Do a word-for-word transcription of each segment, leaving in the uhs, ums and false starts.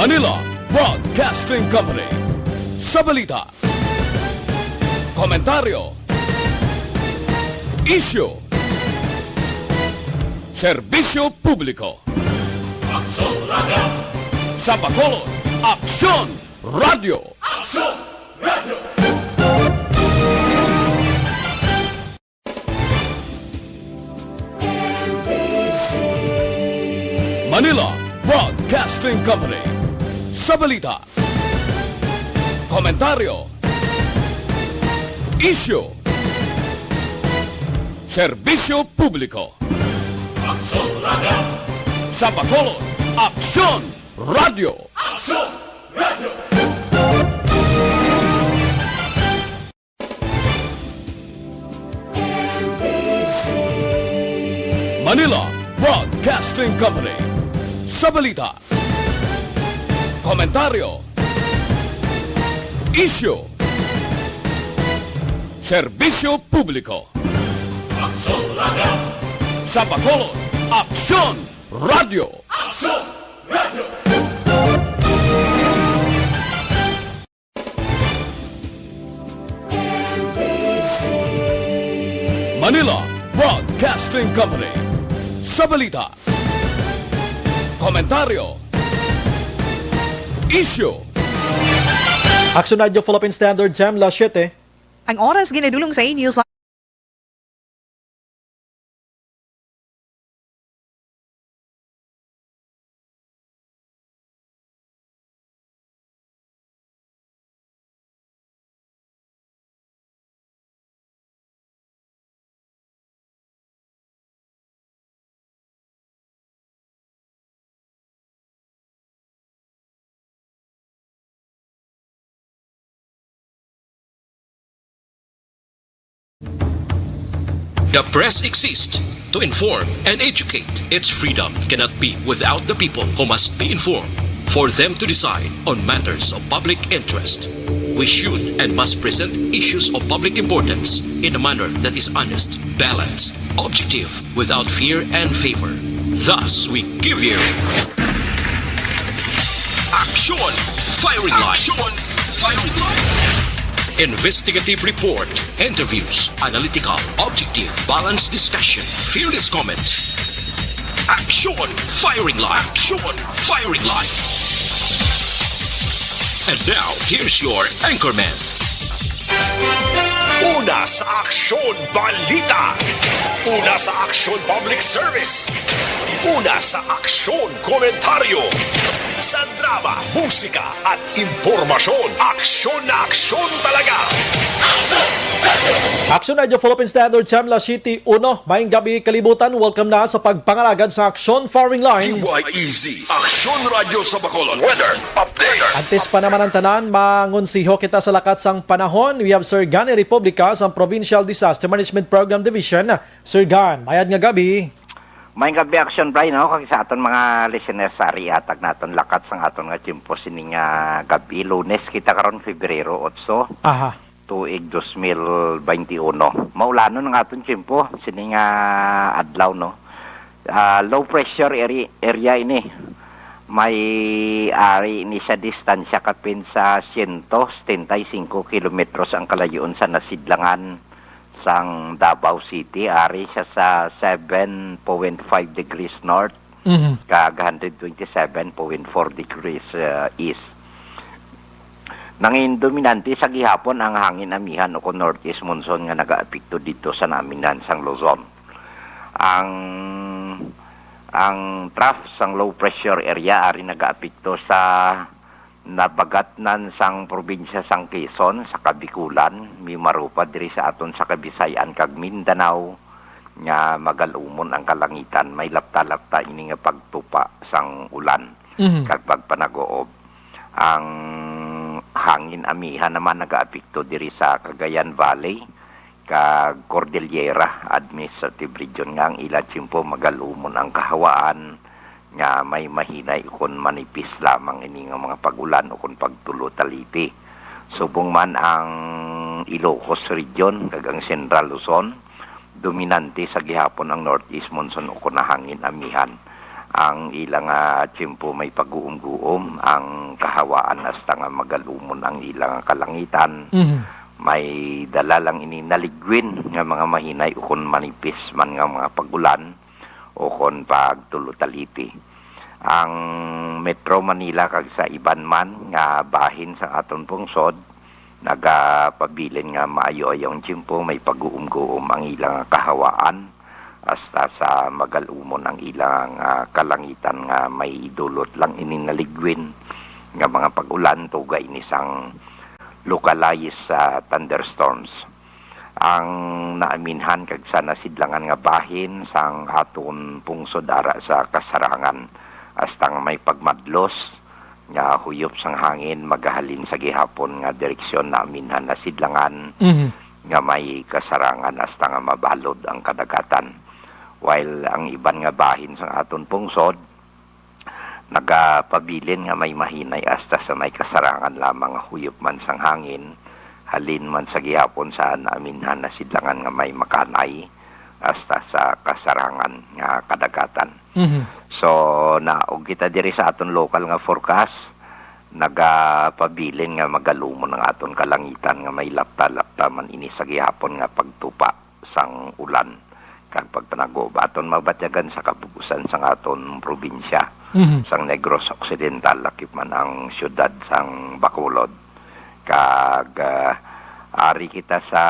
Manila Broadcasting Company. Sa balita, komentaryo, isyu, serbisyo publiko. Aksyon Radio. Sa Bacolod, Aksyon Radio. Aksyon Radio. Manila Broadcasting Company. Sa balita, komentaryo, isyu, serbisyo publiko. Aksyon Radio. Sa Bacolod, Aksyon Radio. Aksyon Radio. Manila Broadcasting Company. Sa balita, komentaryo, isyu, serbisyo publiko. Aksyon Radio. Sa Bacolod, Aksyon Radio. Aksyon Radio. Manila Broadcasting Company. Sa balita, komentaryo, isyu. Aksyon Radio Philippine Standard Time, las siete. Ang oras ginadulong sa inyo sa The press exists to inform and educate. Its freedom cannot be without the people who must be informed for them to decide on matters of public interest. We should and must present issues of public importance in a manner that is honest, balanced, objective, without fear and favor. Thus, we give you Aksyon Firing Line. Aksyon Firing Line. Investigative report, interviews, analytical, objective, balanced discussion, fearless comments. Aksyon Firing Line. Aksyon Firing Line. And now, here's your anchorman. Una sa aksyon, balita. Una sa aksyon, public service. Una sa aksyon, komentaryo. Sa drama, musika, at impormasyon, aksyon na aksyon talaga. Aksyon Radio Philippine Standard Time, las siete uno. Maayong gabi, kalibutan. Welcome na sa pagpangalagad sa Aksyon Firing Line. D Y E Z, Aksyon Radio sa Bacolod. Weather update. Antes pa naman ang tanan, mangonseho kita sa lakat sang panahon. We have Sir Gani Republica sang Provincial Disaster Management Program Division. Sir Gan, mayad nga gabi. Maayong gabi, Aksyon Bry, no? Kag sa aton mga listeners, ari ihatag naton lakat sang aton nga tiyempo sini nga gabi. Lunes kita karon, Febrero otso. Aha. Tuig dos mil baynte uno. Maulanon ang aton tiyempo sini nga adlaw, no? Ah, low pressure area, area ini. May ari ini sa distansya kapin sa siyento setenta y singko kilometros ang kalayo-on sa nasidlangan sang Davao City. Ari siya sa seven point five degrees north, Mhm. kag hundred twenty-seven point four degrees, uh, east. Nangin dominante sa gihapon ang hangin amihan o kon northeast monsoon nga nagaapekto didto sa naaminan sang Luzon. Ang, ang trough sang low pressure area ari nagaapekto sa nabagatnan sang probinsya sang Quezon, sa Kabikulan, Mimaropa diri sa aton sa Kabisay-an kag Mindanao, nga magal-umon ang kalangitan. May lapta-lapta ini nga pagtupa sang ulan Mhm. kag pagpanaguob. Ang hangin amihan naman nagaapekto diri sa Cagayan Valley kag Cordillera Administrative Region, nga ang ila tiyempo magal-umon ang kahawaan nga may mahinay ukon manipis lamang ini nga mga pag-ulan ukon pagtulo taliti. Subong man ang Ilocos Region kag ang Central Luzon, dominante sa gihapon ang northeast monsoon ukon na hangin amihan. Ang ila nga tiyempo may pag-uumguom, ang kahawaan hasta nga magalumon ang ila nga kalangitan. Mhm. May dala lang ini naligwin nga mga mahinay ukon manipis man nga mga pag-ulan ukon pagtulod-taliti. Ang Metro Manila kag sa iban man nga bahin sa aton pungsod nagapabilin nga maayo-ayo ang tiyempo, may pag-uumguom ang ilang kahawaan, hasta sa magalumon ang ilang, ah, kalangitan nga may dulot lang ini naligwin nga mga pag-ulan, tuga ini sang localized, ah, thunderstorms. Ang naaminhan kag sa nasidlangan nga bahin sang aton pungsod ara sa kasarangan, hasta nga may pagmadlos nga huyop sang hangin magahalin sa gihapon nga direksyon naaminhan nasidlangan Mhm. nga may kasarangan hasta nga mabalod ang kadagatan. While ang iban nga bahin sang aton pungsod nagapabilin nga may mahinay hasta sa may kasarangan lamang nga huyop man sang hangin, halin man sa gihapon sa naaminhan nasidlangan nga may makanay hasta sa kasarangan nga kadagatan. Mhm. So, naog kita diri sa aton lokal nga forecast, nagapabilin nga magalumon ang aton kalangitan nga may lapta-lapta man ini sa gihapon nga pagtupa sang ulan kag pagpanagob aton mabatyagan sa kabug-usan sang aton probinsya Mhm. sang Negros Occidental, lakip man ang siyudad sang Bacolod. Kag, ah, ari kita sa,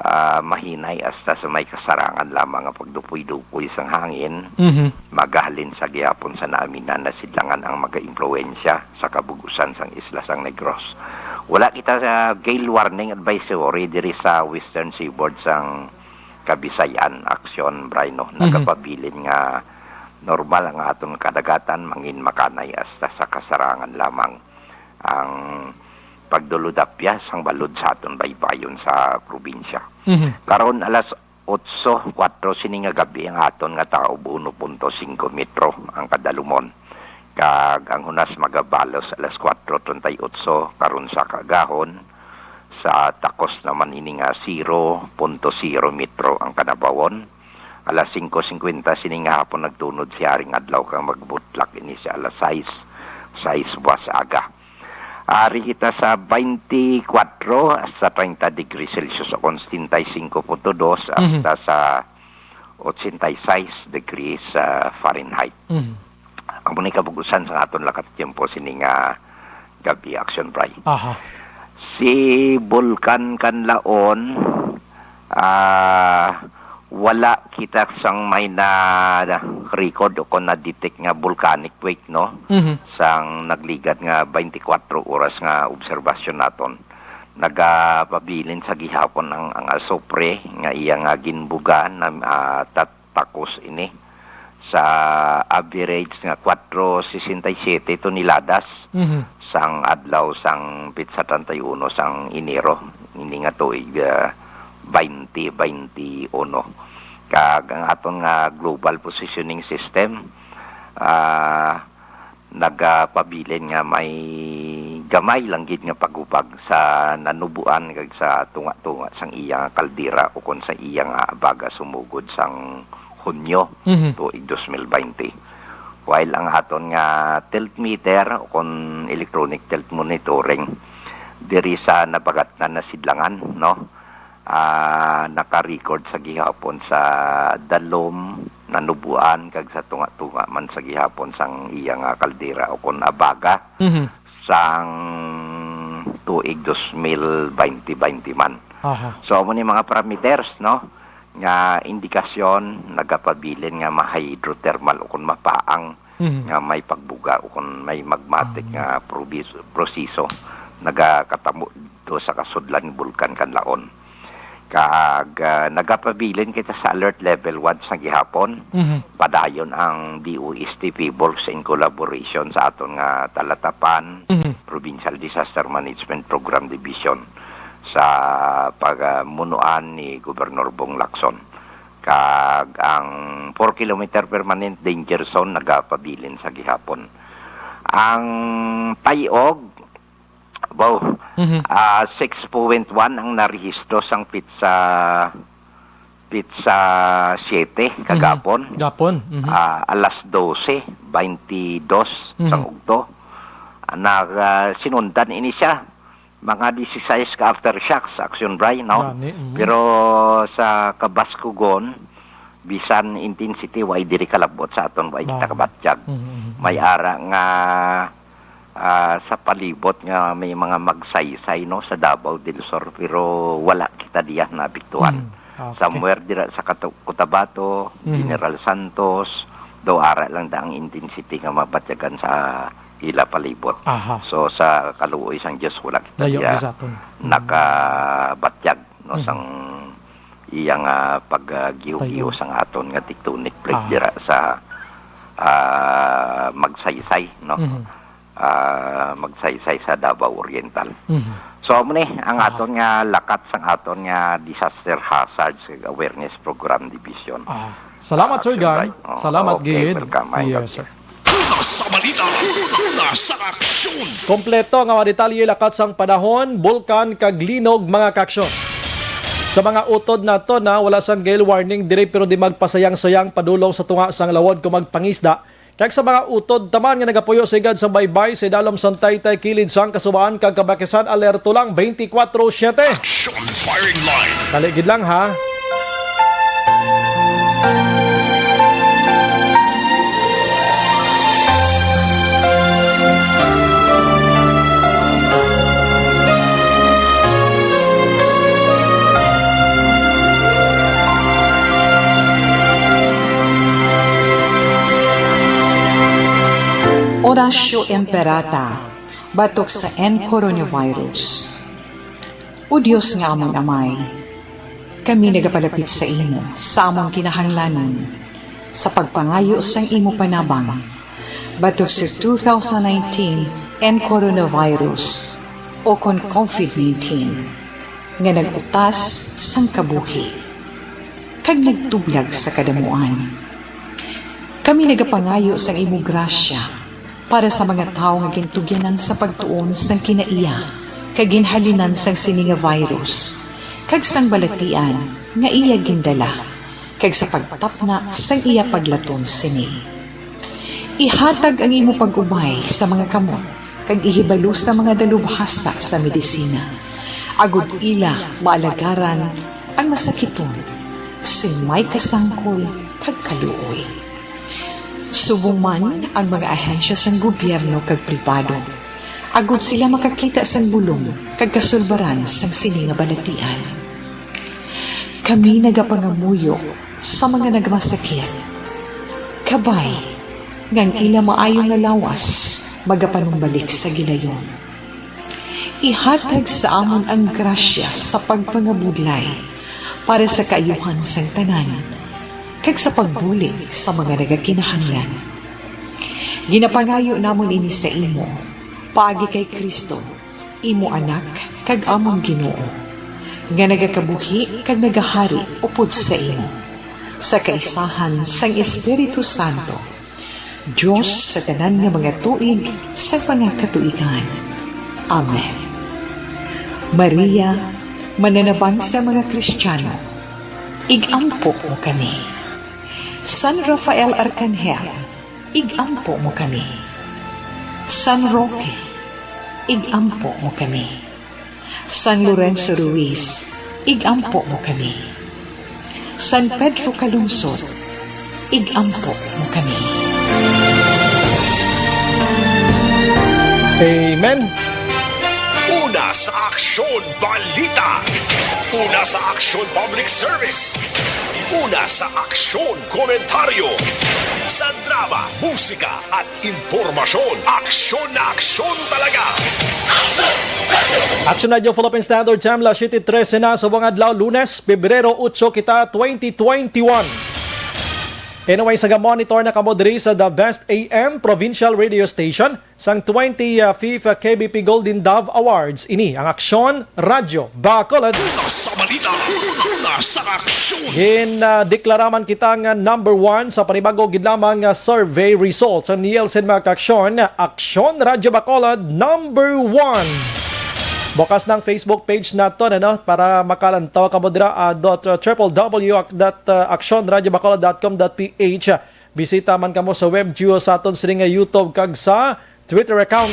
ah, mahinay hasta sa may kasarangan lamang nga pagdupoy-dupoy sang hangin, Mhm. magahalin sa gihapon sa naaminhan nasidlangan ang magaimpluwensya sa kabug-usan sang isla sang Negros. Wala kita sa gale warning advisory diri sa Western Seaboard sang Kabisayan, Aksyon, Bray, no? Mhm. Nagapabilin nga normal ang aton kadagatan, mangin makanay hasta sa kasarangan lamang ang pagdulodapya sang balod sa aton baybayon sa probinsya. Mhm. Karon alas otso kuwatro sini nga gabi ang aton nga taob uno punto singko metro ang kadalumon. Kag ang hunas magabalos alas kuwatro treinta y ocho karon sa kaagahon. Sa takos naman ini nga zero punto zero metro ang kanabawon. Alas singko singkwenta sini nga hapon nagtunod si Haring Adlaw kag magbutlak ini sa alas sais, sais buwas aga. Ari kita sa twenty-four sa thirty degrees Celsius o kon setenta y cinco punto dos Mhm. hasta sa ochenta y seis degrees, ah, Fahrenheit. Mhm. Amo ni kabug-usan sa aton lakat tiyempo sini nga gabi, Action Bray. Aha. Si Bulkan Kanlaon, ah, wala kita sang may na-record o kon na-detect nga volcanic quake, no? Mhm. Sang nagligad nga twenty-four oras nga obserbasyon naton. Nagapabilin sa gihapon ang, ang asupre nga iya nga ginbuga na, ah, tat-, takos ini sa average nga kwatro sesenta y siyete toneladas Mhm. sang adlaw sang petsa treinta y uno sang Enero, ini nga tuig, ah, twenty twenty-one. Kag ang aton nga global positioning system, ah, nagapabilin nga may gamay lang gid nga pagubag sa nanuboan kag sa tunga-tunga sang iya nga kaldera ukon sa iya nga abaga sumugod sang Hunyo Mhm. tuig dos mil baynte. While ang aton nga tilt meter ukon electronic tilt monitoring diri sa Nabagatnan na Sidlangan, no? Ah, naka-record sa gihapon sa dalom, nanuboan, kag sa tunga-tunga man sa gihapon sang iya nga kaldera ukon abaga Mhm. sang tuig dos mil baynte baynte man. Aha. So, amo ni mga parameters, no, nga indikasyon nagapabilin nga ma-hydrothermal ukon mapaang Mhm. nga may pagbuga ukon may magmatic Ah. nga probis-, proseso nagakatabo do sa kasudlan ni Bulkan Kanlaon. Kag, ah, nagapabilin kita sa alert level one sa gihapon. Mhm. Padayon ang D O S T PHIVOLCS in collaboration sa aton nga talatapan, Mhm. Provincial Disaster Management Program Division, sa pagamunuan ni Gobernador Bong Lacson. Kag ang four kilometer permanent danger zone nagapabilin sa gihapon. Ang Tayog, wow, Mhm. ah, six point one ang narehistro sang petsa Pizza siete kagapon, Gapon. Mhm. Ah, alas dose, baintidos Mhm. sang ugto. Nag, ah, sinundan ini siya, mga disisais ka aftershocks, Action Bry, no? Gani, mhm. Pero sa kabaskugon, bisan intensity, way diri kalabot sa aton, way kita Wow. kabatyag. Mhm, mhm, May mhm. ara nga, ah, sa palibot nga may mga magsaysay, no, sa Davao del Sur, pero wala kita diyan naapektuhan. Mm, okay. Somewhere dira sa Katu-, Cotabato, Mm. General Santos, daw ara lang da ang intensity nga mabatyagan sa ila palibot. Aha. So, sa kaluoy sang Dios, wala kita Layo diya ni sa aton. nakabatyag, no, Mhm. sang iyang, ah, pag, ah, giho-giho Tayo. sang aton nga tectonic plate Ah. dira sa, ah, Magsaysay, no? Mhm. Ah, Magsaysay sa Davao Oriental. Mhm. So, amo ni ang Ah. aton nga lakat sang aton nga disaster hazards kag awareness program division. Ah. Salamat, Ah, Sir Sir Gan. Bright. Oh, Salamat okay, gid. welcome. Ay, Yes, okay. sir. Una sa balita, una sa aksyon. Kompleto nga mga detalye lakat sang panahon, bulkan kag linog, mga kaaksyon. Sa mga utod nato na wala sang gale warning diri, pero di magpasayang-sayang padulong sa tunga sang lawod kung magpangisda. Kag sa mga utod taman nga nagapuyo sa higad sang baybay, sa idalom sang taytay, kilid sang kasubaan kag kabakisan, alerto lang twenty-four seven. Action firing line. Dali gid lang, ha. Oratio Imperata, batok sa N coronavirus. O Dios nga amon Amay, kami nagapalapit sa imo sa amon kinahanglanon sa pagpangayo sang imo panabang batok sa two thousand nineteen N coronavirus, o kon covid nineteen, nga nag-utas sang kabuhi kag nagtublag sa kadamuan. Kami nagapangayo sang imo grasya para sa mga tawo nga gintugyanan sa pagtuon sang kinaiya kag ginhalinan sang sini nga virus kag sang balatian nga iya gindala, kag sa pagtapna sang iya paglaton sini. Ihatag ang imo pag-ubay sa mga kamot kag ihibalo sa mga dalubhasa sa medisina, agod ila maalagaran ang masakiton sing may kasangkol kag kaluoy. Subong man ang mga ahensya sang gobyerno kag pribado, agod sila makakita sang bulong kag kasulbaran sang sini nga balatian. Kami nagapangamuyo sa mga nagmasakit, kabay nga ang ila maayo nga lawas magapanumbalik sa gilayon. Ihatag sa amon ang grasya sa pagpangabudlay para sa kaayuhan sang tanan, kag sa pagbulig sa mga nagakinahanglan. Ginapangayo namon ini sa imo, paagi kay Cristo, imo Anak kag amon Ginoo, nga nagakabuhi kag nagahari upod sa imo, sa kaisahan sang Espiritu Santo, Dios sa tanan nga mga tuig sa mga katuigan. Amen. Maria, mananabang sa mga Kristiyano, ig-ampo mo kami. San Rafael Arkanghel, ig-ampo mo kami. San Roque, ig-ampo mo kami. San Lorenzo Ruiz, ig-ampo mo kami. San Pedro Calungsod, ig-ampo mo kami. Amen. Una sa aksyon, balita. Una sa aksyon, public service. Una sa aksyon, komentaryo. Sa drama, musika, at impormasyon, aksyon na aksyon talaga. Action Radio Philippine Standard Time, alas siyete trese na sa buong adlaw, Lunes, Pebrero otso kita, twenty twenty-one. Anyway, sa monitor na kamo diri sa The Best A M Provincial Radio Station sang twenty-fifth K B P Golden Dove Awards. Ini ang Aksyon Radyo Bacolod. Una sa balita, una sa aksyon. Gin, ah, deklara man kita nga number one sa panibago gid lamang nga survey results sa Nielsen, mga kaaksyon. Aksyon Radyo Bacolod, number one. Bukas ng Facebook page naton, ano, para makalantaw kamo dira, ah, dot, uh, triple W dot, uh, action radio bacolod dot com dot P H. Bisita man kamo sa web geo sa aton sini nga YouTube kag sa Twitter account.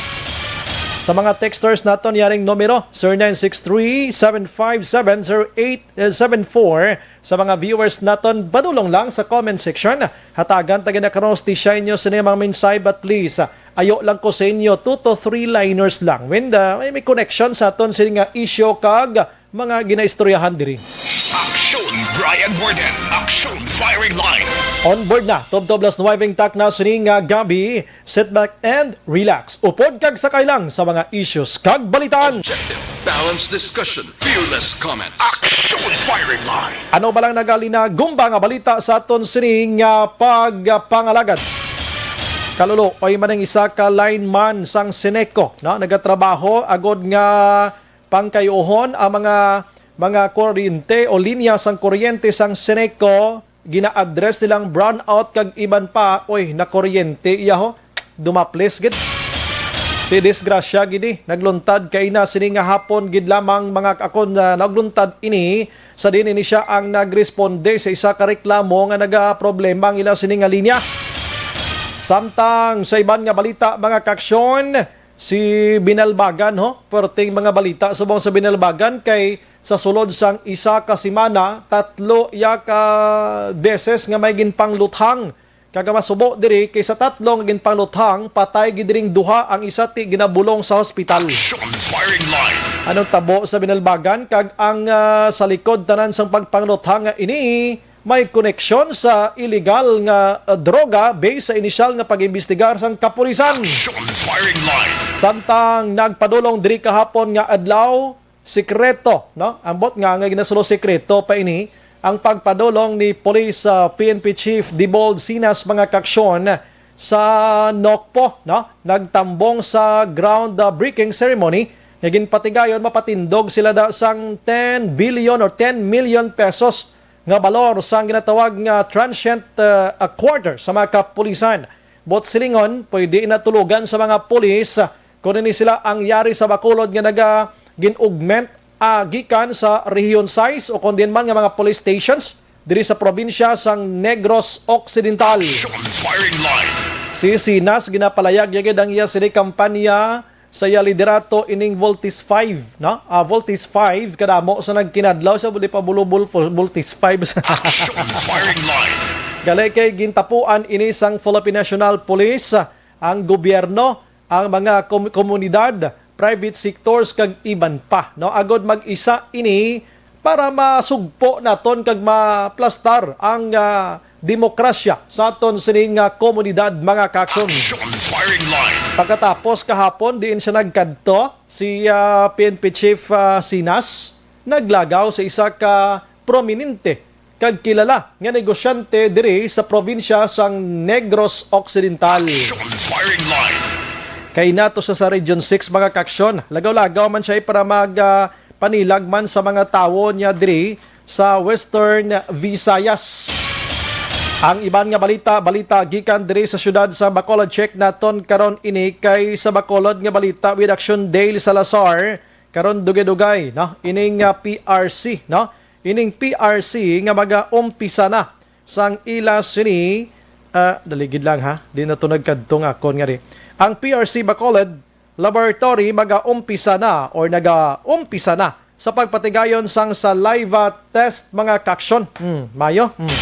Sa mga texters naton, yaring numero, zero nine six three, seven five seven, zero eight seven four. Sa mga viewers naton, padulong lang sa comment section. Hatagan ta gid na karon sa inyo sini mga mensahe, but please, ah, ayo lang ko sa inyo, two to three liners lang. When the, may, may connection sa aton sini nga issue kag mga ginaistoryahan diri. Action Brian Morden, Action Firing Line. On board na, tubtob las nuwebe takna sini nga gabi. Sit back and relax. Upod kag sakay lang sa mga issues kag balitaan. Objective, balanced discussion, fearless comments. Action Firing Line. Ano ba lang nagalina gumba nga balita sa aton sini nga pagpangalagad? Kalulo, oy man ang isa ka lineman sang Seneco, no? Nagatrabaho agod nga pangkayuhon ang mga, mga kuryente o linya sang kuryente sang Seneco, gina-address nilang brownout kag iban pa, oy, nakuryente iya ho. Dumaples gid. Ti disgrasya gid ni, nagluntad kay na sini nga hapon gid lamang mga akon na nagluntad ini sa din ini siya ang nagresponde sa isa ka reklamo nga nagaproblema ang ila sini nga linya. Samtang sa iban nga balita, mga kaksyon, si Binalbagan, ho, perting mga balita subong sa Binalbagan kay sa sulod sang isa ka semana, tatlo ya ka beses nga may ginpangluthang. Kag ang masubo diri kay sa tatlo nga ginpangluthang, patay gid diring duha, ang isa ti ginabulong sa hospital. Action Firing Line. Anong tabo sa Binalbagan kag ang, ah, sa likod tanan sang pagpangluthang nga ini may koneksyon sa iligal nga, ah, droga based sa inisyal nga pag-imbestigar sang kapulisan. Action Firing Line. Samtang nagpadulong diri kahapon nga adlaw, sikreto, no? Ambot nga nga ginasulo sikreto pa ini ang pagpadulong ni Police, ah, P N P Chief Dibold Sinas, mga kaksyon, sa Nokpo, no? Nagtambong sa ground, ah, breaking ceremony nga ginpatigayon mapatindog sila da sang ten billion or ten million pesos nga balor sang ginatawag nga transient, ah, quarter sa mga kapulisan. Buot silingon, pwede na tulugan sa mga pulis, ah, kung ini sila ang yari sa Bacolod nga naga gin-augment, ah, gikan sa Region sais o kon diin man nga mga police stations diri sa probinsya sang Negros Occidental. Action Firing Line. Si Sinas ginapalayag ya gid ang iya sini kampanya sa iya liderato ining Voltis five, no? Ah, Voltis five, kadamo sa nagkinadlaw sa buli pa bulubul Voltis five. Action Firing Line. Gali kay gintapuan ini sang Philippine National Police, ang gobyerno, ang mga kom-, komunidad, private sectors, kag iban pa, no? Agod mag-isa ini para masugpo naton kag maplastar ang, ah, demokrasya sa aton sining, ah, komunidad, mga kaksyon. Action Firing Line. Pagkatapos kahapon, diin siya nagkadto, si, ah, P N P Chief, ah, Sinas, naglagaw sa isa ka prominente kag kilala nga negosyante diri sa probinsya sang Negros Occidental. Action Firing Line. Kay nato sa, sa Region six, mga kaksyon, lagaw-lagaw man siya para mag, ah, panilag man sa mga tawo niya diri sa Western Visayas. Ang iban nga balita, balita gikan diri sa siyudad sa Bacolod. Check naton karon ini kay sa Bacolod nga balita with Action Dale Salazar. Karon dugay-dugay, no? Ining, ah, P R C, no? Ining P R C nga magaumpisa na sang ila sini, ah, daligid lang ha, di na to nagkadto nga akon nga di. Ang P R C Bacolod Laboratory magaumpisa na or nagaumpisa na sa pagpatigayon sang saliva test, mga kaksyon. Hmm, mayo. Hmm.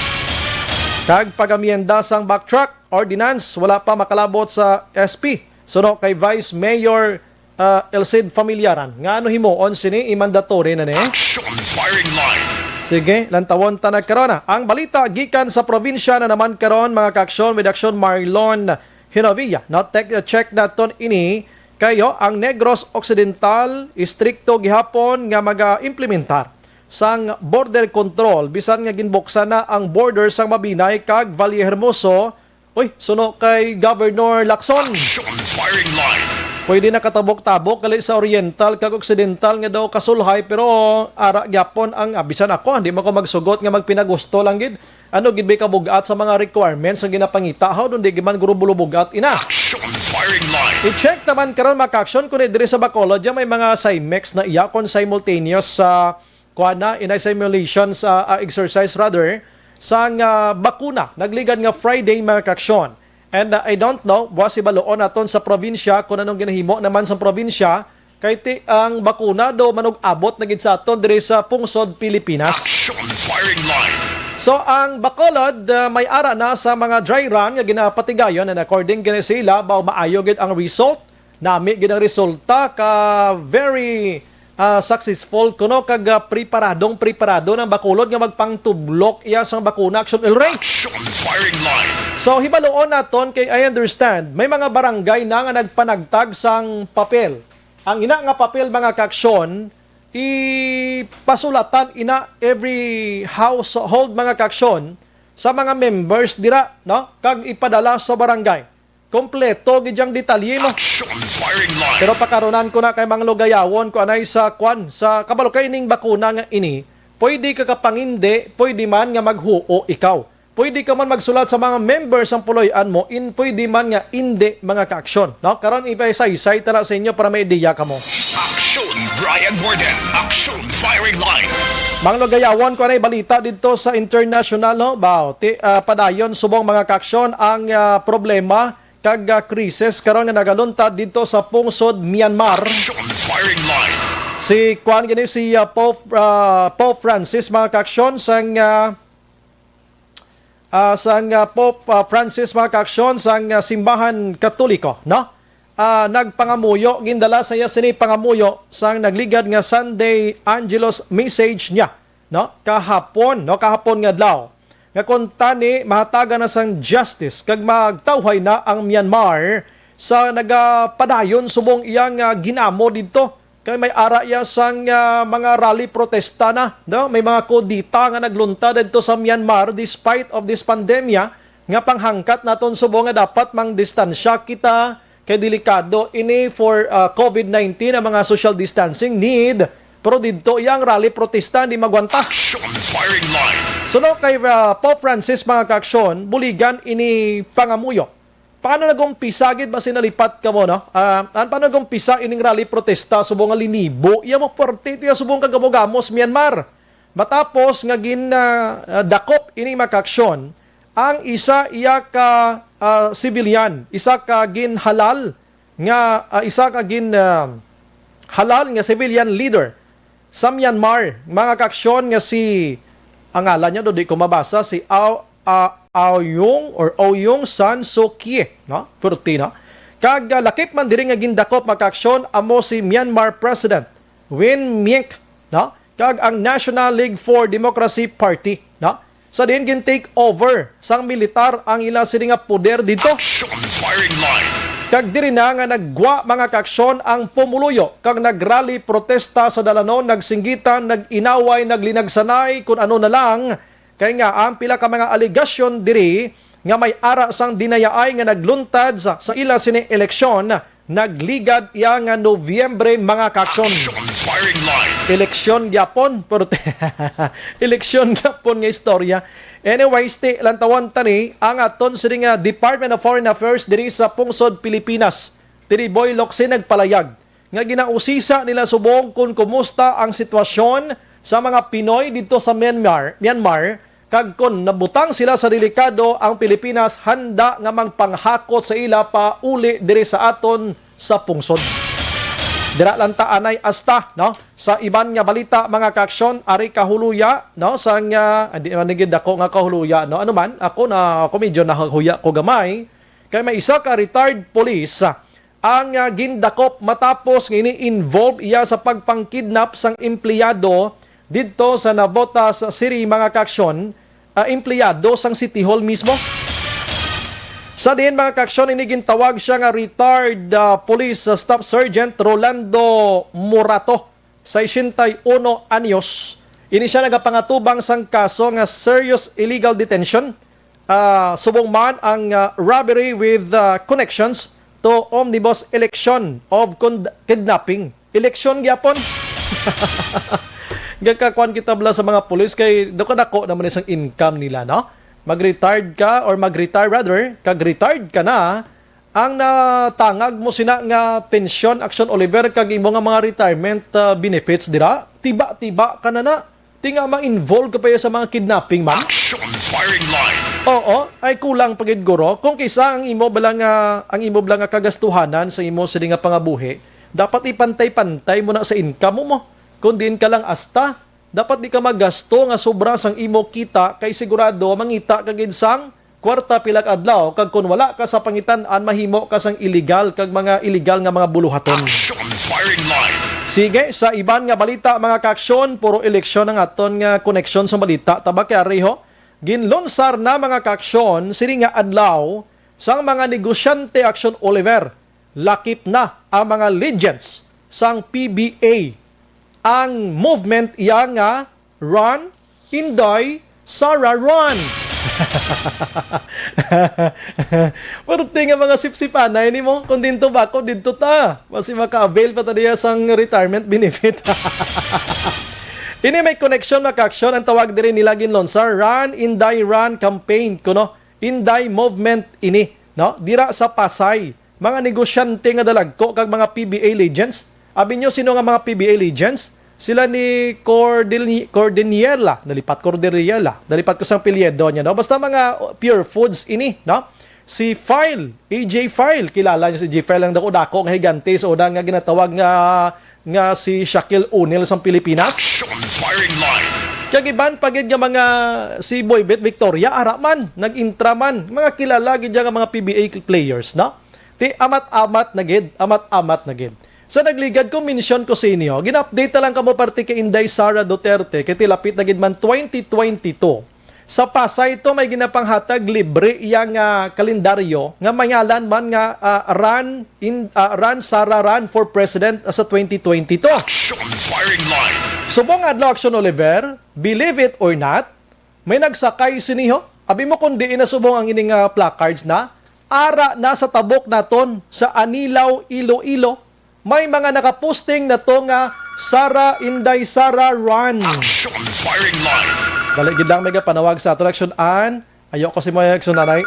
Kag pag-amyenda sang backtrack ordinance, wala pa makalabot sa S P. Suno kay Vice Mayor, ah, Elcid Familiaran, nga ano himuon sini, i-mandatory na ni? Action Firing Line. Sige, lantawon ta na karon, ah. Ang balita gikan sa probinsya na naman karon, mga kaksyon, with Action Marlon Hinovia. No, tek-, check naton ini. Kayo, ang Negros Occidental, istrikto gihapon nga maga-implementar sang border control, bisan nga ginbuksan na ang border sang Mabinay kag Valle Hermoso. Uy, suno kay Governor Lacson. Action Firing Line. Pwede na katabok-tabok gali sa Oriental kag Occidental nga daw kasulhay, pero ara gyapon ang, ah, bisan ako, hindi mo ko magsugot nga magpinagusto lang gid. Ano gid ba'y kabugat sa mga requirements nga ginapangita? How, doon di gid man guro bulubugat, ina? Action Firing Firing line. I-check naman karon, mga ka-aksyon, kung diri sa Bacolod, yan may mga Simex na iya kon simultaneous sa, kuha na, inay simulation sa, ah, exercise rather, sang, ah, bakuna. Nagligad nga Friday, mga ka-aksyon. And, ah, I don't know, buwas ibaluon naton sa probinsya kung anong ginahimo naman sa probinsya, kay ti ang bakuna do manug-abot na gid sa aton diri sa pungsod Pilipinas. Action firing line. So, ang Bacolod, ah, may ara na sa mga dry run nga ginapatigayon, and according gani sila, baw maayo gid ang result. Nami gid ang resulta ka very, ah, successful kuno kag, ah, preparadong preparado ng Bacolod nga magpangtublok iya sang bakuna, Action El Rey. Action firing line. So, hibaluon naton kay I understand may mga barangay na nga nagpanagtag sang papel. Ang ina nga papel, mga ka-aksyon, ipasulatan ina every household, mga ka-aksyon, sa mga members dira, no? Kag ipadala sa barangay. Kompleto gid yang detalye, no? Action firing line. Pero pakarunan ko na kay Mang Lugayawon ko anay sa kwan, sa kabalo kay ning bakuna nga ini, pwede ka kapangindi, pwede man nga maghuo ikaw. Pwede ka man magsulat sa mga members sang puloy-an mo, in pwede man nga indi, mga ka-aksyon, no? Karon, ipasaysay tala sa inyo para may ideya kamo. Action, Brian Warden. Action, firing line. Mang Lugayawon, ko anay balita dito sa international, no? Baw, ti, ah, padayon subong, mga ka-aksyon, ang, ah, problema kag, ah, krisis karon nga nagaluntad dito sa pungsod Myanmar. Action, firing line. Si kuan gini, si, ah, Pope, ah, Pope Francis, mga ka-aksyon, sang, ah, ah, sang, ah, Pope, ah, Francis, mga ka-aksyon, sang, ah, Simbahan Katoliko, no? Ah, nagpangamuyo, gindala sa iya sini pangamuyo sang nagligad nga Sunday Angelus message niya, no? Kahapon, no? Kahapon nga adlaw. Nga kuntani mahatagan na sang justice kag magtawhay na ang Myanmar sa nagapadayon subong iyang, ah, ginamo didto. Kay may ara iya sang, ah, mga rally protesta na, no? May mga kudita nga nagluntad didto sa Myanmar despite of this pandemia nga panghangkat naton subong nga dapat mangdistansya kita kay delikado ini for, ah, covid nineteen ang mga social distancing need. Pero didto iya ang rally protesta, hindi magwanta. Action firing line. Suno kay, ah, Pope Francis, mga ka-aksyon, buligan ini pangamuyo. Paano nag-umpisa gid ba sinalipat kamo, no? Ah, an-, paano nag-umpisa ining rally protesta subong nga linibo? Iya mo forte tiya subong kagamo-gamos Myanmar. Matapos nga gin, ah, ah, dakop ini, mga ka-aksyon, ang isa iya ka, ah, civilian, isa ka ginhalal nga, ah, isa ka gin, ah, halal nga civilian leader sa Myanmar, mga ka-aksyon, nga si, ang ngalan niya do di ko mabasa, si Aw, ah, Aw Yung or Aw Yung San Suu Kyi, no? Purti, no? Kag, ah, lakip man diri nga gindakop, mga ka-aksyon, amo si Myanmar President Win Myint, no? Kag ang National League for Democracy Party, no? Sa diin gin-take over sang militar ang ila sini nga poder didto. Action firing line. Kag diri na nga naggwa, mga ka-aksyon, ang pumuluyo kag nagrally protesta sa dalanon, nagsinggitan, nag-inaway, naglinagsanay, kun ano na lang. Kay nga ang pila ka mga alegasyon diri nga may ara sang dinayaay nga nagluntad sa, sa ila sini eleksyon nagligad iya nga Nobyembre, mga ka-aksyon. Action firing line. Eleksyon gyapon, pero eleksyon gyapon nga istorya. Anyways, ti, lantawon ta ni ang aton sini nga Department of Foreign Affairs diri sa pungsod Pilipinas. Tiniboy Locsin nagpalayag nga ginausisa nila subong kung kumusta ang sitwasyon sa mga Pinoy didto sa Myanmar, Myanmar, kag kon nabutang sila sa delikado, ang Pilipinas handa nga magpanghakot sa ila pauli diri sa aton sa pungsod. Dira lang ta anay asta, no? Sa iban nga balita, mga ka-aksyon, ari kahuluya, no? Sang, ah, di man gid dako nga kahuluya, no? Ano man, ako na, ako medyo nahuya ko gamay. Kay may isa ka retired police, ah, ang, ah, gindakop matapos nga ini-involve iya sa pagpangkidnap sang empleyado didto sa Navotas City, mga ka-aksyon, ah, empleyado sang City Hall mismo. Sa diin, mga ka-aksyon, ini gintawag siya nga retired, ah, police, ah, staff sergeant Rolando Morato, sesenta y uno anyos. Ini siya nagapangatubang sang kaso nga serious illegal detention, ah, subong man ang, ah, robbery with, ah, connections to omnibus election of con-, kidnapping. Eleksyon gyapon. Gakakuan kita bala sa mga pulis kay dako-dako naman isang income nila, no? Mag-retired ka or mag-retire rather, kag retired ka na, Ang natangag mo sina nga pensyon, Action Oliver, kag imo nga mga retirement, ah, benefits dira, tiba-tiba ka na na. Ti nga ma-involve ka pa ya sa mga kidnapping man. Action firing line. Oo, ay kulang pa gid guro. Kung kisa ang imo bala nga, ang imo bala nga kagastuhanan sa imo sini nga pangabuhi, dapat ipantay-pantay mo na sa income mo. Kung diin ka lang asta, dapat di ka magasto nga sobra sang imo kita, kay sigurado mangita ka gid sang kwarta pila ka adlaw, kag kon wala ka sa pangitan-an, mahimo ka sang illegal kag mga illegal nga mga buluhaton. Action firing line. Sige, sa iban nga balita, mga kaaksyon, puro eleksyon ang aton nga koneksyon sa balita. Taba kay ariho, ginlunsar na, mga kaaksyon, sini nga adlaw sang mga negosyante, Action Oliver. Lakip na ang mga legends sang P B A. Ang movement iya nga Run, Inday, Sara, Run! Pwerte nga mga sipsipanay nimo. Kung dinto ba ko, didto ta. Basi maka-avail pa ta diya sang retirement benefit. Ini may koneksyon, mga kaaksyon, ang tawag diri nila ginlunsar, Run, Inday, Run campaign, kuno Inday movement ini, no? Dira sa Pasay, mga negosyante nga dalagko kag mga P B A legends. Abi nyo, sino nga mga P B A legends? Sila ni Cordil-, Cordiniela, nalipat Cordiniela, nalipat ko sang apelyido niya, no? Basta mga pure foods ini, no? Si File, A J File, kilala niyo si A J File, ang dako-dako nga higante sa una nga ginatawag nga, nga si Shaquille O'Neal sang Pilipinas. Action firing line. Kag iban pa gid nga mga, si Boy Bet Victoria, ara man, nag-intra man, mga kilala gid nga mga P B A players, no? Ti amat-amat na gid, amat-amat na gid. Sa nagligad ko, mention ko sa inyo, gin-update ta lang kamo parte kay Inday Sara Duterte, kay tilapit na gid man twenty twenty-two. Sa Pasay to, may ginapanghatag libre iya nga kalendaryo nga may ngalan man nga, ah, Run in, ah, Run Sara Run for President sa twenty twenty-two. Action firing line. Subong adlaw, Action Oliver, believe it or not, may nagsakay sini ho. Abi mo kung diin na subong ang ining, ah, placards na, ara na sa tabok naton sa Anilao, Iloilo. May mga nakaposting na to nga Sara, Inday Sara, Run. Action firing line. Dali gid lang, may gapanawag sa aton, Action Ann. Ayoko si mga Action Anay.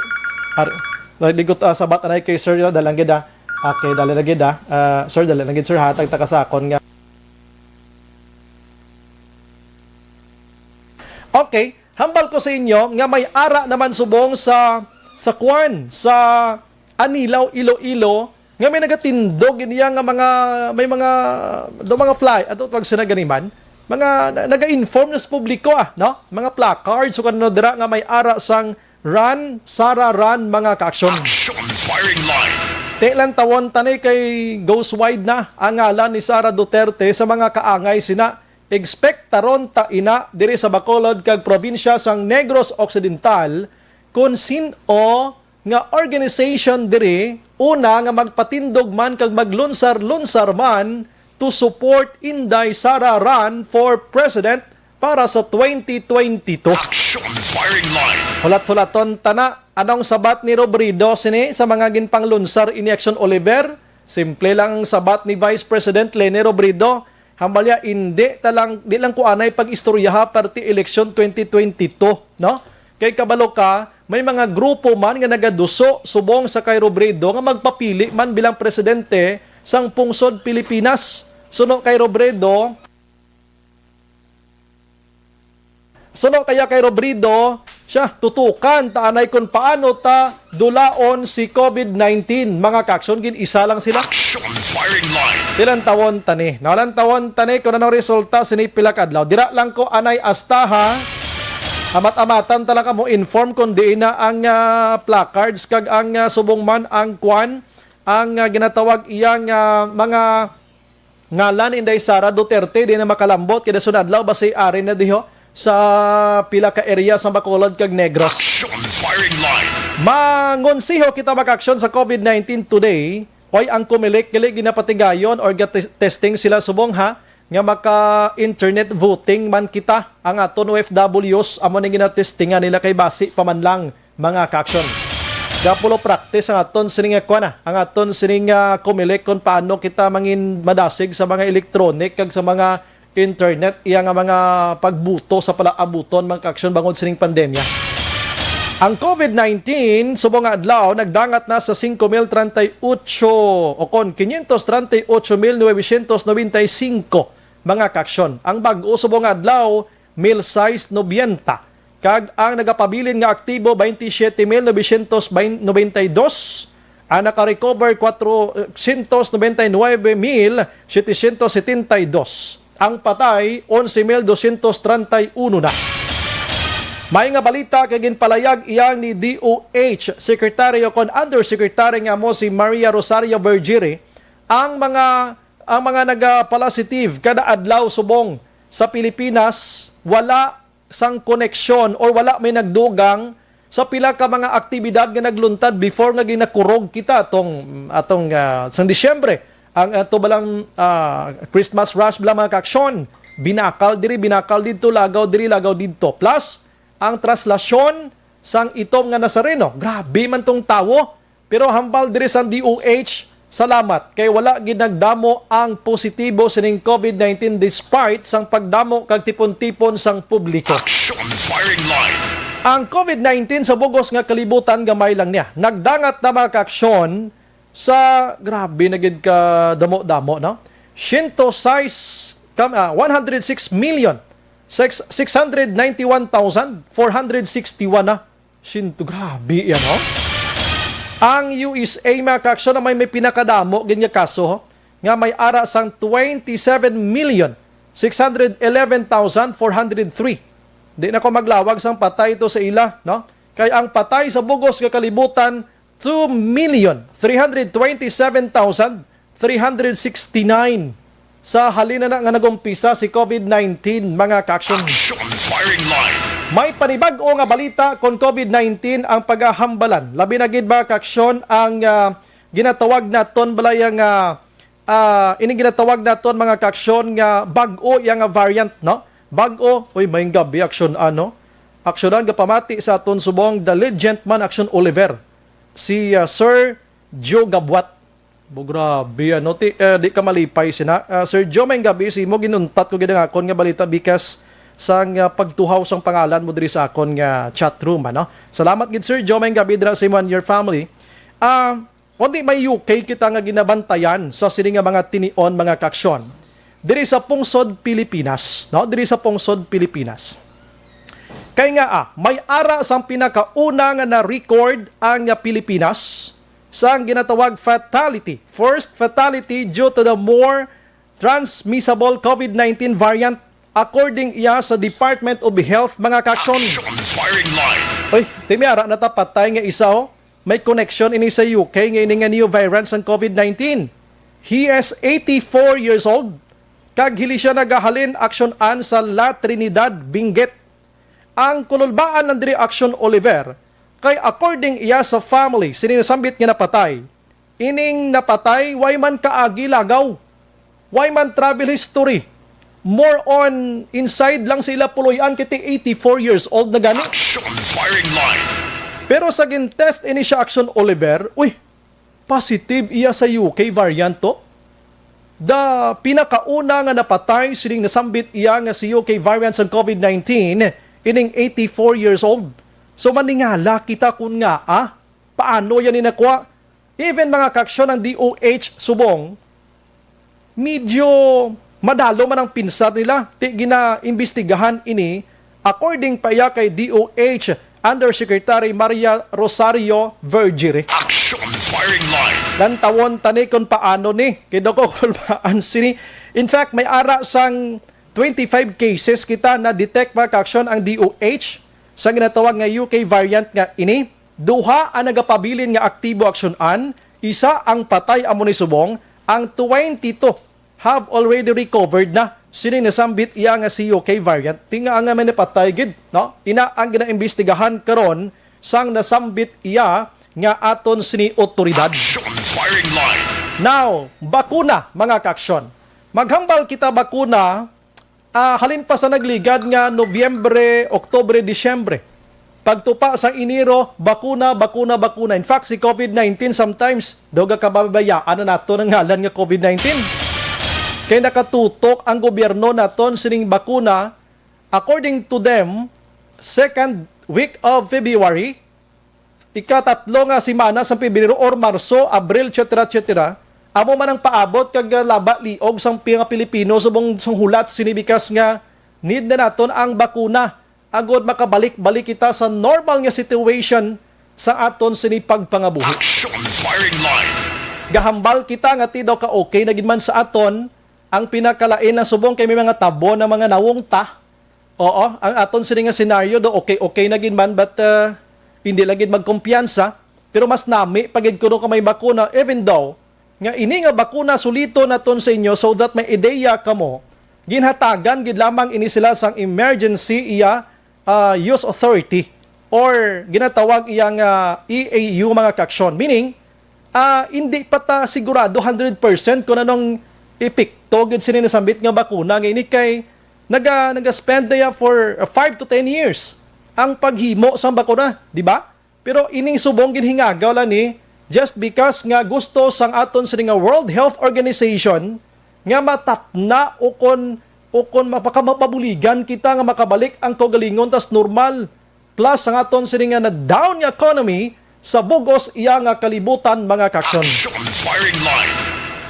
Ar-, dali gid, ah, sabat anay kay Sir, dali lang gid, ah. Okay, dali lang gid, ah. Ah, sir, dali lang gid, sir, hatag ta ka sa akon nga. Okay, hambal ko sa inyo nga may ara naman subong sa, sa kwan, sa Anilao, Iloilo, nga may nagatindog niya nga mga, may mga, do mga fly, ato tawag sa naganiman, mga na-, naga-inform na sa publiko, ah, no? Mga placards, so kano dira nga may ara sang Run, Sara, Run, mga kaaksyon. Action firing line. Ti lantawon ta ni kay Ghost Wide na ang ngalan ni Sara Duterte sa mga kaangay sina. Expect taron ta ina diri sa Bacolod kag probinsya sang Negros Occidental, kon sin-o nga organization diri una nga magpatindog man kag maglunsar-lunsar man to support Inday Sara Run for President para sa twenty twenty-two. Action firing line. Hulat-hulaton ta na, anong sabat ni Robredo sini sa mga ginpanglunsar ini, Action Oliver? Simple lang ang sabat ni Vice President Leni Robredo. Hambal niya, hindi ta lang, di lang ko anay pag-istoryaha parte eleksyon twenty twenty-two, no? Kay kabalo ka, may mga grupo man nga nagaduso subong sa kay Robredo nga magpapili man bilang presidente sang pungsod Pilipinas. Suno kay Robredo, suno kaya kay Robredo, siya, tutukan ta anay kung paano ta dulaon si COVID nineteen. Mga kaaksyon, gin-isa lang sila. Action firing line. Ti lantawon ta ni. Ti lantawon ta ni kung anong resulta sini pila ka adlaw. Dira lang ko anay asta, ha. Amat-amatan ta lang kamo inform kung diin na ang, ah, placards kag ang, ah, subong man ang kwan, ang, ah, ginatawag iya nga mga ngalan ni Inday Sara Duterte, di na makalambot kay dason adlaw basi ari na diho sa pila ka area sa Bacolod kag Negros. Action firing line. Mangonseho kita, mga kaaksyon, sa COVID nineteen today. Oy, ang Comelec gali ginapatigayon or ga-tes-, testing sila subong, ha, nga maka-internet voting man kita. Ang aton O F Ws amo ning ginatestingan nila kay basi pa man lang, mga kaaksyon. Gapulo practice ang aton sining nga kuan, ah, ang aton sining, ah, Comelec kung paano kita mangin madasig sa mga electronic kag sa mga internet, iya nga mga pagbuto sa palaabuton, mga kaaksyon, bangod sining pandemya. Ang COVID nineteen subong nga adlaw nagdangat na sa singko mil treinta y ocho o kon quinientos treinta y ocho mil novecientos noventa y cinco mga kaaksyon. Ang bag-o subong nga adlaw, mil sais nobenta. Kag ang nagapabilin nga aktibo, baynte siyete mil nobecientos noventa y dos. Ang nakarecover, kwatro siyento nobenta y nuebe mil setecientos setenta y dos. Ang patay, onse mil dosyentos treinta y uno na. May nga balita kay ginpalayag iyang ni D O H Secretary o kon Undersecretary nga mo si Maria Rosario Vergiri ang mga ang mga nagapositive kada adlaw subong sa Pilipinas wala sang koneksyon or wala may nagdugang sa pila ka mga aktibidad nga nagluntad before nga ginakurog kita atong atong ah, sang Disyembre ang ato balang ah, Christmas rush bala mga kaaksyon, binakal diri, binakal didto, lagaw diri, lagaw didto. Plus ang traslasyon sang itom nga Nazareno. Grabe man tong tawo. Pero hambal diri sang D O H, salamat kay wala gid nagdamo ang positibo sining COVID nineteen despite sang pagdamo kag tipon-tipon sang publiko. Action Firing Line. Ang COVID nineteen sa bugos nga kalibutan gamay lang niya. Nagdangat na mga kaaksyon sa grabe na gid ka damo-damo, no? Siyento sais kam ah, one hundred six million six six hundred ninety-one thousand four hundred sixty-one na. Sinto, grabe yan, no? Ang U S A, mga kaaksyon, na may, may pinakadamo gid nga kaso, ho, nga may ara sang twenty-seven million six hundred eleven thousand four hundred three. Di na ko maglawag sang patay to sa ila, no? Kay ang patay sa bugos nga kalibutan, two million three hundred twenty-seven thousand three hundred sixty-nine sa halin na nga nag-umpisa si COVID nineteen, mga kaaksyon. Action Firing Line. May panibag-o nga balita kon COVID nineteen ang pagahambalan. Labi na gid, mga kaaksyon, ang ah, ginatawag naton balay nga ah, ini ginatawag naton, mga kaaksyon, nga bag-o iya nga variant, no? Bag-o, uy, may gabi aksyon ano. Aksyonan gapamati sa aton subong the legend man aksyon Oliver, si ah, Sir Joe Gabwat. Bo, grabe, ano, ti, eh, di ka malipay sina. Ah, Sir Joe, may gabi, si mo ginuntat ko gid ang akon nga balita bikas sang ah, pagtuhaw sang pangalan mo diri sa akon nga chat room, ano. Salamat gid, Sir Joe, may gabi dira sa imo and your family. Ah, kundi may U K kita nga ginabantayan sa sini nga mga tinion, mga kaaksyon, diri sa pungsod Pilipinas, no? Diri sa pungsod Pilipinas. Kay nga ah, may ara sang pinakauna nga na-record ang ah, Pilipinas sang ginatawag fatality, first fatality due to the more transmissible COVID nineteen variant, according iya sa Department of Health, mga kaaksyon. Action Firing Line. Oy, ti may ara na ta patay nga isa, oh. May koneksyon ini sa U K nga ini nga new variant sang COVID nineteen. He is eighty-four years old, kag hili siya nagahalin aksyon-an sa La Trinidad, Benguet. Ang kululbaan lang diri aksyon, Oliver, kay according iya sa family, sini nasambit nga napatay, ining napatay, way man kaagi lagaw, way man travel history. More on inside lang sa ila puloy-an, kay ti eighty-four years old na gani. Action Firing Line. Pero sa gin-test ini siya aksyon, Oliver, uy, positive iya sa U K variant to. The pinakauna nga napatay sining nasambit iya nga si U K variant sang COVID nineteen, ining eighty-four years old. So maningala kita kun nga, ah, paano yan ni nakuha? Even mga kaaksyon ang D O H subong, medyo madalo man ang pinsar nila. Ti ginaimbestigahan ini, according pa iya kay D O H Undersecretary Maria Rosario Vergere. Action Firing Line. Lantawon tani kung paano ni kay Doc Okolmaan sini. In fact, may ara sang twenty-five cases kita na detect, mga kaaksyon, ang D O H sa ginatawag nga U K variant nga ini. Duha ang nagapabilin nga aktibo aksyon-an, isa ang patay amo ni subong, ang twenty-two have already recovered na sini nasambit iya nga si U K variant. Tinga nga may napatay gid, no? Ina ang ginaimbestigahan karon sang nasambit iya nga aton sini otoridad. Action Firing Line. Now, bakuna, mga kaaksyon. Maghambal kita bakuna Ah, halin pa sa nagligad nga Nobyembre, Oktubre, Disyembre. Pagtupa sa Enero, bakuna, bakuna, bakuna. In fact, si COVID nineteen sometimes, daw gakababayaan na nato ng ngalan nga COVID nineteen. Kay nakatutok ang gobyerno naton sining bakuna. According to them, second week of February, ikatatlo nga semana sang Pebrero or Marso, Abril, et cetera, et cetera, amo man ang paabot kag, ah, laba liog sang pi-, nga Pilipino subong sang hulat sini, because nga need na naton ang bakuna agod makabalik-balik kita sa normal nga situation sa aton sini pagpangabuhi. Action firing line. Gahambal kita nga ti daw ka okay na gid man sa aton ang pinakalain na subong kay may mga tabo na mga nawong ta. Oo, ang aton sini nga senaryo do okay, okay na gid man, but, uh, hindi lagi magkumpiyansa. Pero mas nami pa gid kuno ka may bakuna, even though nga ini nga bakuna sulito naton sa inyo so that may ideya kamo. Ginhatagan gid lamang ini sila sang emergency iya, ah, use authority or ginatawag iya nga E A U, mga kaaksyon. Meaning, ah, hindi pa ta sigurado hundred percent kung anong epekto gid sini nasambit nga bakuna nga ini kay naga, naga-spend na ya for, uh, five to ten years ang paghimo sang bakuna, di ba? Pero ining subong ginhingagaw lang ni just because nga gusto sang aton sini nga World Health Organization nga matapna o kon, o kon mapakamapabuligan kita nga makabalik ang kaugalingon tas normal. Plus ang aton sini nga na-down nga economy sa bugos iya nga kalibutan, mga kaaksyon. Action firing line.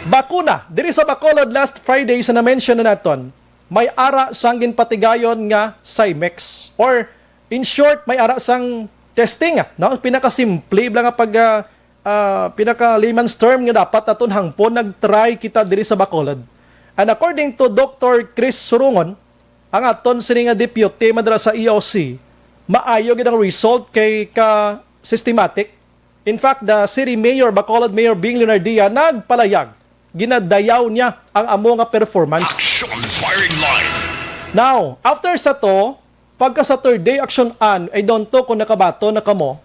Bakuna, diri sa Bacolod last Friday sa na-mention na naton, may ara sang ginpatigayon nga Cymex. Or in short, may ara sang testing, ah, no? Pinakasimple lang nga pag, ah, ah, pinaka layman's term nga dapat naton hangpon, nag-try kita diri sa Bacolod. And according to Doctor Chris Surungon, ang aton sini nga deputy man dira sa E O C, maayo gid ang result kay ka systematic. In fact, the city mayor, Bacolod Mayor Bing Leonardia, nagpalayag, ginadayaw niya ang amo nga performance. Action firing line. Now, after sa to, pagka Saturday, action an, I don't know kung nakabato na kamo,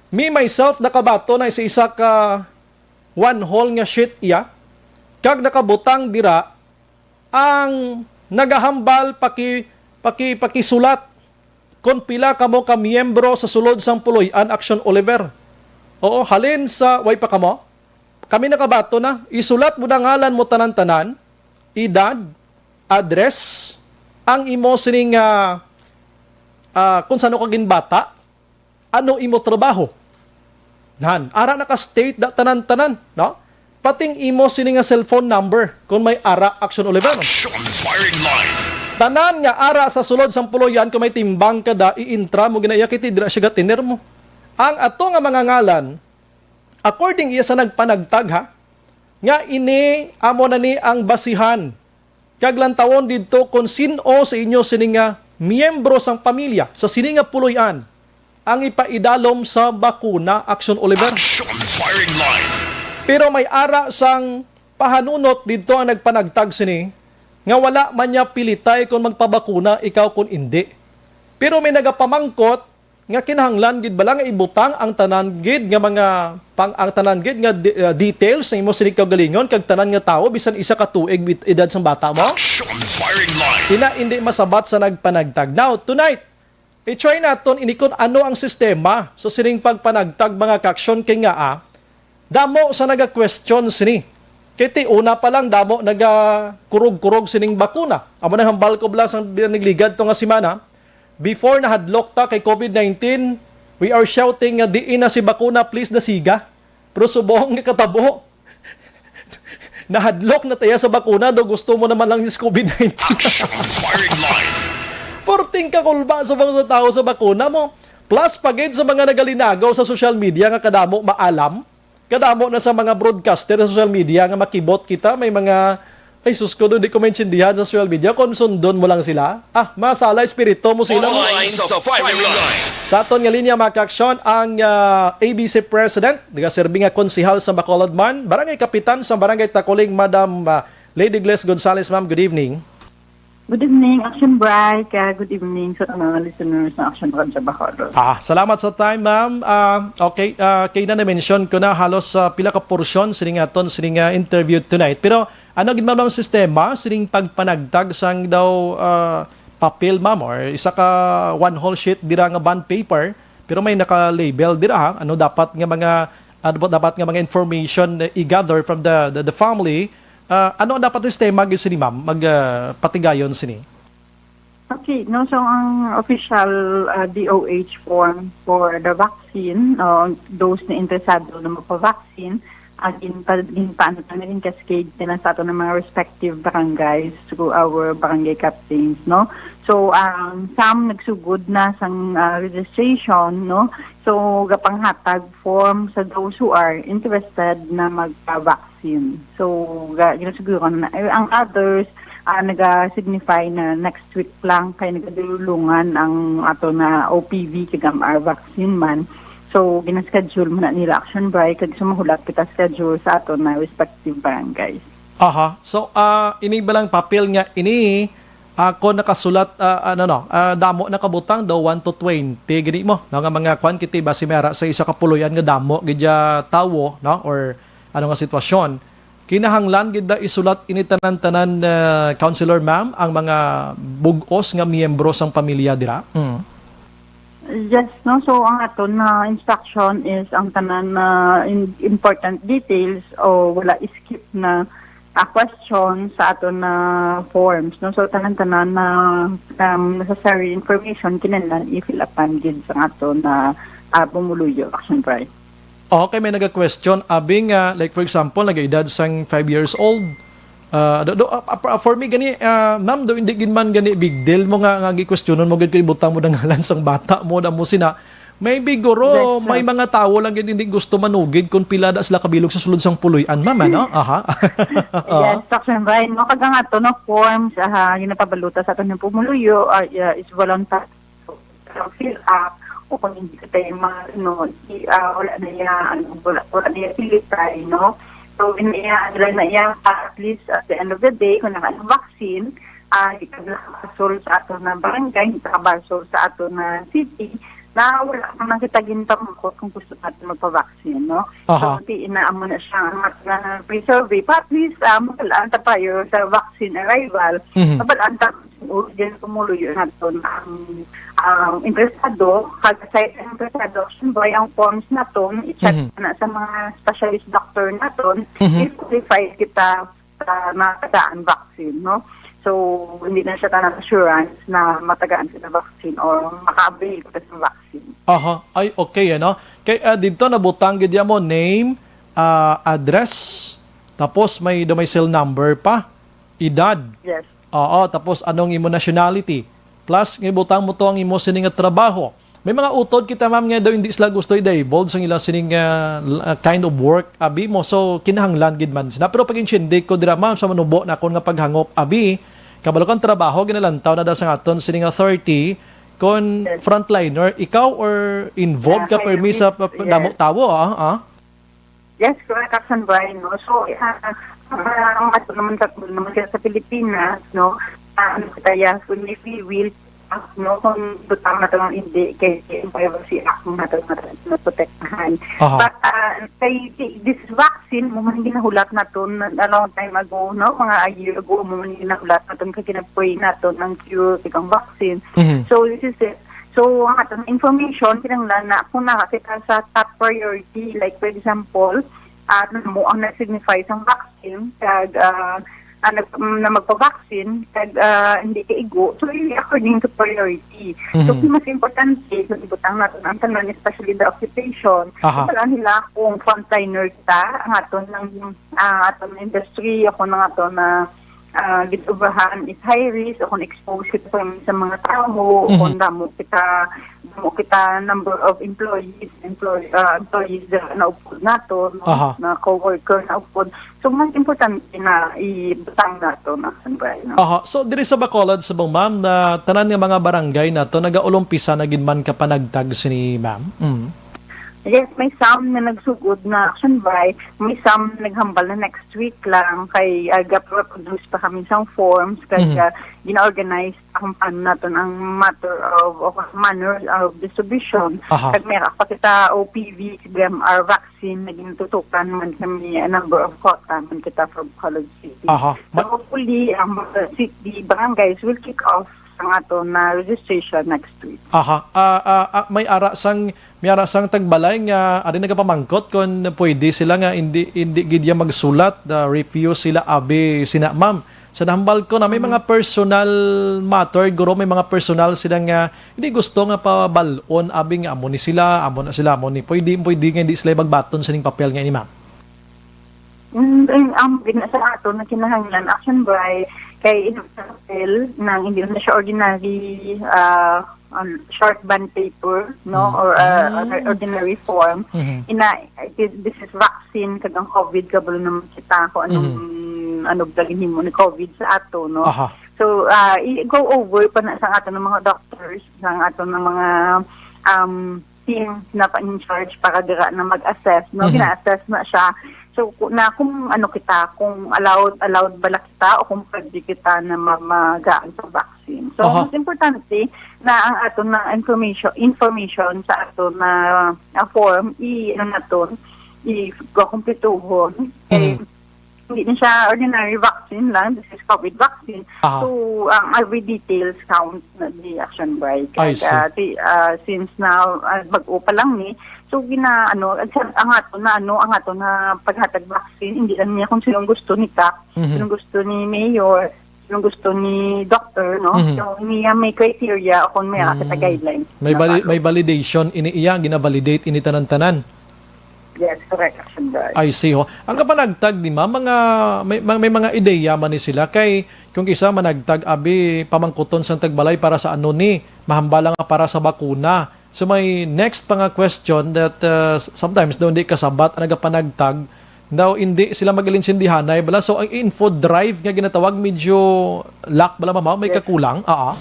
me myself nakabato na sa isa ka one hole nga sheet iya, kag nakabutang dira ang nagahambal paki-, paki-, pakisulat kon pila kamo ka miyembro sa sulod sang Puloy-an Action Oliver. Oo, halin sa, way pa kamo? Kami nakabato na. Isulat mo na ngalan mo tanan-tanan, edad, address, ang imo sining, ah, ah, kung sano ka ginbata, ano imo trabaho. Nan, ara naka-state da tanan-tanan, no? Pating imo sini nga cellphone number kung may ara, Action Oliver. Action firing line. Tanan nga ara sa sulod sang Puloy-an, kung may timbang ka da, iintra mo ginaiya kay ti dira siya gatiner mo. Ang ato nga mga ngalan, according iya sa nagpanagtag, ha, nga ini amo na ni ang basihan kag lantawon didto kon sin-o sa inyo sini nga miyembro sang pamilya sa sini nga puloy-an ang ipaidalom sa bakuna, Action Oliver. Action firing line. Pero may ara sang pahanunot didto ang nagpanagtag sini nga wala man niya pilitay kon magpabakuna ikaw kon indi. Pero may nagapamangkot nga kinahanglan gid bala nga ibutang ang tanan gid nga mga pang-, ang tanan gid nga de-, uh, details sa imo sini kaugalingon kag tanan nga tawo bisan isa ka tuig bit-, edad sang bata mo? Action firing line. Ina indi masabat sa nagpanagtag. Now, tonight, i-try naton ini kon ano ang sistema sa sining pagpanagtag, mga kaaksyon, kay nga, ah, damo sa naga-question sini. Kay ti una pa lang damo nagakurog-kurog sining bakuna. Amo nang hambal ko bala sang nagligad to nga semana, before nahadlok ta kay COVID nineteen, we are shouting nga, "Diin na si bakuna, please, dasiga." Pero subong nga katabo, nahadlok na tayo sa bakuna, do gusto mo naman lang is COVID nineteen. Action firing line. Perting kakulba sa mga tawo sa bakuna mo. Plus, pa gid sa mga nagalinagaw sa social media nga kadamo maalam, kadamo na sa mga broadcaster sa social media nga makibot kita, may mga, ay sus ko, di ko maintindihan sa social media kung sundon mo lang sila. Ah, masala espiritu mo sila mo. Online sa firing line. Sa aton nga linya, mga kaaksyon, ang, ah, A B C President, nagaserbi nga konsehal sa Bacolod man, Barangay Kapitan sa Barangay Tacoling, Madam, ah, Lady Gles Gonzales. Ma'am, good evening. Good evening, Action Bright, kag good evening sa mga listeners ng Action Radyo Bacolod. Ah, salamat sa time, ma'am. Ah, okay, ah, kay na na-mention ko na halos, ah, pila ka porsyon sining aton sining, ah, interview tonight. Pero ano gid, ma'am, ang sistema sining pagpanagtag sang daw, ah, papel, ma'am, or isa ka one whole sheet dira nga bond paper, pero may naka-label dira, ha? Ano dapat nga mga, ano ba dapat nga mga information na i-gather from the, the, the family? Ah, ano ang dapat sistema gid sini, ma'am, mag, ah, patigayon sini? Okay, no, so ang official, ah, D O H form for the vaccine, o those na interesado na magpa-vaccine, ah, ginpa-, ginpaano ta na rin cascade na sa ato ng mga respective barangays through our barangay captains, no? So, um, some nagsugod na sang, ah, registration, no? So, gapanghatag form sa those who are interested na magpa-vaccine. So, ga-, ginasiguro na, eh, ang others, ah, naga-signify na next week lang kay nagadulungan ang ato na O P V kag M R vaccine man. So, gina-schedule man na nila, Action Bri, kag sumahulap kita schedule sa ato na respective barangays. Aha. So, ah, ini ba lang papel nga ini, ah, kon nakasulat, ah, ano, no, ah, damo na kabutang daw, one to twenty gani mo, no, nga mga kwan kiti basi may ara sa isa ka puloy-an nga damo gid ya tawo, no, or ano nga sitwasyon. Kinahanglan gid ba isulat ini tanan-tanan, ah, Councilor Ma'am, ang mga bug-os nga miyembro sang pamilya dira? Mm. Yes, no? So, ang aton na instruction is ang tanan na in-, important details o wala skip na, ah, question sa aton na forms, no? So, tanan-tanan na, um, necessary information kinahanglan i-fill upan gid sa aton na, ah, pumuluyo, Action Bri. Okay, may naga-question. Abi nga, like, for example, nagaedad sang five years old. Ah, do, do, ah, ah, for me gani, ah, ma'am, do, hindi gid man gani big deal mo nga, nga gikwestiyonon mo gid kay ibutang mo na ngalan sang bata mo, damo sina. Maybe guro, Yes, sir. may mga tawo lang gid hindi gusto manugid kung pila da sila kabilog sa sulod sang puloy-an, ma'am, ano? Aha. Yes, Action Bri, no? Kag ang ato, no, forms, aha, ginapabaluta sa aton ng pumuluyo, ah, yeah, is voluntary. Fill up, o kung hindi ka tayo mga, ano, i-, ah, wala na iya, ano, wala, wala na iya pilitay, no? So, ginaiya, nila na iya, at least at the end of the day, kung naka-vaccine, ah, di ka nakabasol sa ato na barangay, di ka nakabasol sa ato na city, na wala ka nang kita gintamukot kung gusto natin magpa-vaccine, no? Aha. So, ti, inaamo na siya, ang mga na pre-survey, pa at least, ah, mabalaan ta prior sa vaccine arrival, Mhm. mabalaan ta, o, din kumuloy yun nato na ang, ang interesado, kag aside sa interesado, Action Bri, ang forms naton, i-check Mhm. na sa mga specialist doctor naton, Mhm. if qualified kita sa matagaan vaccine, no? So, hindi na siya tanang assurance na matagaan kita vaccine or maka-avail kita sa vaccine. Aha. Ay, okay, ano? Kay, ah, dito nabutang gid mo name, ah, address, tapos may, do may cell number pa, edad. Yes. Oo, tapos anong imo nationality? Plus, nga ibutang mo to ang imo sini nga trabaho. May mga utod kita, ma'am, nga daw hindi sila gusto i-divulge ang ilang sining, ah, l-, ah, kind of work, abi mo. So, kinahanglan gid man sina. Pero pag-intindi ko dira, ma'am, sa manubo na akon nga paghangop, abi, kabalo kang trabaho, ginalantaw na daw sa aton sining authority, kon Yes. frontliner, ikaw or involved Yeah, ka permi sa pa-, pa-, yes. damo tawo, ah, ah? Yes, correct, Action Bri, no? So, ah, ah, ang ato naman sa, naman sa, sa Pilipinas, no? Ah, ano kita, yes, when we will, ah, no? Kung butang na ito ng hindi, kay, kay ang privacy act natin, natin, naprotektahan. Aha. But, ah, kay, kay this vaccine, mo man ginahulat naton a long time ago, no? Mga a year ago, mo man ginahulat naton kay kinapoy naton ang cure, kay ang vaccine. Mhm. So, this is it. So, ang aton information, kinahanglan na kung nakakita sa top priority, like, for example, ah, ano mo ang nag-signify sang vaccine, kag, ah, ah, nag-, mm, na magpa-vaccine, kag, ah, hindi ka igo. So, really according to priority. So, Mhm. kung mas importante, kung ibutang natin ang tanan, especially the occupation, Aha. wala nila kung frontliner kita, ang aton ng, ah, aton industry, ako na nga to na ah, gid-obrahan is high risk o kung exposed kita sa, sa mga tawo, Mhm. kung damo kita, damo kita number of employees, employ-, ah, employees na naupod nato, no? Aha. Na co-worker naupod. So, mas importante na ibutang nato na, siyempre, no? Aha. So, diri sa Bacolod, sa bang, ma'am, na tanan nga mga barangay nato, nagaulumpisa na gid man ka panagtag sini, ma'am? Mm. Yes, may some na nagsugod na, Action Bri, may some na naghambal na next week lang kay, ah, gap-, produce pa kami sang forms kay, Mhm. ah, gina-organize ang ano naton ang matter of, of manner of distribution. Aha. Kag may pa kita O P V, M R vaccine na gintutukan man kami a number of quota man kita from College City. Aha. So Ma- hopefully, ang mga city, barangays will kick off ang ato na registration next week. Aha. Ah, ah, ah, may ara sang, may ara sang tagbalay nga ari nagapamangkot kon pwede sila nga hindi, hindi gid ya magsulat, ah, refuse sila abi sina ma'am. Sa nahambal ko na may Mhm. mga personal matter, guro, may mga personal sila nga hindi gusto nga pabal-on, abi nga amo ni sila, amo na sila, amo ni, pwede, pwede nga hindi sila magbaton sining papel nga ini, ma'am. Mm, ang, ang gina-, sa ato na kinahanglan, action by, kay in papel nang hindi na siya ordinary, ah, um, short bond paper, no? Mm. Or, uh, Mm. or ordinary form. Mhm. Ina, it is, this is vaccine, kag ang COVID, kabalo naman kita kung anong, Mhm. ano ba ginhimo ni COVID sa ato, no? Aha. So, ah, i-go over pa na sa ato ng mga doctors, sa ato ng mga, um, team na pa in charge para dira na mag-assess, no? Mhm. Gina-assess na siya. So, ku-, na kung ano kita, kung allowed, allowed bala kita o kung pwede kita na ma-, magaan sa vaccine. So, Aha. mas importante na ang ato na information, information sa ato na, ah, form, i-, ano naton, i-, kumpletuhon. Kay Mhm. hindi na siya ordinary vaccine lang, this is COVID vaccine. Aha. So, ang every details count na di, action by. I see. Kaya, ti-, ah, since na, ah, bag-o pa lang ni, so, gina-, ano, ang, ang ato na, ano, ang ato na paghatag vaccine, hindi lang niya kung sinong gusto ni Kap, Mhm. sinong gusto ni Mayor, sinong gusto ni Doctor, no? Mhm. So, niya may criteria o kung may Mm. kita guidelines May na vali-, follow. may validation ini iya, gina-validate ini tanan-tanan. Yes, correct, action by. I see, ho. Ang kapanagtag ni ma'am, mga, may, may, may mga ideya man ni sila kay kung isa managtag, abi, pamangkuton sang tagbalay para sa ano ni, mahambala nga para sa bakuna. So may next pa nga question that, uh, s-, sometimes daw hindi kasabat ang nagapanagtag, daw hindi sila magalinsindihanay bala. So ang info drive nga ginatawag medyo lack bala, ma'am, may Yes. kakulang. Aa.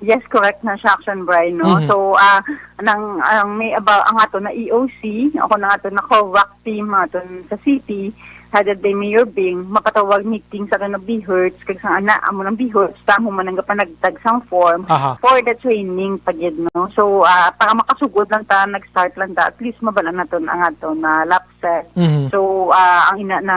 Yes, correct na siya, action by, no? Mhm. So, ah, nang, ang may aba-, ang ato na E O C, ako na ato na COVAC team, ato sa city, headed by Mayor Bing, mapatawag meeting sa ato na BHERTs, kag sa ana, amo ng BHERTs, tamo man ang gapanagtag sang form Aha. for the training pa gid, no? So, ah, para makasugod lang ta, nag-start lang ta, at least mabala naton ang ato na lapses. Mhm. So, ah, ang ina na,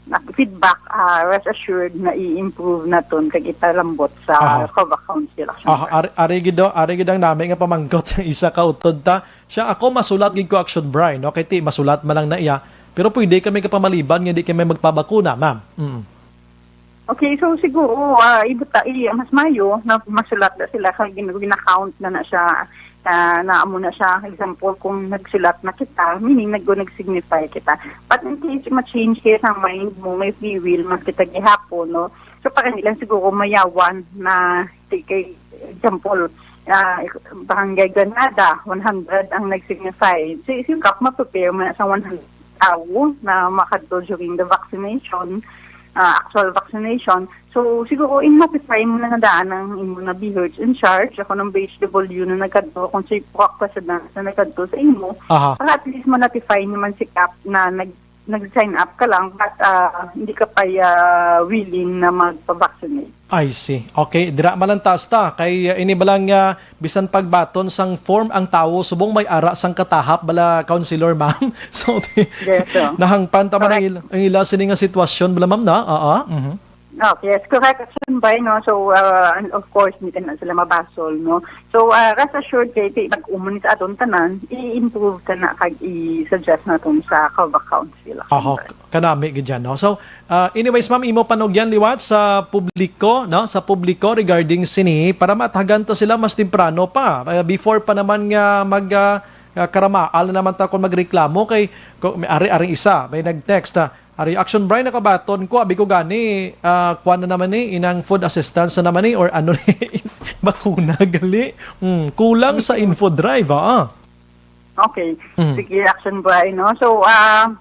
na feedback, ah, rest assured na i-improve naton kag ipalambot sa Aha. COVAC Council, action Aha, by. Ari, ari gid, ari gid ang nami nga pamangkot sa isa ka utod ta. Siya, ako masulat gid ko, action by, no? Kay ti, masulat man lang na iya. Pero pwede kami kapamaliban nga di kami magpabakuna, ma'am. Mm. Okay, so siguro, ah, ibuta, i-, mas mayo na masulat na sila kay gin-, gina-count na na siya, ah, na amo na siya. Example, kung nagsulat na kita, meaning nag-, nag-signify kita. But in case ma-change kayo sa mind mo, may free will, mas kita gihapon, no? So, para nila siguro mayawan na, ti-, kay example, ah, Barangay Granada, one hundred ang nag-signify. So, if you kap, ma-prepare mo na sa one hundred tawo na makadto during the vaccination, ah, actual vaccination. So, siguro, in notify mo na nadaan ang imo na BHERTs in charge, ako ng BHW na nagkadto, kung si Pwak President na nagkadto sa imo, Aha. para at least ma-notify naman si kap na nag-, nag-sign up ka lang, but, ah, hindi ka pa, ah, willing na magpa-vaccinate. I see. Okay, dira man lang taas ta. Kay, uh, ini ba lang, uh, bisan pagbaton sang form ang tawo, subong may ara sang katahap bala, Councilor, ma'am. So, Yes, sir. nahangpan ta man ang Correct. il-, ang ila sini nga sitwasyon bala, ma'am, na? Oo. Mhm. Oh, yes, correct, action by, no? So, uh, and of course, hindi ka na sila mabasol, no? So, uh, rest assured kay ti mag-umon sa aton tanan, i-improve ka na kag i-suggest naton sa COVAC Council, action Aha, by. kanami gid yan, no? So, Ah, anyways, ma'am, imo panugyan liwat sa publiko, no? Sa publiko regarding sini para matagan to sila mas temprano pa. Ah, before pa naman nga mag, ah, ah, karamaal na naman ta kung magreklamo kay, kung, may ari, aring isa, may nag-text, ah, "Ari, action, Brian, nakabaton ko, abi ko gani, ah, kuwan na naman ni, inang food assistance na naman ni, or ano ni, bakuna gali." Hmm, kulang sa info drive, ah. Okay. Mhm. Sige, action, Brian, no? So, ah,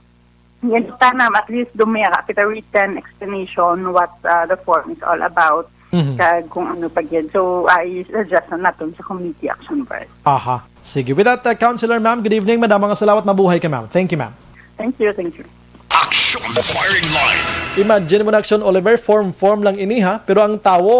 yan, tana, at least dumira kita written explanation what, uh, the form is all about, Mhm. kag kung ano pa gyud. So, I suggest na naton sa committee action first. Aha. Sige. With that, uh, Councilor, ma'am, good evening. Madamo nga salamat. Mabuhay ka, ma'am. Thank you, ma'am. Thank you, thank you. Action Firing Line. Imagine mo na, Action Oliver, form-form lang ini, ha? Pero ang tawo,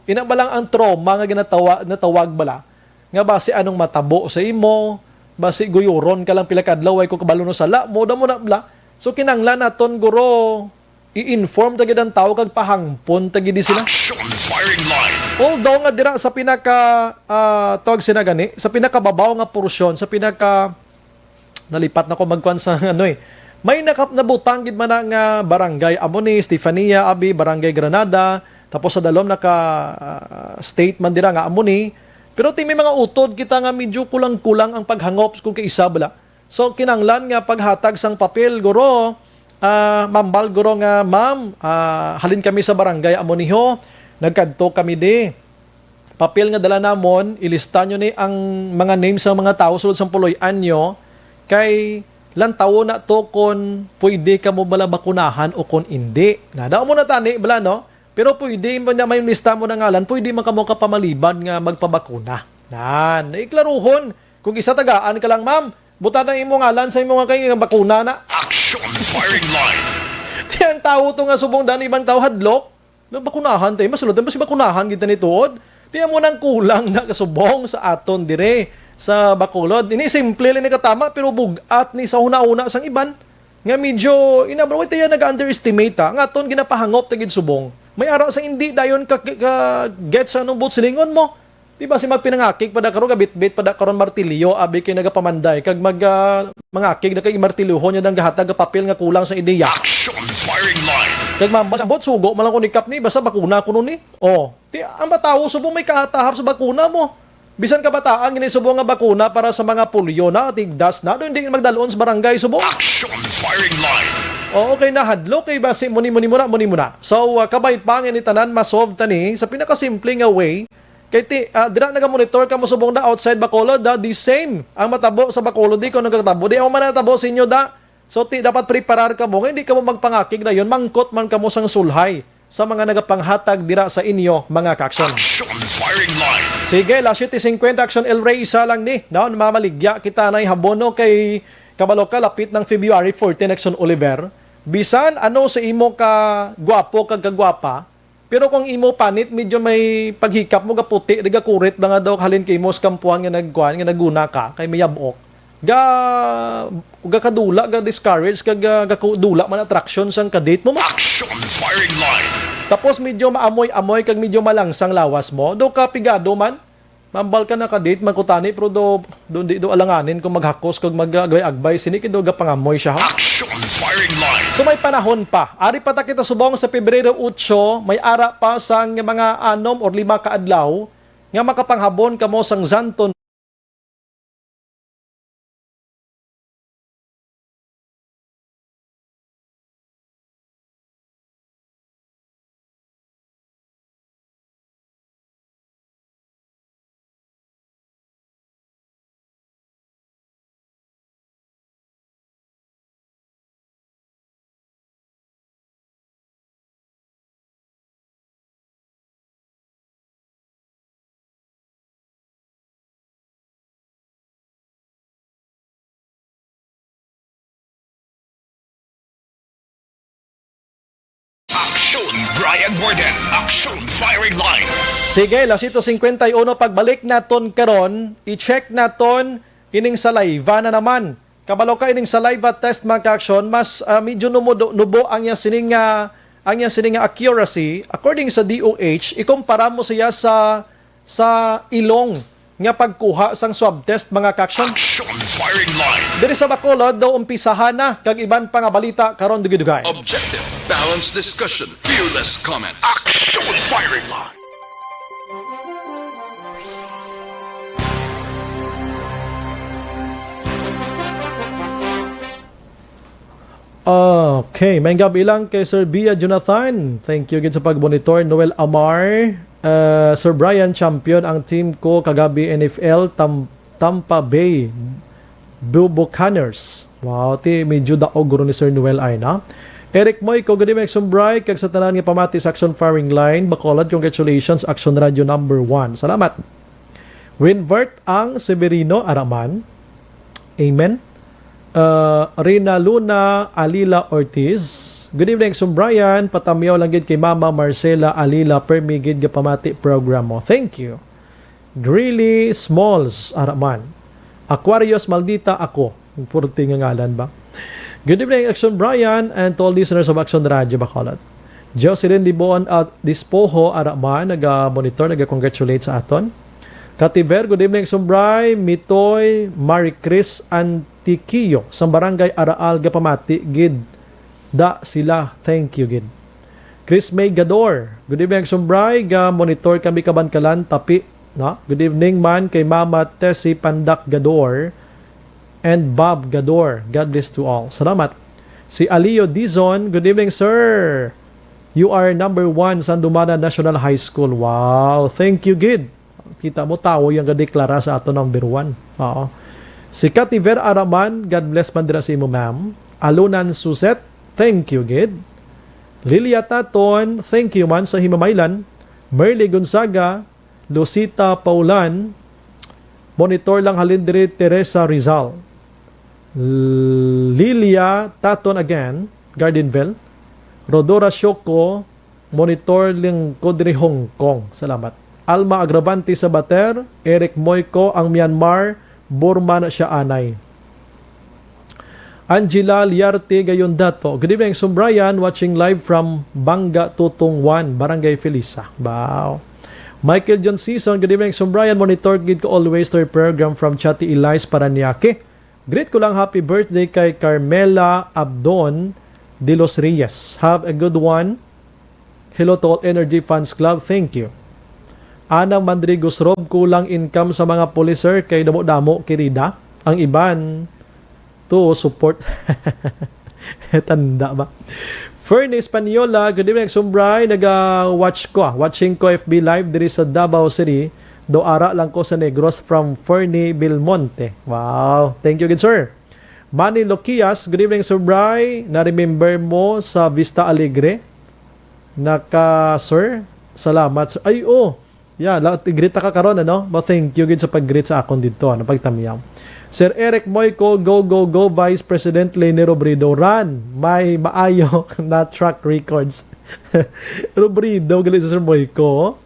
ina ba lang ang trauma nga ginatawa-, natawag bala? Nga basi anong matabo sa imo, basi guyuron ka lang pila ka adlaw, way ko kabalo no sala mo, damo na bala. So, kinahanglan naton, guro, i-inform ta gid ang tawo kag pahangpon ta gid sila. Action Firing Line. Although nga dira sa pinaka, ah, tawag sina gani, sa pinakababaw nga porsyon, sa pinaka, nalipat na ko magkuan sa ano eh, May nakap-, nabutang gid man na nga barangay amo ni Stefania, abi, Barangay Granada, tapos sa dalom naka, ah, state man dira nga amo ni. Pero ti may mga utod kita nga medyo kulang-kulang ang paghangop kung kaisa bala. So, kinahanglan nga paghatag sang papel, guro, ah, mambal, guro, nga, "Ma'am, ah, halin kami sa barangay amo niho. Nagkadto kami di." Papel nga dala namon, ilista nyo ni ang mga names sang mga tawo sulod sang puloy-an nyo, kay lantawon na to kon pwede kamo bala bakunahan o kon indi. Na, dao mo na tani, bala, no? Pero pwede mo na may lista mo na ngalan, pwede man kamo kapamaliban nga magpabakuna. Nan, naiklaruhon. Kung isa tagaan ka lang, ma'am, buta na imo ngalan sa imo nga kay bakuna na. Action firing line. Ti ang tawo to nga subong dan ibang tawo hadlok. Nagbakunahan tayo, mas ulod, mas bakunahan kita ni tuod. Ti amo nang kulang na kasubong sa aton dire sa Bacolod. Ini simple lang ni katama, pero bugat ni sa huna-huna sang iban. Nga medyo, inabro, tayo nag-underestimate, ha. Nga aton ginapahangop ta gid subong. May ara sa hindi dayon ka, ka, ka get sa anong buot silingon mo. Di ba si magpinangakig pa da karon, gabitbit pa da karon martilyo, abi kay nagapamanday, kag mag, ah, mangakig na kay martilyohon niya dang gahatag nga papel nga kulang sa ideya. Action firing line. Kag mambas, ambot, sugo man lang ko ni Kap ni, basta bakuna kuno ni. Oh, ti, ang batawo subong may kahatahap sa bakuna mo. Bisan kabataan, gini subong nga bakuna para sa mga polio na, tigdas na, do hindi magdalon sa barangay subong. Action firing line. Oo, kay nahadlok, kay basi muni, muni muna, muni muna. So, ah, kabay pa nga ni tanan, masolve tani sa pinakasimple nga way. Kay ti, ah, dira naga-monitor ka mo subong na outside Bacolod, da, the same. Ang matabo sa Bacolod, di ko nagkatabo. Di ako man natabo sa inyo, da. So, ti, dapat preparar ka mo. Nga hindi ka mo magpangakig na yun. Mangkot man ka mo sang sulhay sa mga nagapanghatag dira sa inyo, mga ka-action. Action firing line. Sige, alas siyete cincuenta, Action El Rey, isa lang ni. Daw, mamaligya kita na habono kay kabalo ka, lapit ng February fourteen, Action Oliver. Bisan ano sa imo ka gwapo kag kagwapa, pero kung imo panit, medyo may paghikap mo, gaputi, di gakurit ba nga daw halin kay imo sa kampuan nga nagkuan, nga naguna ka, kay may yabok. Ga, gakadula, ga-discourage, kag ga, gaku-, dula man attraction sang kadate mo, ma-. Action firing line. Tapos medyo maamoy-amoy kag medyo malangsang lawas mo. Do ka pigado man. Mambal ka na ka-date, magkutani, pero do, do, di do alanganin kung maghakos kag mag-agbay-agbay. Sini kay do gapangamoy siya, ha? Action firing line. So may panahon pa. Ari pa ta kita subong sa Pebrero otso, may ara pa sang mga anom or lima ka adlaw nga makapanghabon kamo sang Xanthone. Action Brian Warden, Action Firing Line. Sige, alas siyete cincuenta y uno, pagbalik naton karon, i-check naton ining saliva na naman. Kabalo ka ining saliva test, mga ka-action, mas, ah, medyo numudo-, nubo ang iya sining nga, ang iya sining nga accuracy. According sa D O H, ikumpara mo siya sa, sa ilong nga pagkuha sang swab test, mga ka-action. Action firing line. Diri sa Bacolod, daw umpisahan na kag iban pa nga balita karon dugay-dugay. Objective, balanced discussion, fearless comments. Action firing line. Okay, may gabi lang kay Sir Bia Jonathan. Thank you gid sa pagmonitor. Noel Amar, uh, Sir Brian, champion ang team ko kagabi, N F L, Tam-, Tampa Bay Bu-, Buccaneers. Wow, ti medyo daog guro ni Sir Noel ay na. Eric Moy ko, good evening, Action Bright, kag sa tanan nga pamati sa Action Firing Line, Bacolod, congratulations, Action Radio number one. Salamat. Winvert ang Severino, ara man. Amen. Uh, Rina Luna Alila Ortiz. Good evening, Sir Brian. Patamyaw lang gid kay Mama Marcela Alila. Permi gid nga pamati program mo. Thank you. Greeley Smalls, ara man. Aquarius Maldita ako. Ang purti nga ngalan ba? Good evening, Action Brian, and to all listeners of Action Radio Bacolod. Jocelyn Diboon at Dispoho, ara man, naga-monitor, naga-congratulate sa aton. Kativer, good evening, Action Bri, Mitoy, Marie Chris, and Kiyo sang Barangay Araal, gapamati gid da sila. Thank you gid. Chris May Gador, good evening, Action Bri. Ga monitor kami Kabankalan, Tapi, no? Good evening man kay Mama Tessie Pandak Gador and Bob Gador. God bless to all. Salamat. Si Alio Dizon, good evening, sir. You are number one sa Andumanan National High School. Wow, thank you gid. Kita mo, tawo yung gadeklara sa ato number one. Oo. Si Kativer Araman, God bless man dira sa imo, ma'am. Alunan Suset, thank you gid. Lilia Taton, thank you man sa himamaylan. Merly Gonzaga, Lucita Paulan, monitor lang halin diri, Teresa Rizal. Lilia Taton again, Gardenville. Rodora Shoko, monitor lang ko diri Hong Kong. Salamat. Alma Agravante Sabater, Eric Moico, ang Myanmar, Burma na siya anay. Angela Liarte Gayon Dato, good evening, Sumbrayan, watching live from Banga Tutong one, Barangay Felisa. Wow. Michael John Season, good evening, Sumbrayan, monitor gid ko always their program from Chati Elias, Parañaque. Greet ko lang happy birthday kay Carmela Abdon de los Reyes. Have a good one. Hello to all Energy Fans Club. Thank you. Anang Mandrigos Rob, kulang income sa mga pulis, sir, kay damo-damo kirida. Ang iban to support. Tanda ba? Fernie Española, good evening, Sumbray. Naga-watch ko, ah. Watching ko F B Live diri sa Davao City. Do ara lang ko sa Negros from Fernie Belmonte. Wow. Thank you, good sir. Manny Loquias, good evening, Sumbray. Na-remember mo sa Vista Alegre? Naka, sir? Salamat, sir. Ay, oh. Yeah, la, greet ka karon, ano? But thank you gid sa pag-greet sa akon didto, ano, pagtamyaw. Sir Eric Moico, go, go, go, Vice President Leni Robredo, run. May maayo na track records. Robredo, gali si Sir Moico.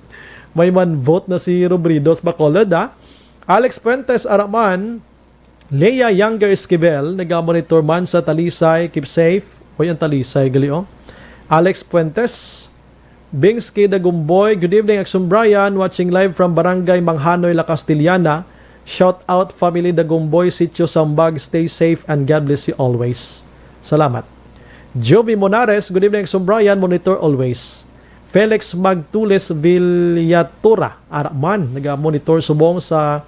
May man vote na si Robredo sa Bacolod, ah. Alex Fuentes, Araman, Leia Younger Esquivel, naga-monitor man sa Talisay. Keep safe. Hoy, ang Talisay, gali, oh. Alex Fuentes, Bings K. Dagumboy, good evening, Action Brian, watching live from Barangay Manghanoy, La Castellana. Shout out, family Dagumboy, Sitio Sambag. Stay safe and God bless you always. Salamat. Joby Monares, good evening, Action Brian, monitor always. Felix Magtules Villatura, Araman, naga-monitor subong sa,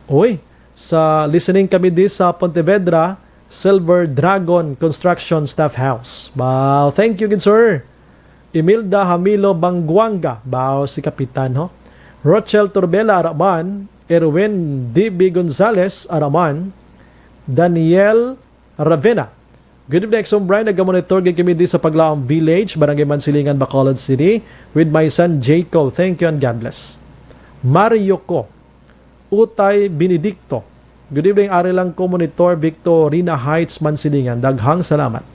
uy, sa listening kami di sa Pontevedra, Silver Dragon Construction Staff House. Wow, thank you, good sir. Imelda Hamilo Bangguanga, wow, si Kapitan, ho. Rochelle Turbela, Araman. Erwin D B Gonzalez, Araman. Daniel Ravena. Good evening, Exo Brian. Nagamonitor gid kami di sa Paglaom Village, Barangay Mansilingan, Bacolod City, with my son Jacob. Thank you and God bless. Mario ko. Utay Benedicto. Good evening, ari lang ko monitor, Victorina Heights, Mansilingan. Daghang salamat.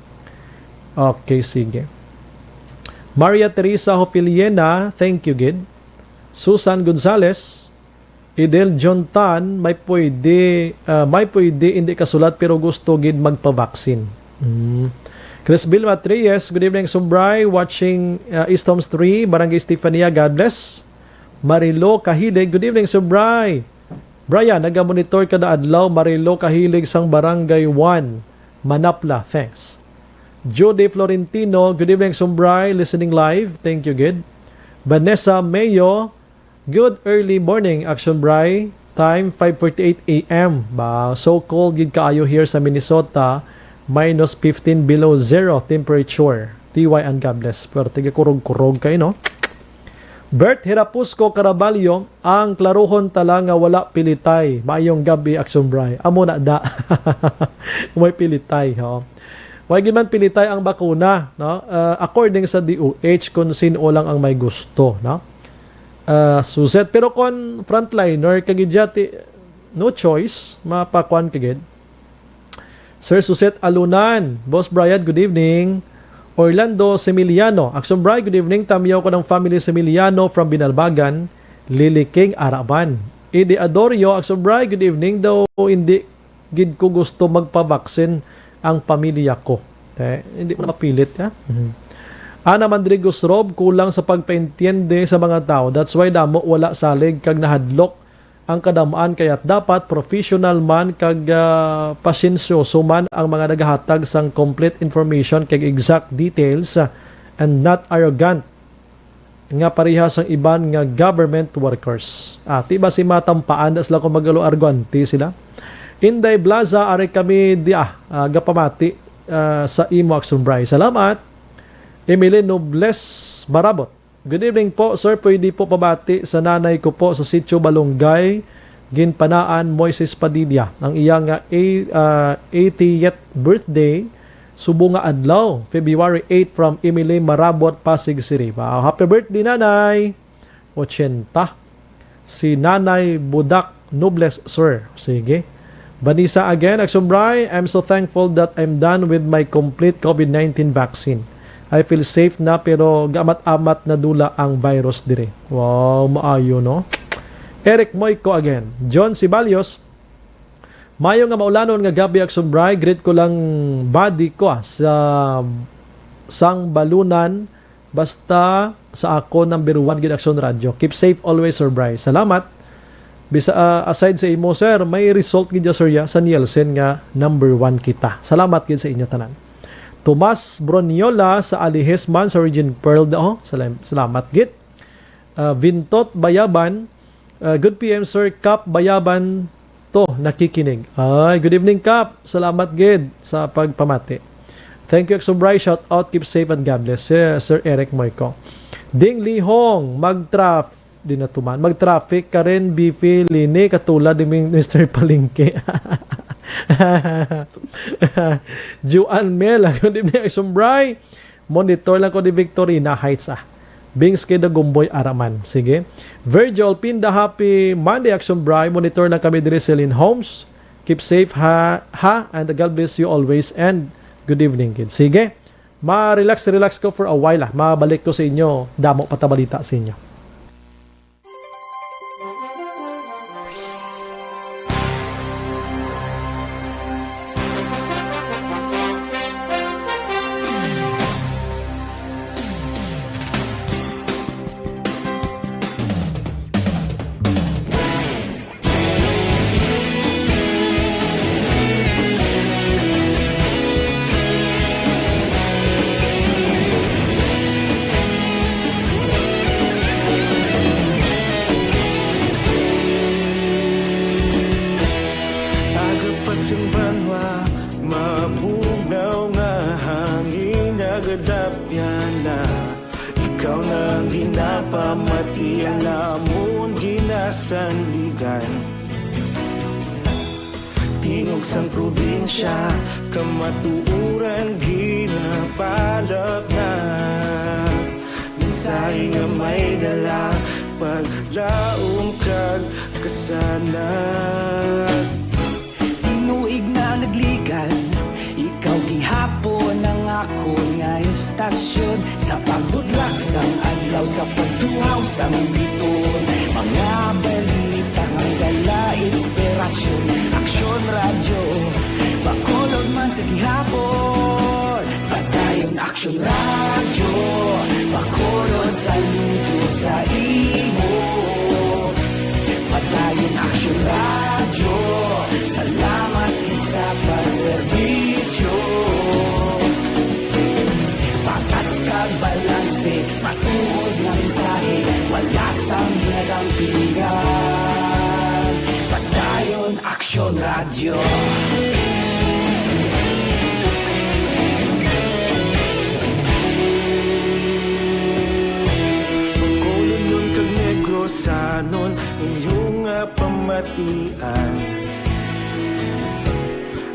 Okay, sige. Maria Teresa Hopiliena, thank you gid. Susan Gonzalez, Idel John Tan, may pwede, ah, may pwede hindi kasulat pero gusto gid magpabaksin. Mm. Chris Bill Matrias, good evening, Sumbray. Watching, ah, East Homes three, Barangay Estefania. God bless. Marilo Kahilig, good evening, Sumbray. Brian, nagamonitor kada adlaw. Marilo Kahilig sang Barangay one, Manapla. Thanks. Judy Florentino, good evening, Sumbray. Listening live. Thank you, good. Vanessa Mayo, good early morning, Action Bray. Time, five forty-eight A M. Ba, so cold gid kaayo here sa Minnesota. Minus fifteen below zero temperature. T Y and God bless. Pero tiga kurog-kurog kayo, no? Bert Hirapusco Caraballo, ang klaruhon tala nga wala pilitay. Maayong gabi, Action Bray. Amo na da. May pilitay, ho. Way gid man pilitay ang bakuna, no? Uh, according sa D O H, kung sino lang ang may gusto, no? Uh, Suzette, pero kon frontliner ka gid dyan, ti-, no choice, mapakuan ka gid. Sir Suset Alunan, Boss Brian, good evening. Orlando Semiliano, Action Brian, good evening. Tamyaw ko ng family Semiliano from Binalbagan, Liliking, Araban. Idi Adorio, Action Brian, good evening. Daw hindi gid ko gusto magpabaksin ang pamilya ko. Eh, hindi mo na mapilit, ha? Mhm. Ana Mandrigos Rob, kulang sa pagpaintiende sa mga tao. That's why damo wala salig kag nahadlok ang kadam-an, kaya dapat professional man kag, ah, pasyensyoso man ang mga nagahatag sang complete information kag exact details, ah, and not arrogant nga pareha sang iban nga government workers. Ah, ti ba si matampaan, da sila kung magalo argwante sila. Inday Blaza, ari kami di, ah, ah, gapamati, ah, sa imo, Action Bry. Salamat. Emily Nobles Barabot. Good evening po, sir. Pwede po pabati sa nanay ko po sa Sitio Balunggay, Ginpanaan, Moises Padilla. Ang iya nga a-, ah, eightieth birthday, subo nga adlaw, February eight, from Emily Marabot, Pasig City. Wow, happy birthday, Nanay! Ochenta. Si Nanay Budak Nobles, sir. Sige. Vanessa again, Action Bry, I'm so thankful that I'm done with my complete COVID nineteen vaccine. I feel safe na, pero gaamat-amat na dula ang virus diri. Wow, maayo, no? Eric Moico again. John Sibalios, mayo nga maulanon nga gabi, Action Bry. Greet ko lang body ko, ah, sa Sangbalunan. Basta sa ako, number one gid Action Radyo. Keep safe always, Sir Bry. Salamat. Bisa, ah, aside sa imo, sir, may result gid ya, sir, ya, sa Nielsen nga number one kita. Salamat gid sa inyo tanan. Tomas Broniola sa Alijes man, sa Regine Pearl, oh, salam-, salamat gid. Ah, Vintot Bayaban, ah, good P M, Sir Kap Bayaban to, nakikinig. Ay, good evening, Kap. Salamat gid sa pagpamati. Thank you, Action Bry. Shout out, keep safe and God bless. Si Sir Eric Moico. Ding Lihong, magtraf-, di na tuman. Mag-traffic ka rin, B P Lini, katulad ni Ming-, Mister Palengke. Juan Mel, good evening, Action Bry. Monitor lang ko di Victorina Heights, ah. Bings kay Dagumboy Araman. Sige. Virgil Pinda, happy Monday, Action Bry. Monitor lang kami diri sa Lin Homes. Keep safe, ha, ha, and God bless you always, and good evening, kids. Sige. Ma-relax, relax ko for a while, ah. Mabalik ko sa inyo. Damo pa ta balita sa inyo. Aga pa sing banwa, mabugnaw nga hangin nagadapyan na. Ikaw na ang ginapamati, ang amon ginasandigan. Tingog sang probinsya, kamatuoran ginapalapnap. Mensahe nga may dala, paglaom kag kasanag. Tinuig na nagligan, ikaw gihapon ang akon nga istasyon. Sa pagbutlak sang adlaw, sa pagtuhaw sang biton, mga balita nga dala inspirasyon. Aksyon Radyo, Bacolod man sa gihapon. Padayon Aksyon Radyo, Bacolod, saludo sa imo. Padayon Aksyon Radyo, salamat gid sa pagserbisyo. Patas kag balanse, matuod nga mensahe, wala sang ginadampingan. Padayon Aksyon Radyo. Bacolodnon kag Negrosanon, inyo nga pamatian.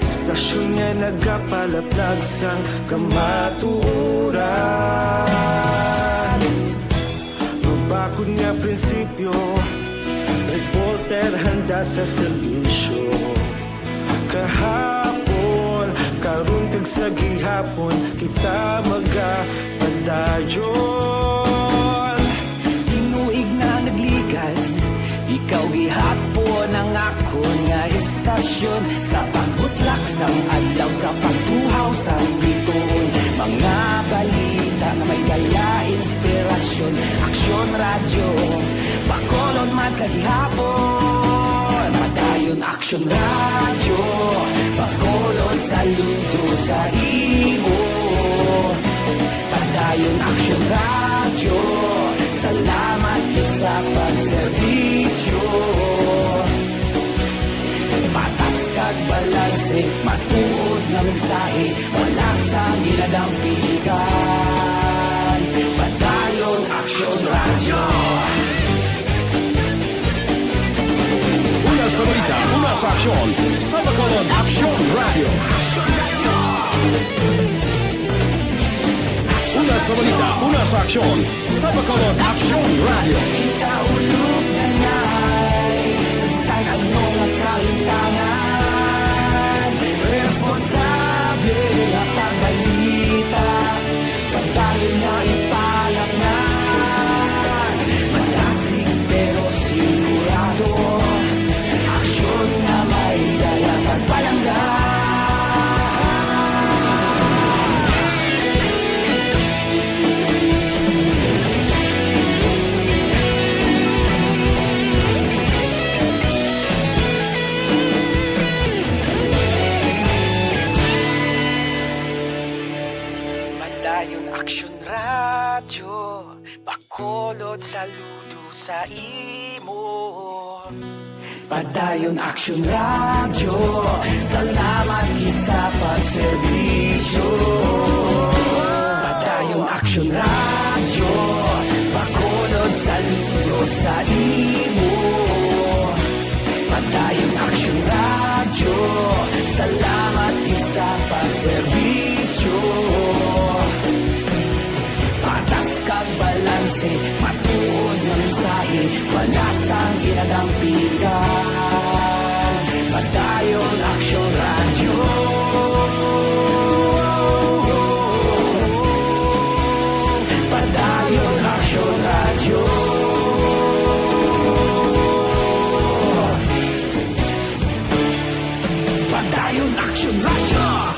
Istasyon nga nagapalaplag sang kamatuoran. Mabakod nga prinsipyo, reporter handa sa serbisyo. Kahapon, karon kag sa gihapon, kita magapadayon. Tinuig na nagligan, ikaw gihapon ang akon nga istasyon. Sa pagbutlak sang adlaw, sa pagtuhaw sang biton, mga balita nga may dala inspirasyon. Aksyon Radyo, Bacolod man sa gihapon. Aksyon Radyo, Bacolod, saludo sa imo. Padayon Aksyon Radyo, salamat gid sa pagserbisyo. Patas kag balanse, matuod nga mensahe, wala sang ginadampigan. Padayon Aksyon Radyo. Una sa balita, una sa aksyon, sa Bacolod Aksyon Radyo. Una sa balita, una sa aksyon, sa Bacolod Aksyon Radyo. Kita ulog na ngay, sa bisan ano nga kalimtangan, responsable nga pagbalita. Padayon nga ipalaknag, madasig pero sigurado, aksyon nga may dala kag palangga. Padayon Aksyon Radyo, Bacolod, saludo sa imo. Padayon Aksyon Radyo, salamat gid sa pagserbisyo. Padayon Aksyon Radyo, Bacolod, saludo sa imo. Padayon Aksyon Radyo, salamat gid sa pagserbisyo. Patas kag balanse, matuod nga mensahe, wala sang ginadampigan. Padayon Aksyon Radyo. Padayon Aksyon Radyo. Padayon Aksyon Radyo.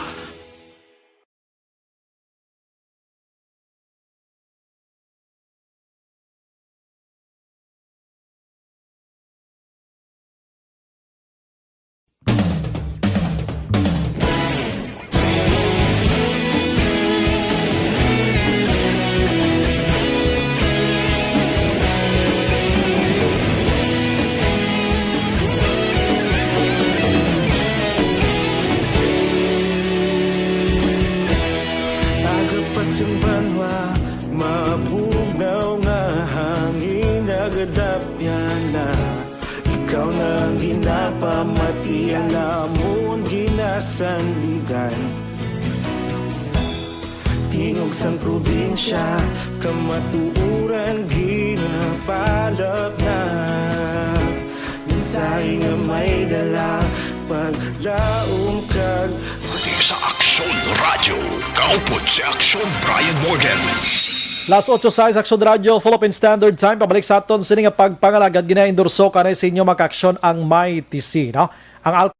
Pagkapas ang banwa, mabugnaw nga hangin nagadapyan na. Ikaw na ang ginapamati, ang amon ginasandigan. Tingog sang probinsya, kamatuoran ginapalapnag. Mensahe nga may dala, paglaom kag Sa Aksyon Radyo, kaupod si Aksyon Brian Morgan. Las otso sais, Aksyon Radyo, Philippine Standard Time. Pabalik sa aton sini nga pagpangalagad, ginaendorso kanay sa inyo, mga ka-aksyon, ang Mighty C, no? Ang al-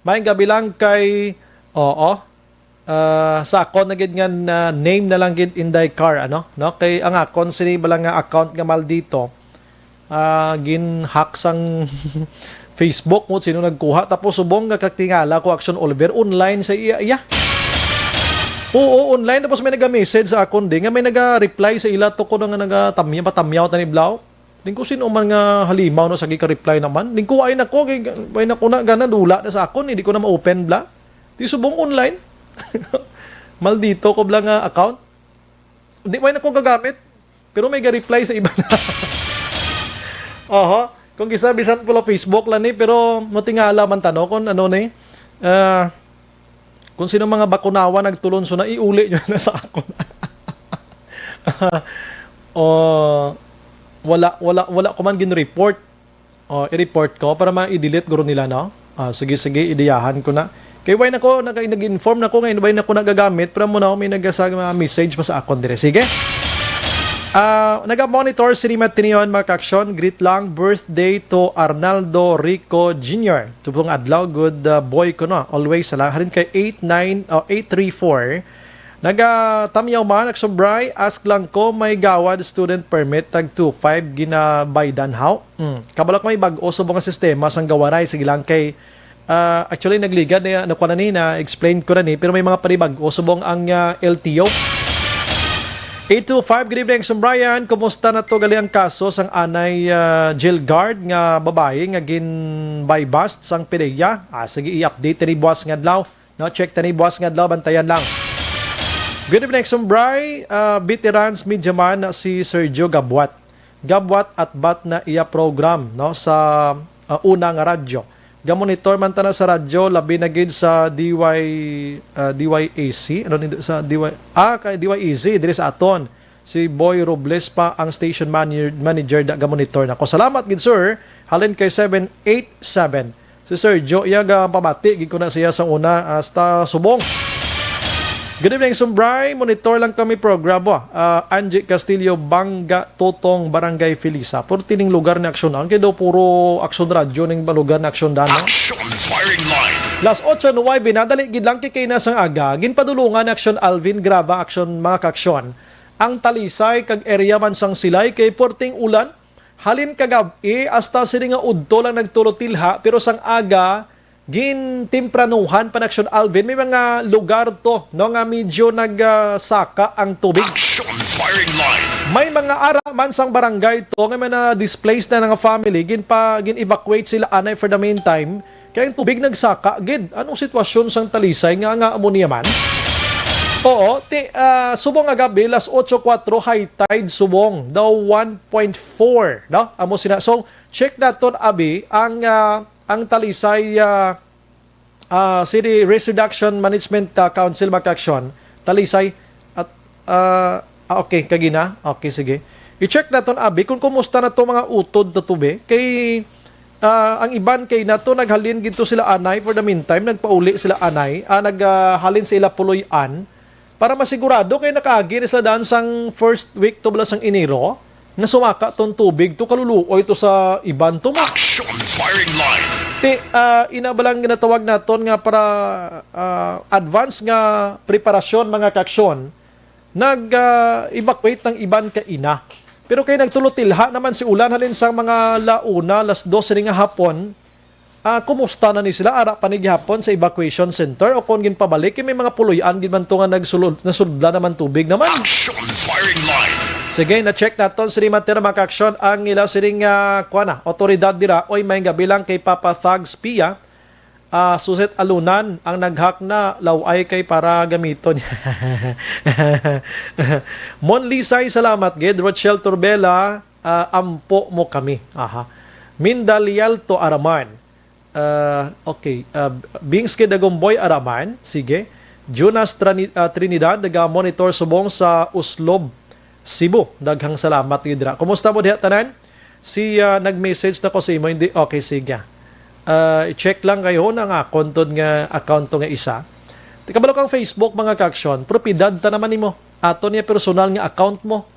Maayong gabi lang kay, oo, ah, sa akon na gid nga na name na lang gid Inday Car, ano, no? Kay ang akon sini bala nga account nga Maldito, ah, gin-hack sang Facebook mo, sino nagkuha. Tapos subong nga katingala ko, Action Oliver, online sa iya, iya. Oo, online. Tapos may naga-message sa akon di nga may naga-reply sa ila to ko nga nagatamyaw, patamyaw tani blaw. Din ko, sino man nga halimaw na sa gika-reply naman. Din ko, ay nako, kay, ay nako na, gana, dula na sa akon, hindi ko na ma-open bla. Di subong online. Maldito ko bla nga account. Di, ay nako gagamit. Pero may ga-reply sa iba na. Oho. Kung kisa, bisan pula Facebook lang ni, pero matingala man tano kung ano ni. Ah, Kung sino mga bakunawa nagtulon, so naiuli nyo na sa akon. O, wala, wala, wala ko man gin-report. O, i-report ko para ma-delete guro nila, no? Ah, sige, sige, ideyahan ko na. Kay why na ko, nag-, nag-inform na ko ngayon, why na ko nagagamit, pero mo na may nagasa-, mga message pa sa akon dire. Sige. Ah, naga-monitor si Rima Tinion, mga kaksyon. Greet lang, birthday to Arnaldo Rico Junior. Tubong adlaw, good, ah, boy ko, no? Always, sala. Halin kay eight nine, oh, eight three four. Naga-Tamyaw man, Aksyon Bri, ask lang ko, may gawad student permit, tag two five, ginabaydan haw? Hmm. Kabalo ko may bag-o subong nga sistema sang gawaray. Sige lang kay, ah, actually, nagligad na, nakuha na ni, na-explain ko na ni, pero may mga panibag-o subong ang, ah, L T O. Eight two five, good evening, Aksyon Brian. Kumusta na to gali ang kaso sang anay, ah, jail guard nga babayi nga gin-buy bust sang PDEA? Ah, sige, i-update ni buwas nga adlaw. No, check tani buwas nga adlaw, bantayan lang. Good evening, Sumbray. Ah, veterans media man na si Sergio Gabwat. Gabwat at bat na iya program, no, sa, ah, una nga radyo. Gamonitor man tana sa radyo, labi na gid sa D Y, ah, D Y A C, ano ni sa D Y, ah, kay D Y A C diri sa aton. Si Boy Robles pa ang station manager, manager da gamonitor nako. Salamat gid, sir. Halin kay seven eight seven. Si Sir Joe, iya ga pamati gid ko na siya sa una, hasta subong. Good evening, Sumbray. Monitor lang kami programa. Ah, Angie Castillo, Bangga, Totong, Barangay Felisa. Puro tining lugar ni aksyon. Ang kay daw puro aksyon radyo ning lugar ni aksyon dan, no? Action firing line. Las ocho nuwebe na, dali gid lang kay kay na sang aga. Ginpadulungan ni aksyon Alvin, Graba, aksyon, mga kaksyon. Ang Talisay kag area man sang Silay kay puwerteng ulan. Halin kagab-i hasta sini nga udto lang nagtulotilha, pero sang aga, gintempranuhan pa ni aksyon Alvin. May mga lugar to, no, nga medyo nagsaka ang tubig. Action firing line. May mga ara man sang barangay to nga may na-displaced na nga family, ginpa-, gin-evacuate sila anay for the meantime. Kay ang tubig nagsaka gid. Anong sitwasyon sang Talisay nga, nga amo niya man? Oo, ti, ah, subong nga gabi, las otso kuwatro, high tide subong daw one point four, no? Amo sina. So, check naton abi ang, ah, ang Talisay, ah, ah, City Risk Reduction Management, ah, Council, mga kaksyon. Talisay at, ah, ah, okay, kagina. Okay, sige. I-check naton abi kung kumusta na to mga utod na tubig. Kay Ah, ang iban kay nato naghalin gid to sila anay for the meantime, nagpauli sila anay, ah, nag, ah, halin sa ila puloy-an para masigurado kay nakaagi na sila daan sang first week to bala sang Enero nga sumaka ton tubig to, kaluluoy to sa iban to mo. Action firing line. Ti, ah, ina ba lang ginatawag naton nga para, ah, advance nga preparasyon, mga kaksyon, nag, ah, evacuate ng iban ka ina. Pero kay nagtulotilha naman si ulan halin sa mga launa, las dos ni nga hapon, ah, kumusta na ni sila? Ara pa ni gihapon sa evacuation center o kon ginpabalik? Kay may mga puloy-an gid man to nga nagsulod, nasudla naman tubig naman. Action firing line. Sige, na-check naton sini, mga tira, mga ka-aksyon, ang ila sining, ah, kuwan na, otoridad dira. Oy, may gabi lang kay Papa Thugs Pia. Ah, Suset Alunan ang nag-hack na, law-ay kay para gamiton. Mon Lisay, salamat gid. Rochelle Turbela, ah, ampo mo kami. Aha. Minda Lialto Araman. Ah, okay. Ah, Bings kay Dagomboy Araman. Sige. Jonas Trani-, ah, Trinidad, naga-monitor subong sa Uslob, Cebu. Daghang salamat gid ra. Kumusta mo diha tanan? Si, ah, nag-message na ko sa imo, hindi? Okay, sige. Ah, i-check lang kayo na nga account to nga, account to nga isa. Di kabalo kang Facebook, mga ka-aksyon, propiedad ta naman nimo. Ato niya personal nga account mo.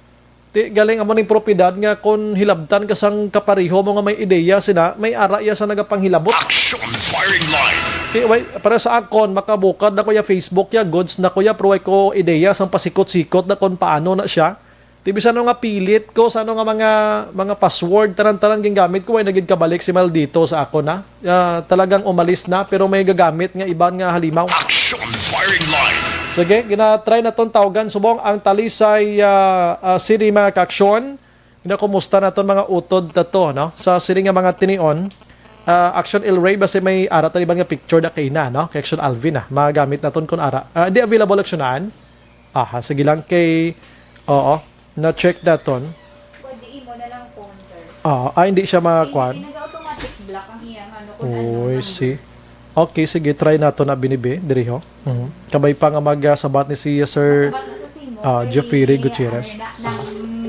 Ti galing amo ning propiedad nga kon hilabtan ka sang kapareho mo nga may ideya sina, may ara iya sa nagapanghilabot. Action firing line. Ti, way, para sa akon, makabukad na ko ya Facebook ya, goods na ko ya, pero way ko ideya sang pasikot-sikot na kon paano na siya. Ti bisan ano nga pilit ko sa ano nga mga, mga password, tanan-tanan gingamit ko, way na gid kabalik si Maldito sa akon, ha. Ah, talagang umalis na, pero may gagamit nga iban nga halimaw. Action firing line. Sige, gina-try naton tawgan subong ang Talisay, ah, ah, City, mga ka-aksyon. Ginakumusta naton mga utod ta to, no? Sa sini nga mga tinion, ah, Action El Rey, basi may ara ta iban nga picture da kay na, no? Kay Action Alvin, ah. Magamit naton kun ara. Ah, di available Action an? Aha, sige lang kay, oo, na-check naton. Pwede imo na lang phone, sir. Oo, ah, hindi siya Hindi, makakuan. Hindi nag-automatic block ang iyang ano, kung ano Uy, ang si. Okay, sige, try nato na binibi diri ho. Mhm. Kabay pa nga mag, ah, sabat ni si Sir, Sabat na sa Simo, ah, kay Jeffrey Gutierrez. Ano na, nang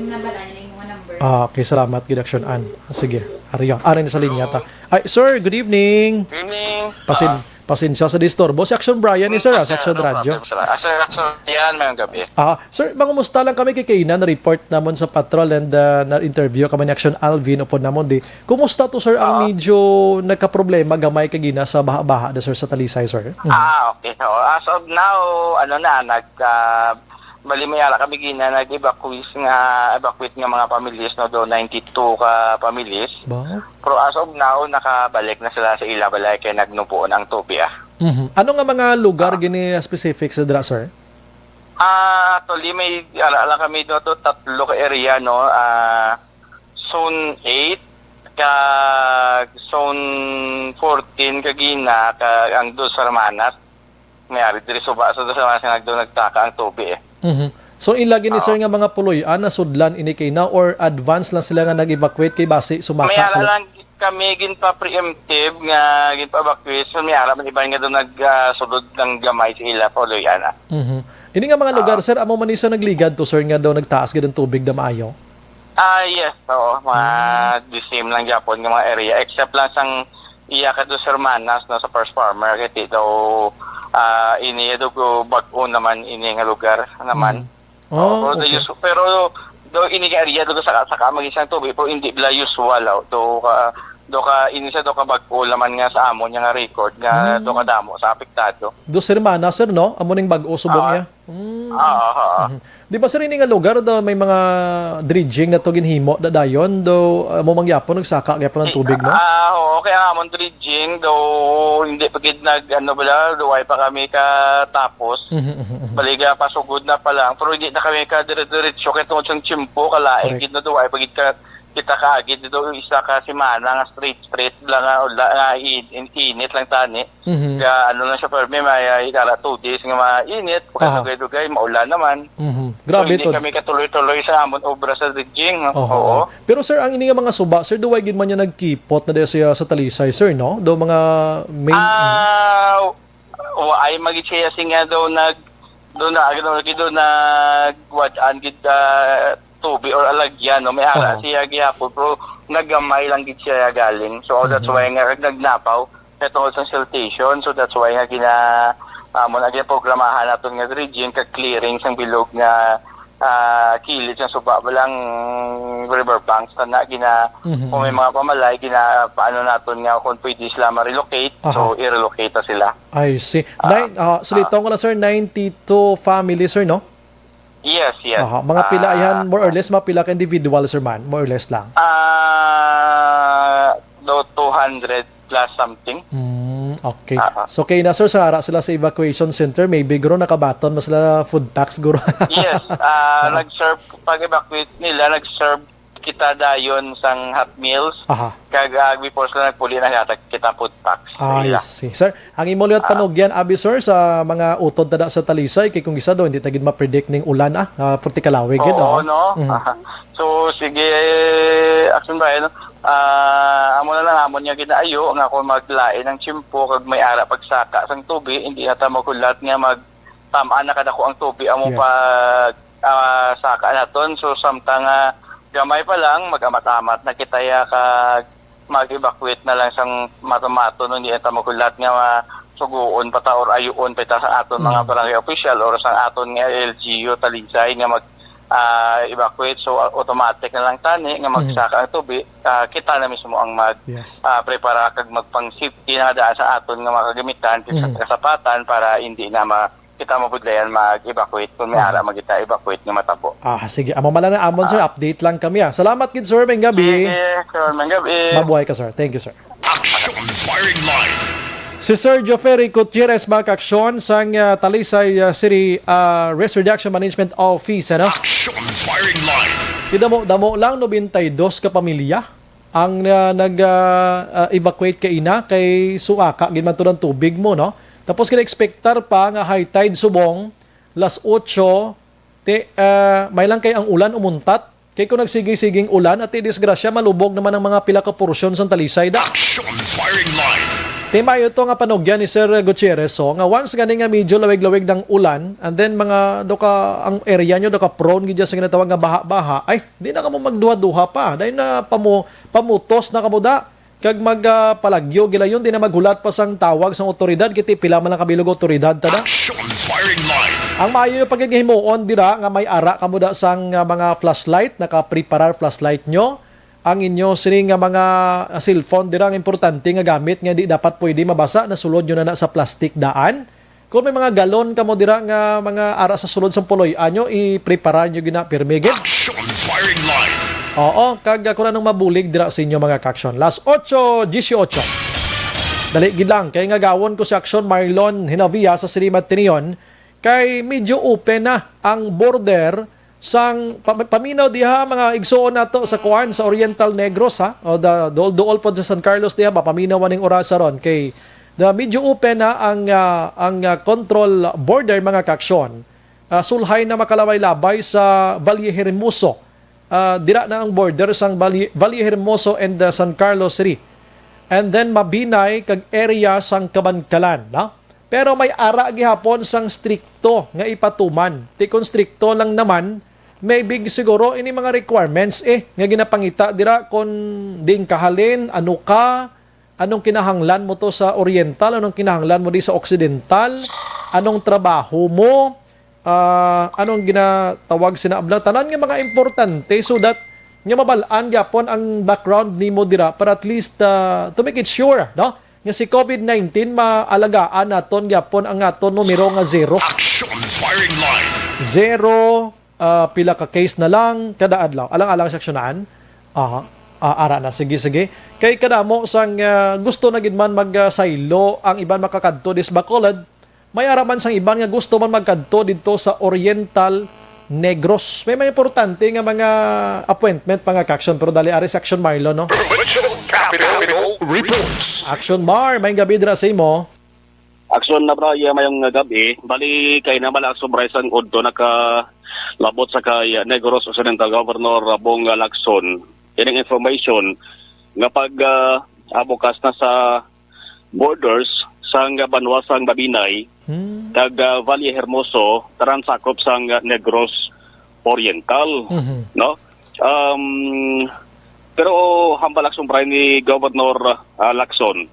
nabala niya na yung mga number. Ah, okay, salamat gid, Action Ann. Sige, ari, ari na sa linya ta. Ay, sir, good evening. Good evening. Pasin-, Ah. pasensya sa disturbo. Si Action Brian ni sir, ah, sa Action Radyo. No problem, sir. Ah, sir, Action Brian, mayong gabi. Ah, sir, mangumusta lang kami kay kaina na-report namon sa patrol and, ah, na-interview kami ni Action Alvin upod namon di. Kumusta to, sir, ang Ah. medyo nagkaproblema gamay kagina sa baha-baha da, sir, sa Talisay, sir? Mhm. Ah, okay. So, as of now, ano na, nag, ah, bali may ara kami gina nag-evacuate nga, evacuate nga mga families, no, do ninety-two ka families. Ba? Pero as of now, nakabalik na sila sa ila balay kay nagnubo na ang tubig, ah. Mhm. Ano nga mga lugar Ah. gini specific sa dira, sir? Ah, actually, may ara lang kami do to, tatlo ka area, no. Ah, Zone eight, kag Zone fourteen, kagina, kag ang Dos Hermanas. May ari diri suba sa Dos Hermanas nga nagdo-, nagtaka ang tubig, eh. Mhm. So, ila gini, Oo. sir, nga mga puloy-an nasudlan ini kay na or advance lang sila nga nag-evacuate kay basi sumaka May ara kala- lang kami ginpa-preemptive nga ginpa-evacuate. So, may ara man iban nga do nag, ah, sulod ng gamay sa ila puloy-an, ah. Mhm. Ini nga mga lugar, Ah. sir, amo man ni sa nagligad to, sir, nga daw nagtaas gid ang tubig da maayo? Ah, yes, oo. Mga Hmm. the same lang gyapon nga mga area. Except lang sang iya ka Dos Hermanas, no, sa First Farmer, kay di daw, ah, ini daw ko bag-o naman ini nga lugar naman. Hmm. Oo, Oh, pero the okay. usu-, pero daw ini nga area daw sa, sa kamang isang tubig, pero hindi bila usual, oh. Do ka, do ka, ini sa do ka bag-o naman nga sa amon nga record nga Hmm. do ka damo sa apektado. Dos Hermanas, sir, no? Amo ning bag-o subong Ah. iya. Mm. Ah, ah, ah. Mhm. Di ba, sir, ini nga lugar do may mga dredging na to ginhimo da dayon do, ah, mo mangyapon nagsaka gyapon ang Di-, tubig, no? ah, oo, kaya nga amon dredging do hindi pa gid nag, ano, bala, duway pa kami ka tapos. Mhm, mhm, mhm. Baliga pasugod na pa lang, pero hindi na kami ka dire-diretso kay tungod sang tiyempo, kalain Correct. gid na duway pa gid ka kita kaagid dito isa ka semana nga straight, straight lang nga, ula-, nga in-, in-, init lang tani. Mhm. Kaya ano lang siya, permi, may, ah, itala two days nga mainit, Aha. pagkadugay-dugay, maulan naman. Mhm. So, Grabe hindi to. kami katuloy-tuloy sa amon obra sa dredging, no? Oho. Oo. Pero, sir, ang ini nga mga suba, sir, duway gid man niya nagkipot na dahil siya sa Talisay, sir, no? Do mga main, Ah, wa-, ay, magit siya siya nga daw nag-, do na, ano, do nagwad-an gid, ah, tubig or alagyan, no? May ara Aha. siya gihapon, pero nagamay lang gid siya galing. So, that's Mhm. why nga nagnapaw. Kaya tungod sa siltation, so that's why nga gina-, amo na ginaprogramahan naton nga dredging kag clearing sang bilog nga, ah, kilid sang suba, walang river banks na gina-, Mhm. kung may mga pamalay, gina-, paano naton nga kung pwede sila ma-relocate, Aha. so i-relocate na sila. I see. Ah, Nine, ah, so ah. Dito ko lang, sir, ninety-two families, sir, no? Yes, yes. Aha, mga pila Ah, yan, more or less, mga pila ka individual, sir, man? More or less lang. Ah, do two hundred plus something. Mm, okay. Ah, ah. So, kay na, sir, sa ara sila sa evacuation center, maybe, guro, nakabaton mas sila food packs, guro. Yes, ah, Ah. nag-serve, pag-evacuate nila, nag-serve kita dayon sang hot meals. Aha. Kag, ah, before sila nagpuli, naghatag kita food packs sa I ila. see. Sir, ang imo liwat Ah. panugyan, abi, sir, sa mga utod tada sa Talisay, kay kung isa do, hindi ta gid ma-predict ning ulan, ah, ah, purti kalawi gid, Oo, oo. no? Mhm. Aha. So, sige, Action Brian, no? Ah, amo na lang amon nga ginaayo nga kung maglain ang tiyempo kag may ara pagsaka sang tubi, hindi na ta maghulat nga magtam-an na kadako ang tubi amo Yes. pag, ah, saka naton. So, samtang, ah, gamay pa lang, mag-amat-amat na kita ya kag mag-evacuate na lang sang mato-mato, no? Hindi na ta maghulat nga ma-, suguon pa ta or ayuon pa ta sa aton mga Mm. barangay official or sa aton nga L G U Talisay nga mag, ah, evacuate. So, automatic na lang tani nga Mhm. magsaka ang tubi. Ah, kita na mismo ang mag, Yes. ah, prepara kag magpang-safety na daan sa aton nga mga kagamitan, sa Mhm. kasapatan para hindi na ma-, kita mabudlayan mag-evacuate kung may Mhm. ara magita evacuate nga matabo. Ah, sige. Amo man lang na amon, sir. Ah. Update lang kami, ah. Salamat gid, sir. Maayong gabi. Sige, sir. Maayong gabi. Mabuhay ka, sir. Thank you, sir. Action Firing Line. Si Sir Joffery Gutierrez, mga kaaksyon, sang, ah, Talisay, ah, City, ah, Risk Reduction Management Office, ano? Action Firing Line. Di damo-damo lang, nobenta y dos ka pamilya ang, ah, nag, ah, ah, evacuate kaina kay suaka gid man to ang tubig mo, no? Tapos gina-expectar pa nga high tide subong, las otso, ti, ah, may lang kay ang ulan umuntat. Kay kung nagsiging-siging ulan, ati disgrasya, malubog naman ang mga pila ka porsyon sang Talisay da. Action Firing Line. Ti maayo to nga panugyan ni Sir Gutierrez, so, nga once gani nga medyo lawig-lawig ng ulan, and then mga do ka, ang area nyo do ka prone gid sa ginatawag nga baha-baha, ay, di na kamo magduha-duha pa. Dahil na pamu pamutos na kamo da. Kag mag ah, palagyo gilayon, di na maghulat pa sang tawag sang otoridad, kiti pila man lang kabilog otoridad ta da. Action firing line. Ang maayo pa gid nga himuon dira nga may ara kamo da sang ah, mga flashlight, nakapreparar flashlight nyo. Ang inyo sini nga mga ah, cellphone dira ang importante nga gamit nga di dapat pwede mabasa, nasulod nyo na na sa plastic daan. Kung may mga galon kamo dira nga mga ara sa sulod sang puloy-an nyo, i-prepara nyo gina pirmi gid. Action firing line. Oo, kag ah, kung anong mabulig dira sa inyo mga ka-action. Last otso dieciocho. Dali gid lang, kay nga gawon ko si Action Marlon Hinavia sa Silimat Tinion, kay medyo open na ang border sang pa- paminaw diha mga igsuon nato sa kuan sa Oriental Negros ha, o da, duol-duol pod sa San Carlos diha ba, paminaw aning orasa ron kay da medyo open na ang ah, ang ah, control border mga ka-action. Ah, sulhay na makalabay-labay sa Valle Hermoso. Ah, dira na ang border sang Valle, Valle Hermoso and ah, San Carlos City. And then Mabinay kag area sang Kabankalan, no? Pero may ara gihapon sang strikto nga ipatuman. Ti kon strikto lang naman, may big siguro ini mga requirements eh nga ginapangita dira kon diin ka halin, ano ka, anong kinahanglan mo to sa Oriental, anong kinahanglan mo di sa Occidental, anong trabaho mo, ah, anong ginatawag sina abla, tanan nga mga importante so that nga mabal-an gyapon ang background nimo dira para at least ah, to make it sure, no? Nga si covid nineteen maalagaan naton gyapon ang aton numero nga zero. Action firing line. Zero, ah, pila ka case na lang kada adlaw. Alang-alang sa aksyonan. Aha. Ah, ara na. Sige, sige. Kay kadamo sang ah, gusto na gid man magsaylo ang iban makakadto dis Bacolod. May ara man sang iban nga gusto man magkadto didto sa Oriental Negros. May mga importante nga mga appointment, mga ka-action, pero dali ari sa Action Marlo, no? Provincial Capitol Reports. Action Mar, may gabi dira sa imo. Action na bro, iya mayong gabi. Bali kay na mala Action Bryce ang udto naka labot sa kay Negros Occidental Governor Bong Lacson. Ining information nga pag ah, ah, bukas na sa borders sang banwa sang Babinay Hmm. kag ah, Valle Hermoso, tanan sakop sang ah, Negros Oriental, Mhm. no? Um, pero hambal Action Bryce ni Governor ah, Lacson,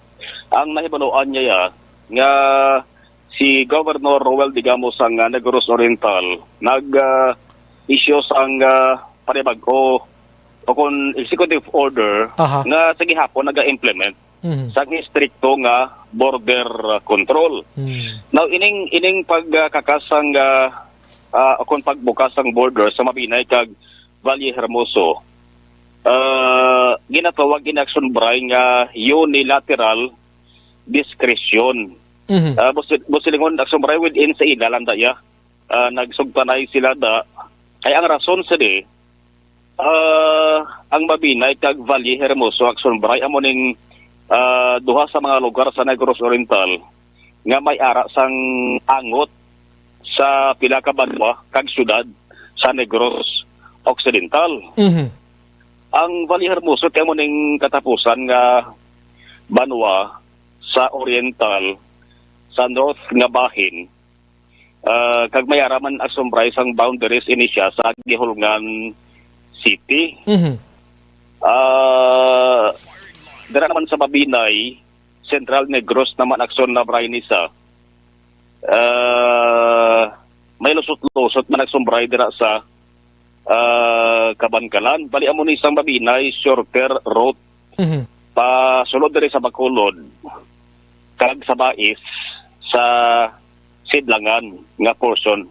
ang nahibaluan niya ya nga si Governor Roel Digamo sang ah, Negros Oriental nag ah, issue sang ah, panibag-o o kon executive order Aha. nga sa gihapon naga-implement Mhm. sang istrikto nga border control. Hmm. Now ining ining pagkakasang ah, ah, o kon pagbukas sang border sa Mabinay kag Valle Hermoso, ah, ginatawag in Action Bry nga unilateral discretion. Mhm. Ah, busi- busilingon Action Bry within sa ila lang daya. Ah, nagsugtanay sila da. Kay ang rason sini, ah, ang Mabinay kag Valle Hermoso Action Bry amo ning ah, duha sa mga lugar sa Negros Oriental nga may ara sang angot sa pila ka banwa kag syudad sa Negros Occidental. Mhm. Ang Valle Hermoso kay amo ning katapusan nga banwa sa Oriental sa North nga bahin. Ah, kag may ara man Action Bry sang boundaries ini siya sa Guihulngan City. Mhm. Ah, dira naman sa Mabinay, Central Negros naman Action na Bry ni sa. Ah, may lusot-lusot man Action Bry dira sa ah, Kabankalan. Bali amo ni sang Mabinay shorter route Mhm. pasulod diri sa Bacolod kag sa Bais sa Sidlangan nga portion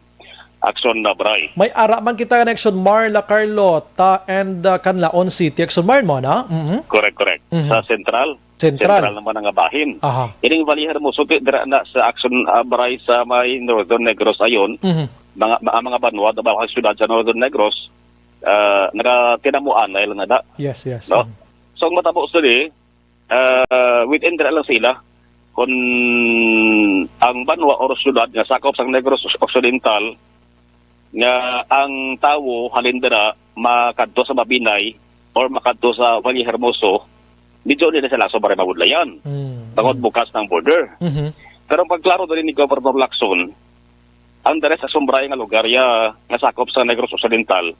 Action na Bray. May ara man kita nga Action Mar, La Carlota, and ah, Canlaon City. Action Mar mo na? Mhm. Correct, correct. Mhm. Sa Central. Central. Central naman nga bahin. Aha. Ining Valle Hermoso, di- dira na sa Action ah, Bray sa may Northern Negros ayon. Mhm. Mga, ma- mga banwa, mga syudad sa Northern Negros, ah, nagatimamuanay lang na da. Yes, yes. No? Mhm. So, ang matabo sini, ah, within dira lang sila. Kung ang banwa or syudad nga sakop sang Negros Occidental, nga ang tawo halin dira makadto sa Mabinay or makadto sa Valle Hermoso, medyo nila sila sa Barangay Mabudlayan. Mm. tungod Mm. bukas na ang border. Mhm. Pero ang pagklaro diri ni Governor Lacson, ang diri sa Sumbraya nga lugar ya nga sakop sa Negros Occidental,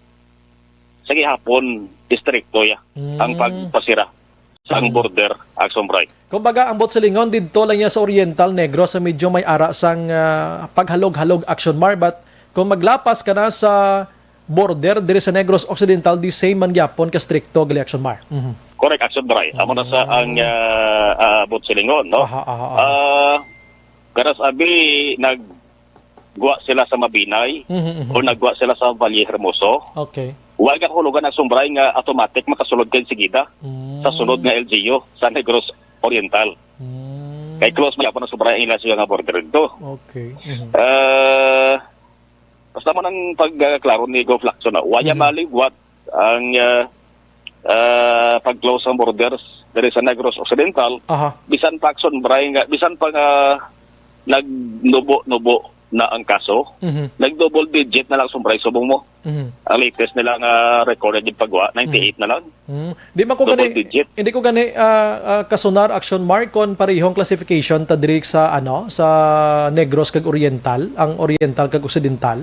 sa gihapon, istrikto ya ang Mm. pagpasira sa ang Mm. border, Action Bray. Kumbaga, ang Botsilingon didto lang niya sa Oriental Negros, sa medyo may ara sang, ah, paghalog-halog, Action Mar, but kung maglapas ka na sa border diri sa Negros Occidental, the same man gyapon ka strikto gali, Action Mar. Mhm. Correct, Action Bray. Amo na sa Mm. ang, ah, ah, Botsilingon, no? Aha, aha, aha. Ah, garas abi, naggwa sila sa Mabinay Mhm, mhm. o naggwa sila sa Valle Hermoso. Okay. Wala ka hulugan, Action Bray, nga automatic makasulod ka insigida Mm. sa sulod nga L G U sa Negros Oriental. Mm. Kay close man gyapon ang Sumbraya ang ila siya nga border dito. Okay. Mhm. Ah, basta man ang pagklaro ni Gov Lacson, no? Wala Mhm. maligwat ang, ah, ah, pag-close ang borders diri sa Negros Occidental. Aha. Bisan pa, Action Bray, nga, bisan pa nga nagnubo-nubo na ang kaso, Mhm. nag-double digit na lang, Action Bray, subong mo. Mhm. Ang latest nila nga recorded yung pagwa, ninety-eight na lang. Mm. Di man ko Double gani, digit. hindi ko gani, ah, ah, kasunar, Action Mar, kon parehong classification ta diri sa, ano, sa Negros kag Oriental, ang Oriental kag Occidental?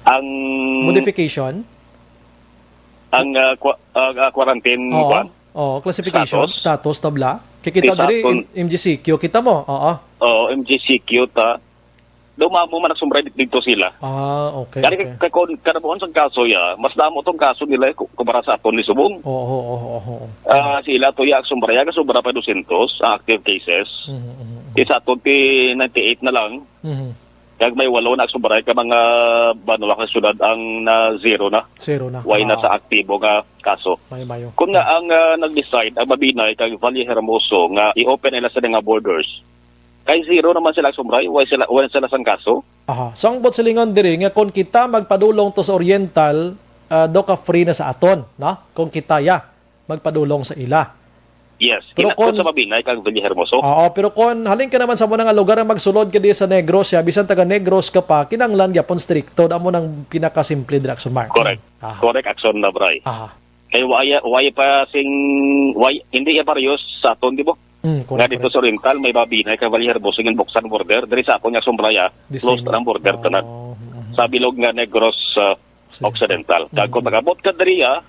Ang Modification? ang, ah, kwa-, ah, ah, quarantine, Oo. kwan? Oo, classification, Status? status, tabla. Kay kita Di sa diri, aton. M G C Q, kita mo? Oo. Oo, M G C Q ta. Daw mamo man nagsumbray dito sila. Ah, okay, Kani okay. ka-, kon-, kanabuon sang kaso ya, mas damo tong kaso nila ku-, kumpara sa aton ni subong. Oo, oo, oo, oo. Ah, sila to ya, sumbray, ya, sobra pa dosyentos ang active cases. Mhm, mhm, mhm. Isa to ti ninety-eight na lang. Mhm. Kag may walo na sumbray ka mga banwa ka syudad ang na zero na. Zero na. Why na Wow. sa aktibo nga kaso? May mayo. Kung nga ang, ah, nag-decide ang Mabinay kag Valle Hermoso nga i-open nila sa nga borders, kay zero naman sila sumbray, why sila, why sila sang kaso? Aha. So, ang buot silingon diri nga kung kita magpadulong to sa Oriental, ah, do ka free na sa aton, no? Kung kita ya magpadulong sa ila. Yes, Pero kinakot kon sa Mabinay kag Villahermoso. Oo, pero kon halin ka naman sa mo nga lugar ang magsulod ka di sa Negros, ya, bisan taga Negros ka pa, kinahanglan gyapon strikto. Amo nang pinakasimple dira, Action Mar. Correct. Aha. Correct, Action na, Bray. Aha. Kay waya, waya pa sing, way, hindi ya bariyos sa aton, di ba? Mm, Nga correct, dito correct. sa Oriental, may Mabinay kag Villahermoso nga buksan border. Diri sa aton nga Sumbraya, The closed same. ang border tanan. Oh, mm, mm. Sa bilog nga Negros, ah, Occidental. Occidental. Kag kung Mm. mag-abot ka diri, ah,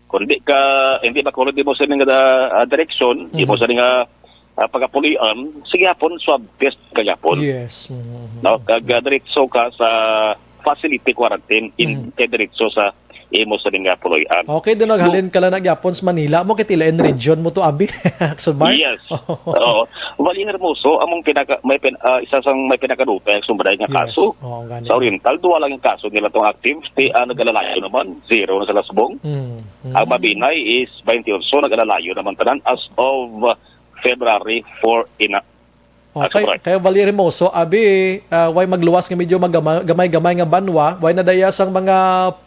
kung di ka, hindi makulod mo sa ning, ah, ah, direksyon, di mo Mhm. sa ning, ah, ah, pagapulian, sige hapon, swab test ka gyapon. Yes. Mm, mm, No? mm. Kag, ah, diretso ka sa facility quarantine, in, Mhm. kay diretso sa imo sa ning, ah, puloy-an. Okay, din So, naghalin ka lang na gyapon sa Manila mo, kay tila in region mo to, abi. Action Mar? Yes. Oo. Valle Hermoso, among pinaka, may pin-, ah, isa sang may pinakadutay ang sumbaday nga Yes. kaso. Oo, gani. Sa Oriental, duha lang yung kaso nila tong active. Ti, ah, nagalalayo naman, zero na sa Lasbong. Mm, mm. Ang Mabinay is twenty-eight, nagalalayo naman tanan as of, uh, February four ina. Okay, Action, Bray. Kaya Valle Hermoso, abi, ah, way magluwas nga medyo magama-, gamay-gamay nga banwa, way na daya sang mga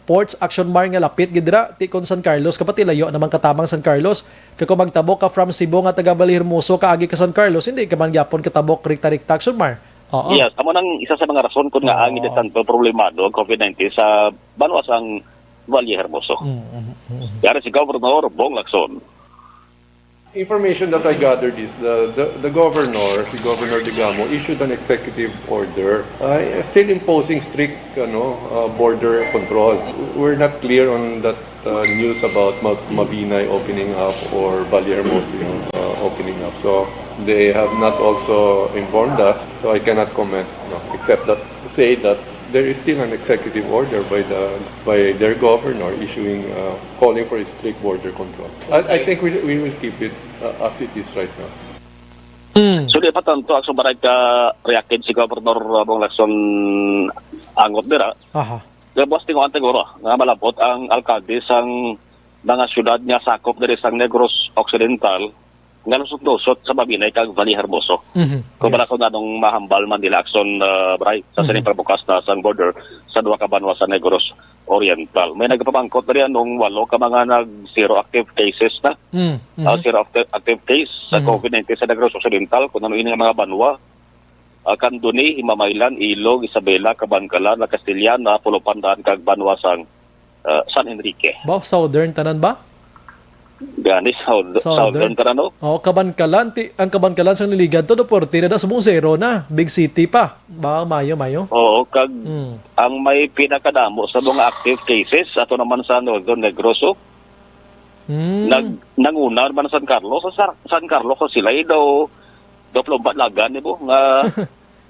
ports, Action Mar, nga lapit gid dira, ti kon San Carlos, kapati layo naman katamang San Carlos. Kay kung magtabok ka from Cebu nga taga Valle Hermoso, kaagi ka San Carlos, hindi ka man gyapon katabok rikta-rikta, Action Mar. Oo. Yes, amo nang isa sa mga rason kung nga Oo. ang hindi tanto problemado ang covid nineteen sa banwa sang Valle Hermoso. Mm, mm, mm, mm. Yari si Governor Bong Lacson. Information that I gathered is the, the, the governor, si Governor Digamo, issued an executive order, uh, still imposing strict, ano, uh, border control. We're not clear on that, uh, news about Ma-, Mabinay opening up or Valle Hermoso, uh, opening up. So they have not also informed us, so I cannot comment, no, except that, say that there is still an executive order by the, by their governor issuing, uh, calling for a strict border control. I, I think we, we will keep it, uh, as it is right now. Mm. So, di pa tanto ang subaray ka reacted si Governor Bong Lacson Angot dira. Aha. Gabuas tinguhan siguro nga malabot ang alkalde sang mga syudad nga sakop diri sang Negros Occidental nga lusot-lusot sa Mabinay kag Valle Hermoso. Mhm. Kung Yes. wala ko nanong mahambal man nila aksyon, ah, Bray, sa sining Mhm. pagbukas na sang border sa duha ka banwa sa Negros Oriental. May nagpamangkot diri anong walo ka mga nag-zero active cases na. Mm, Ah, mhm. zero active, active case sa Mhm. covid nineteen sa Negros Occidental, kung ano ini nga mga banwa. Ah, Candoni, Himamaylan, Ilog, Isabela, Kabankalan, La Castellana, Pulupandan, kag banwa sang, ah, San Enrique. Ba, Southern tanan ba? Gani, South-, Southern. Southern tara, no? Oh, Kabankalan, ti-, ang Kabankalan sang Iligan to, deporte na da, subong zero na. Big city pa. Ba, mayo, mayo. Oo, kag Mm. ang may pinakadamo sa mga active cases, ato naman sa Northern Negros, oh. Mm. Nag-, nanguna naman ang San Carlos. Sa San Carlos, ang sila'y daw, daw plumbalagan, eh, bo, nga,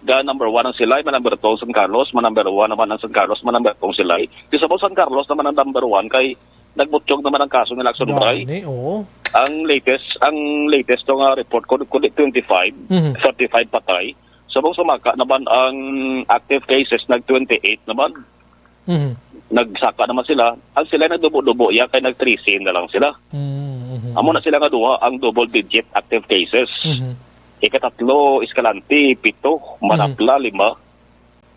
ga number one ang sila'y, ma number two ang San Carlos, ma number one naman ang San Carlos, ma number two ang sila'y. Di sa San Carlos naman ang number one kay nagbutyog naman ang kaso nila, Action Bray. Gani, oo. Ang latest, ang latest to nga report, kun, kun di twenty-five, Mhm. thirty-five patay. Subong sumaka naman ang active cases, nag twenty-eight naman. Mhm. Nagsaka naman sila. Ang sila nagdubo-dubo, ya, kay nag trese na lang sila. Mm, mhm. Amo na sila nga duha ang double digit active cases. Mhm. Ikatatlo, Escalante, pito. Mhm. Manapla, lima.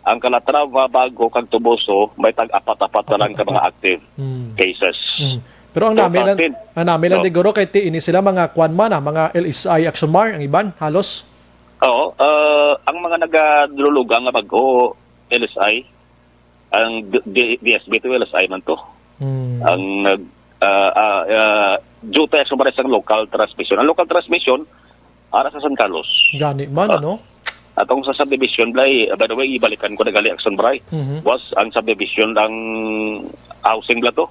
Ang Calatrava, Bago, kag Toboso, may tag-apat-apat na lang ka mga Apat-apat. active Mm. cases. Mm. Pero ang So, nami lang, thirteen. ang nami lang No. siguro kay ti-, ini sila mga kwan man, ah, mga L S I, Action Mar, ang iban, halos. Oo, ah, ang mga nagadululugan nga bag-o, L S I, ang D-, D-, D S B to L S I man to. Mm. Ang nag-, ah, ah, ah, duty sa mga isang local transmission. Ang local transmission, ara sa San Carlos. Gani man, Ah, ano? atong sa subdivision, Blay, by the way, ibalikan ko na gali, Action Bray. Mhm. Was ang subdivision, ang housing bla to?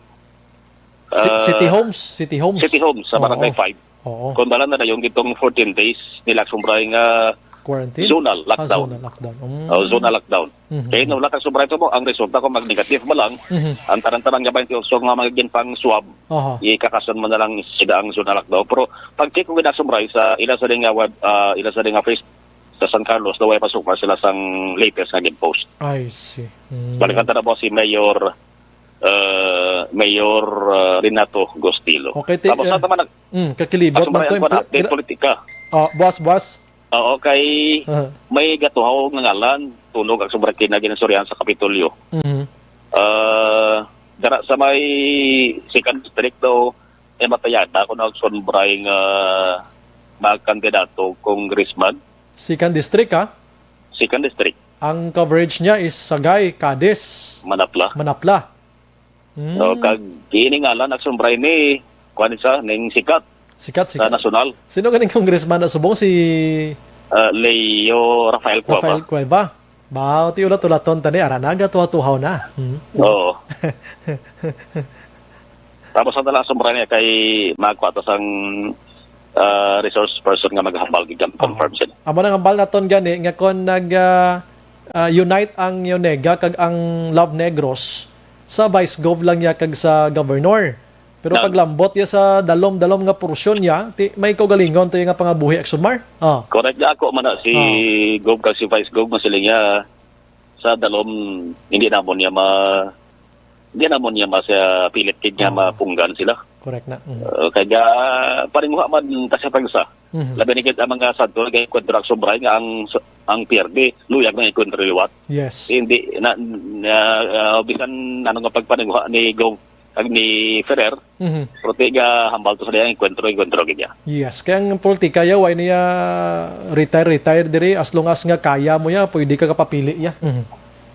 Si-, Ah, City Homes, City Homes. City Homes sa Oo. Barangay five. Oo. Kung dala na dayon gitong fourteen days nila, Action Bray, nga Quarantine? zonal Ah, lockdown. zonal lockdown. Mm. Oh, zonal lockdown. Mhm. Kaya nung lakas sobra ito mo, ang resulta ko mag-negative mo lang, Mhm. ang tanan-tanan nga twenty-eight nga mga ginpang swab, Aha. ikakason mo na lang sila ang zonal lockdown. Pero pag-check ko gina, Action Bray, sa ila sa nga web, ah, ila sa nga face sa San Carlos, na way pa sukar sila sang latest nga gin-post. I see. Mm. Balikan ta na po si Mayor, ah, Mayor, ah, Renato Gostilo. Okay, ti-, Tapos ah, sa tama nag-, mm, kakilibot Action Bray, man to, ang kuwan, impre-, update gra-, politika. Oh, boss, boss. Oo, kay Aha. may gatuhaw nga ngalan, tunog ang sobra kinaginasurihan sa Kapitolyo. Mhm. Ah, dara sa may second district daw, eh, matayada ko na Action Bray nga magkandidato congressman. Second district, ha? Second district. Ang coverage niya is Sagay, Cadiz, Manapla. Manapla. Hmm. So, kag giningalan, Action Bray, ni, kuwan sa, ning sikat Sikat, sa sikat. nasyonal. Sino ganing congressman na subong? Si Ah, Leo Rafael Cueva. Rafael Cueva. Ba, ti ulat-ulaton tani, ara na, gatuhaw-tuhaw na. Hmm. Oo. Tapos ang talang Action Bray niya kay magkwatas ang, ah, resource person nga maghambal, gid Ah. confirm sila. Amo nang hambal naton gani nga kon nag, ah, ah, unite ang Yonega kag ang Love Negros, sa Vice Gov lang niya kag sa Governor. Pero Na- paglambot niya sa dalom-dalom nga porsyon niya, ti-, may kaugalingon to nga pangabuhi, Action Mar. Ah. Correct nga ako man na si Ah. Gov kag si Vice Gov, masiling niya sa dalom, hindi namon niya ma-, hindi namon niya mas, ah, pilit kid nga Ah. mapunggan sila. Correct na. Mm. Uh, kaya paringuha man kasi pag sa Mhm. labi ni gid ang mga santo nga enkwentro, Action Bray, nga ang, ang P R D luyag na enkwentro liwat. Yes. Hindi na, na, ah, bisan ano nga pagpaninguha ni Gov kag ni Ferrer, Mhm. pero ti nga hambal to sa diyang enkwentro, enkwentro gid niya. Yes, kaya ang politika ya, way niya retire, retire diri, as long as nga kaya mo ya, pwede ka kapapili ya. Mhm.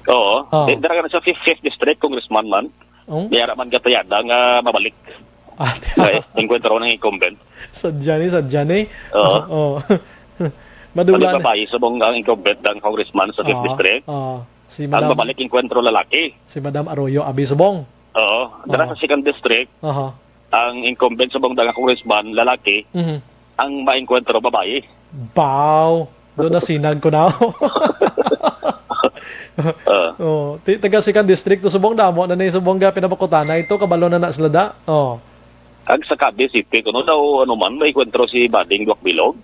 Oo. Oh. Di, dara ka na sa fifth, fifth district, congressman man. Oh? Di ara man gatayada nga mabalik. Ah, Kay enkwentro ng incumbent. Sadya ni, sadya ni. Oo. Oo. Madula Pwede na. babayi sa mong ang incumbent ng congressman sa fifth Oo. district. Oo. Si Ang Madam, babalik enkwentro lalaki. si Madam Arroyo, abi subong. Oo. Dara Oo. sa second district, Aha. ang incumbent sa mong dang congressman lalaki, Mhm. ang maengkwentro babayi. Baw. Doon na sinag ko na. Ah. Oh, ti-, taga second district to subong damo na ni subong ga pinapakutana ito, kabalo na na sila da. Oh. Ag sa Cadiz City, kuno daw, ano man, may kwentro si Bading Duwak Bilog.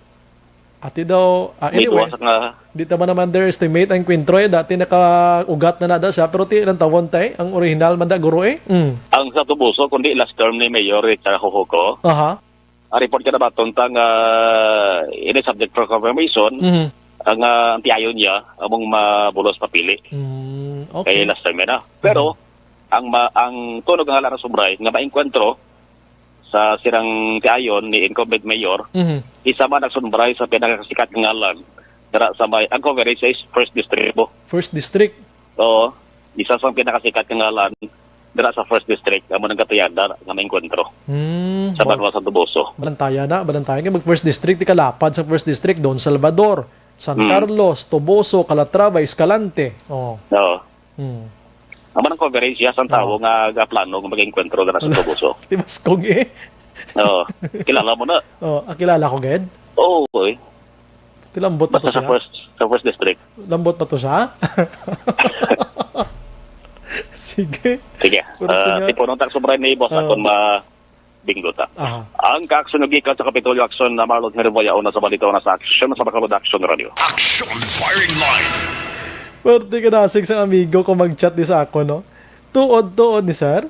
Ati daw, ah, May anyway, duwa sa nga di ta man naman underestimate ang kwentro eh. Dati nakaugat na nada siya, pero ti ilang tawon tay, ang original man da guro eh. Mm. Ang sa Tubuso, kundi last term ni Mayor Richard Hohoco, Aha. ang report ka na ba, Tontang, ah, ini subject for confirmation, Mhm. ang, ah, ang tiayon niya, among mabulos papili. Mm, Kay okay. last term na. Pero, Mhm. ang ma-, ang tunog nga ngalan ng Subray, nga maengkwentro sa sirang tiayon ni incumbent mayor, Mhm. isa man ang Subray sa pinakasikat nga ngalan dira sa may, ang coverage is first district mo. First district? Oo. Isa sa pinakasikat nga ngalan dira sa First District, amo nang katuyada nga maengkwentro Hmm, sa ba- Banwa sa Toboso. Balantayan na, balantayan kay mag First District, ikalapad sa First District, Don Salvador, San Hmm. Carlos, Toboso, Calatrava, Escalante. Oh. Oo. Hmm. Amo nang coverage ya sang tawo Oo. nga gaplano nga mag-enkwentro dira sa Toboso. Timaskog eh. Oo. Kilala mo na. Oh, ah, kilala ko gid. Oo, eh. Tilambot pa to Basta sa siya. first, sa first district. Lambot pa to siya. Sige. Sige. Puro Ah, tinya- tipunon ta ang sobra ni boss Ah. Akon ma-, bingo ta. Aha. Ang kaaksyon nga gikan sa Kapitolyo Aksyon na Marlon Herboya una sa balita una sa aksyon sa Bacolod Action Radio. Action firing line. Pwerte ka nasig sang amigo ko mag-chat di sa ako, no? Tuod-tuod ni sir.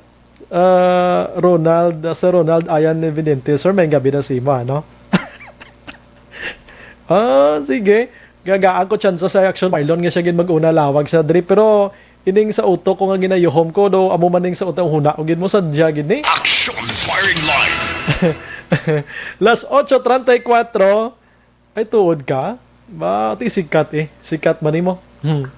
Ah, Ronald, ah, Sir Ronald Ayan Evidente, sir, may gabi na si Ima, no? Ah, sige. Gagaan ko tsansa sa action Marlon nga siya gid mag-una lawag sa diri. Pero ining sa utok ko nga ginayuhom ko, do amo man ning sa utok, huna ko gid mo sadya gid ni. Action firing line. Las ocho treinta y cuatro. Ay, tuod ka? Ba, ti sikat eh. Sikat man nimo. Hmm.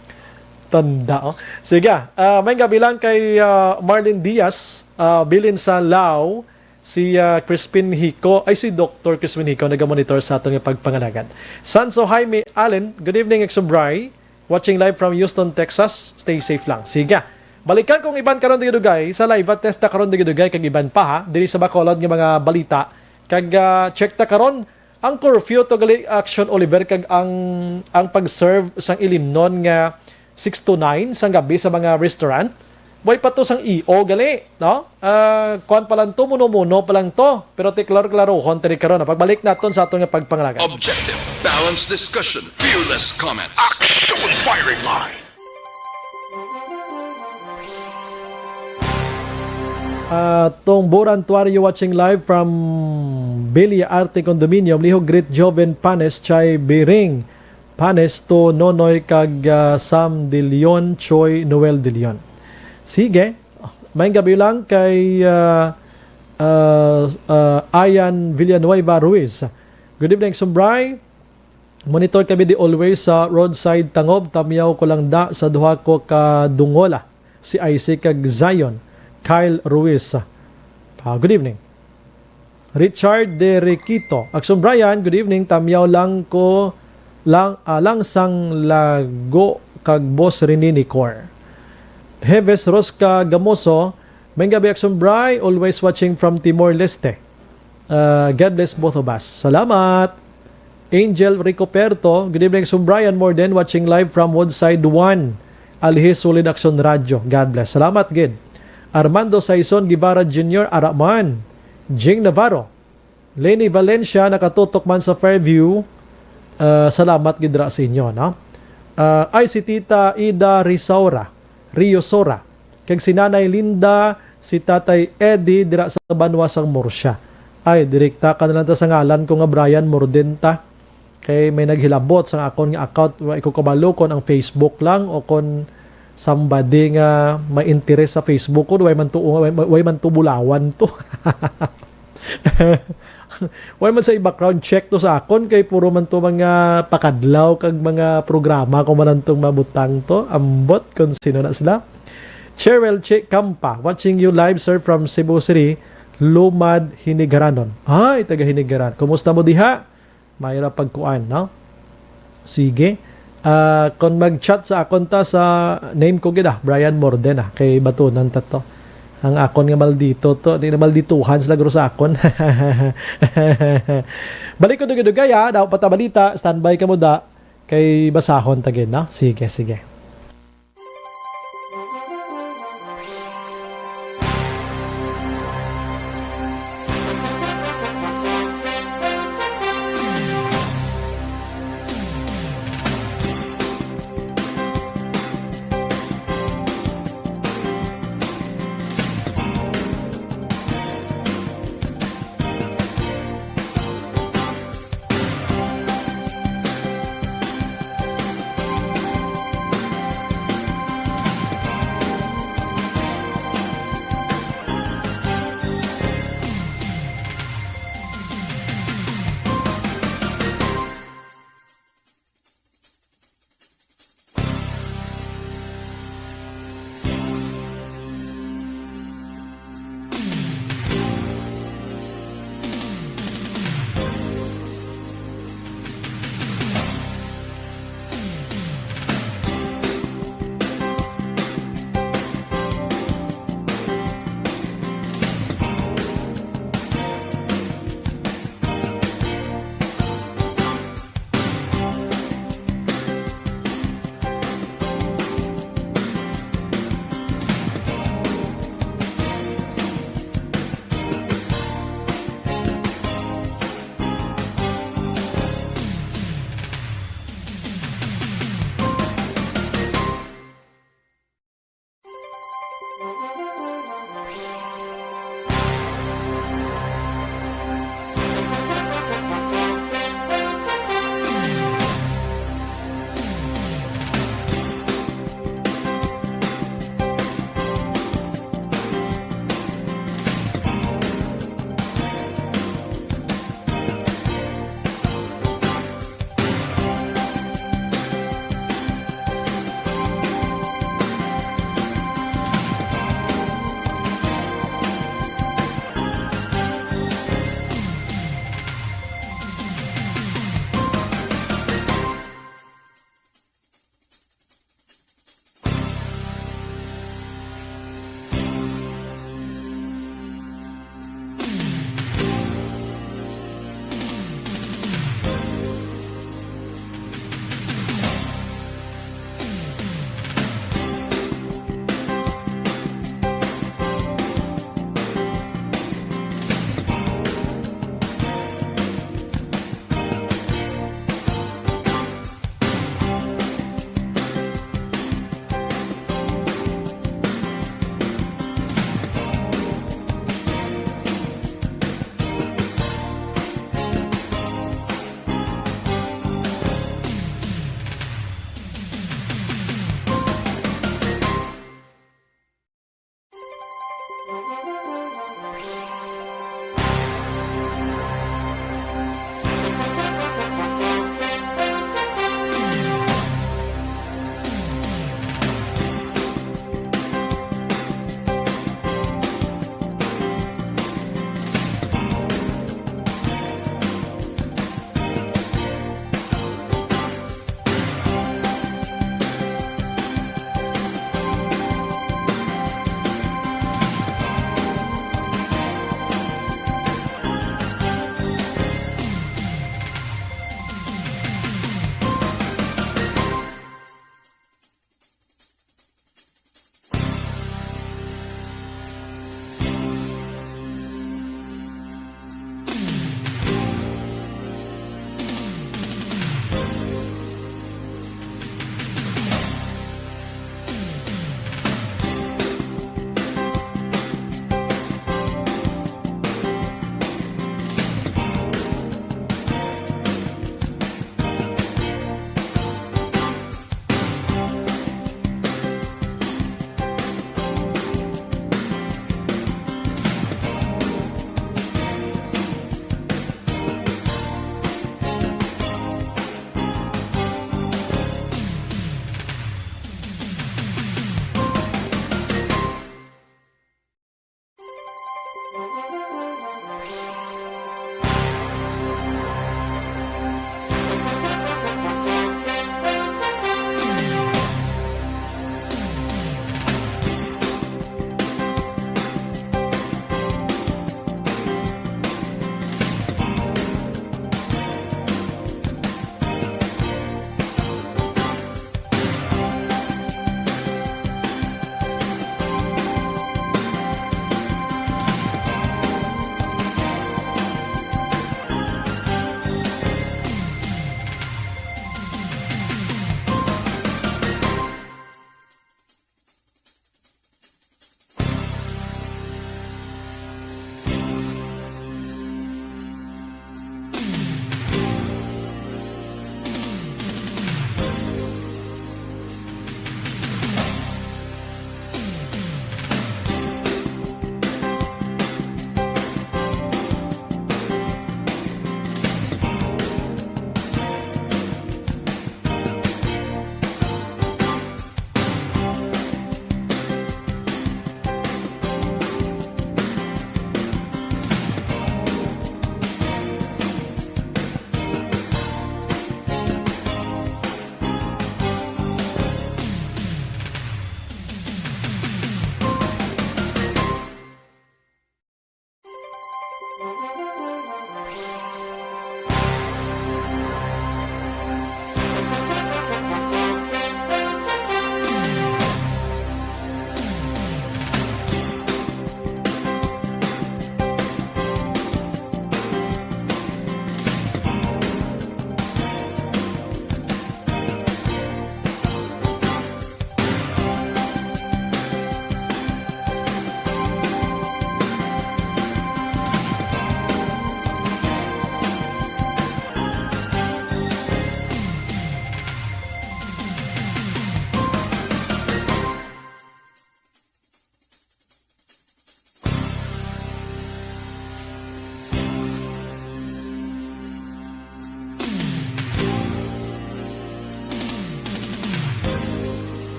Tanda, oh. Sige, ah, may gabi lang kay, ah, Marlene Diaz, ah, bilin sa Lao, si, ah, Crispin Hico, ay, si Doktor Crispin Hico, nagamonitor sa aton nga pagpangalagan. Sanso Jaime Allen, good evening, Exobray. Watching live from Houston, Texas. Stay safe lang. Sige. Balikan kong iban karon, Digidugay, sa live at testa karon, Digidugay, kag iban pa, ha, diri sa Bacolod nga mga balita. Kag, ah, check ta karon, ang curfew to gali, Action Oliver, kag ang, ang pag-serve sang ilimnon nga six to nine sang gabi sa mga restaurant, way pa to sang E O gali, no? Ah, kuan pa lang to, muno-muno pa lang to. Pero ti klaro-klarohon tani karon, ah, pagbalik naton sa aton nga pagpangalagan. Objective, balanced discussion, fearless comment. Action firing line. Ah, Tong Buran Tuario watching live from Billy Arte Condominium. Lihog greet Joven Panes, Chay Biring Panes to Nonoy kag, ah, Sam De Leon, Choi, Noel De Leon. Sige, may gabi lang kay, ah, ah, ah, Ayan Villanueva Ruiz. Good evening, Sumbray. Monitor kami di always sa roadside Tangob, tamyaw ko lang da sa duha ko ka dungola, si Isaac kag Zion. Kyle Ruiz. Ah, good evening. Richard De Requito. Action Brian, good evening. Tamyaw lang ko lang, ah, lang sang lago kag Boss Rene Nicor. Heves Rosca Gamoso, may gabi Action Bri, always watching from Timor-Leste. Uh, God bless both of us. Salamat. Angel Ricoperto, good evening, Sumbrayan Morden, watching live from Woodside one. Alhi Solid Action Radio. God bless. Salamat gid. Armando Saison Guevara Junior, Araman. Jing Navarro. Lenny Valencia, nakatutok man sa Fairview. Uh, salamat gid ra sa inyo, no? Uh, ay, si Tita Ida Risaura, Rio Sora. Kag si Nanay Linda, si Tatay Eddie dira sa banwa sang Murcia. Ay, direkta ka na lang ta sa ngalan ko nga Brian Mordenta. Kay may naghilabot sa akon nga account, wa ko kabalo kon ang Facebook lang o kon somebody nga may interes sa Facebook ko, way man to, way, way man to bulawan to. Way man sa i-background check to sa akon, kay puro man to mga pakadlaw kag mga programa ko man antong mabutang to. Ambot kung sino na sila. Cheryl Che Campa, watching you live, sir, from Cebu City, Lumad, Hinigaranon. Ay, taga Hinigaran. Kumusta mo diha? Mayra pagkuan, no? Sige. Ah, kung mag-chat sa akon ta sa name ko gid, ah, Brian Morden, ah, kay batunan ta to. Ang akon nga maldito to, di na maldituhan sila guro sa akon. Balik ko dugay-dugay, ah, daw pa ta balita, standby ka mo da, kay basahon ta gid, no? Sige, sige.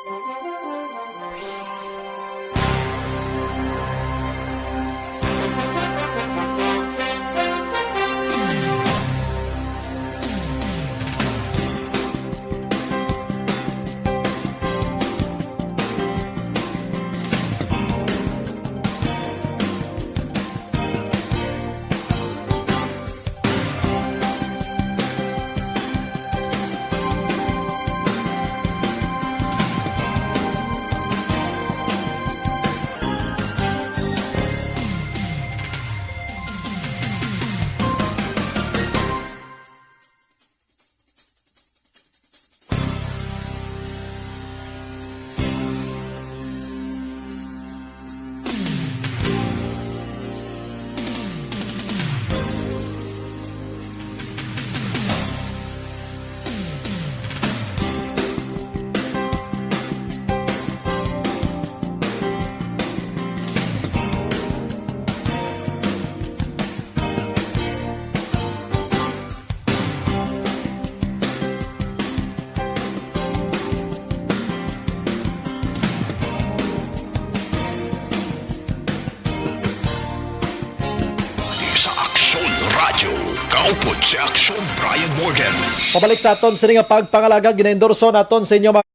Sa Aksyon Radio, kaupod si Aksyon Brian Morgan. Pabalik sa aton sini nga pagpangalaga, ginaendorso naton sa inyo, mga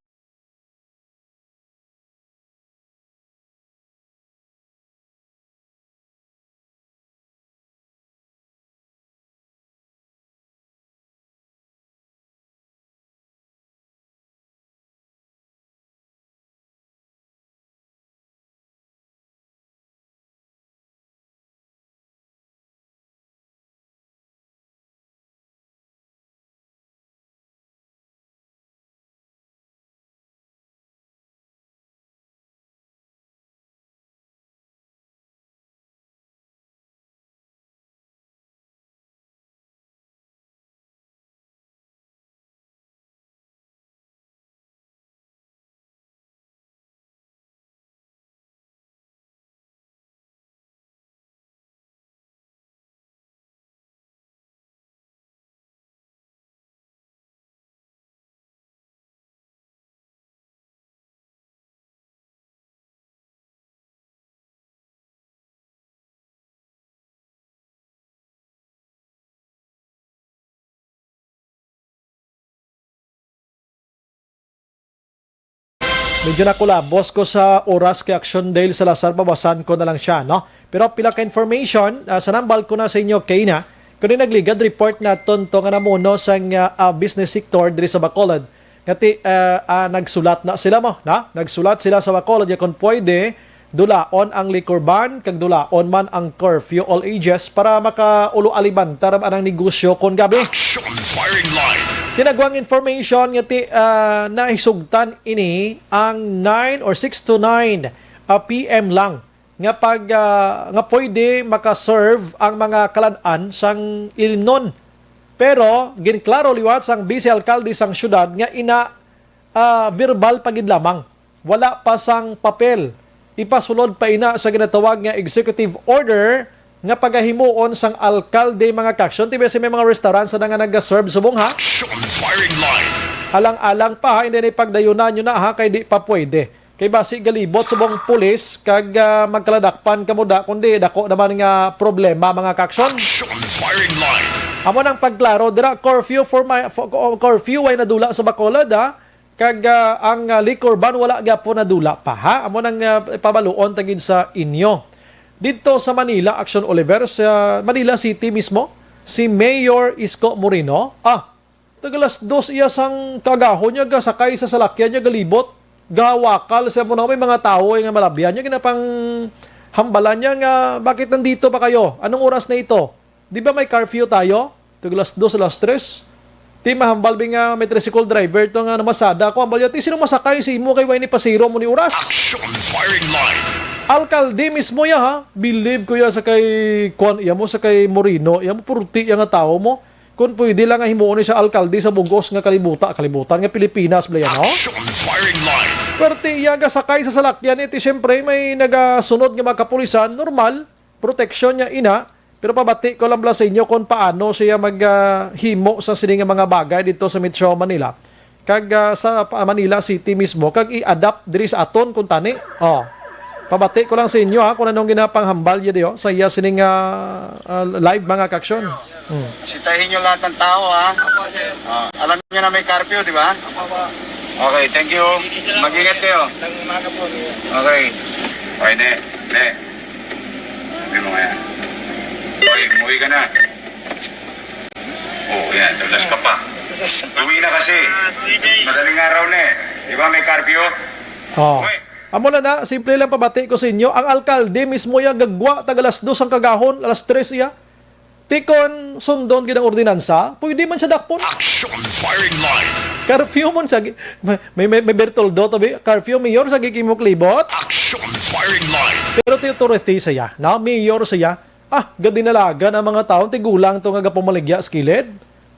Medyo nakulabos ko sa oras kay Action Dale Salazar, babasan ko na lang siya, no? Pero pila ka information, ah, sa nambal ko na sa inyo, kay na, kundi nagligad report naton to nga namuno sang, ah, ah, business sector diri sa Bacolod. Ngati, ah, ah, nagsulat na sila mo, na? Nagsulat sila sa Bacolod, ya kung pwede, dulaon ang liquor ban, kag dulaon man ang curfew all ages para makaulo-alibantar ang negosyo kon gabi. Action Firing Line. Tinagwang information nga ti, ah, nahisugtan ini ang nine or six to nine, ah, P M lang nga pag, ah, nga pwede maka-serve ang mga kalan-an sang ilimnon. Pero ginklaro liwat sang Vice Alkalde sang siyudad nga ina, ah, verbal pa gid lamang. Wala pa sang papel. Ipasulod pa ina sa ginatawag nga executive order nga pagahimuon sang alkalde, mga kaksyon. Ti biya si may mga restaurant sa na nga nag-serve subong, ha? Action Firing Line. Alang-alang pa, ha, hindi na ipagdayunan nyo na, ha, kay di pa pwede. Kay basi galibot subong pulis kag, ah, magkaladakpan kamo da, kundi dako naman nga problema, mga kaksyon. Action Firing Line. Amo nang pagklaro dira, curfew for my, for, curfew ay nadula sa Bacolod, ha? Kag, ah, ang, ah, liquor ban wala gyapon nadula pa, ha? Amo nang, ah, pabaluon ta gid sa inyo. Didto sa Manila, Action Oliver, sa Manila City mismo, si Mayor Isko Moreno, ah, taga alas dos iya sang kaagahon niya, gasakay sa salakyan niya, galibot, gawakal siya mo na may mga tawo nga malabyan niya, ginapang hambalan niya nga, "Bakit nandito pa kayo? Anong oras na ito? Di ba may curfew tayo?" Tag alas dos, alas tres. Ti mahambal bi nga may tricycle driver to nga namasada ako. Hambal niya, "Ti, sino masakay sa imo kay way ni pasiro mo ni oras?" Action Firing Line. Alkalde mismo ya, ha? Believe ko ya sa kay, kuwan, iya mo, sa kay Moreno. Iya mo, purti iya nga tao mo. Kung pwede lang nga himuon ni siya alkalde sa bugos nga kalibuta, kalibutan nga Pilipinas, bala yan, no? Action Firing Line. Pwerte iya gasakay sa salakyan, iti siyempre may nagasunod nga mga kapulisan, normal, proteksyon niya ina. Pero pabati ko lang bala sa inyo kung paano siya mag, ah, himo sa sini nga mga bagay dito sa Metro Manila. kag, ah, sa pa-, Manila City mismo, kag i-adapt diri sa aton kuntani. Oh. Pabati ko lang sa inyo, ha, kung anong ginapanghambal niya diyo sa iya sining, ah, ah, live, mga kaksyon. Hmm. Sitahin niyo lahat ng tao, ha? Opo, sir. Ah, alam niyo na may curfew, di ba? Opo, po. Okay, thank you. Mag-ingat kayo. Magandang umaga po. Okay. Okay, ne. Ne. Sabi mo nga yan. Okay, umuwi ka na. Oh, yan. Dulas ka pa. Uwi na kasi. Madaling araw na eh. Di ba may curfew? Oh. Uwi. Amo lang na, simple lang pabati ko sa inyo. Ang alkalde mismo ya gagwa tag alas dos ang kagahon, alas tres iya. Ti kon sundon gid ang ordinansa, pwede man siya dakpon. Action firing line. Curfew man siya gi-, may, may, may, may Bertoldo to, bi? Curfew, mayor, sa gikimok libot? Action firing line. Pero ti authority siya, na mayor siya. Ah, gadinalagan ang mga taon, tigulang to nga gapamaligya sa kilid.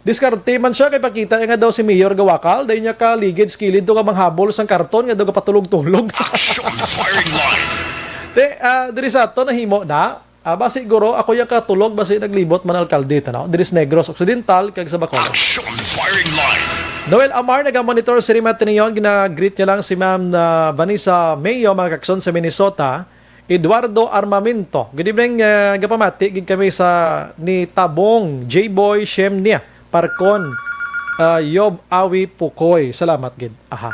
Diskarte man siya, kay pakita nga daw si Mayor gawakal, dayon niya kaligid sa kilid to nga manghabol sang karton nga daw gapatulog-tulog. Action firing line. Te, ah, diri sa ato, nahimo na. Ah, basi guro, ako yung katulog, basi naglibot man alkalde, tanaw. Diri sa Negros Occidental, kag sa Bacolod. Action firing line. Noel Amar, naga-monitor sa Rima Tinion, gina-greet niya lang si Ma'am, ah, Vanessa Mayo, mga kakson sa Minnesota. Eduardo Armamento. Good evening, ah, gapamati gid kami sa ni Tabong, J-Boy, Shemnia, Parcon, ah, Yob Awi Pukoy. Salamat gid. Aha.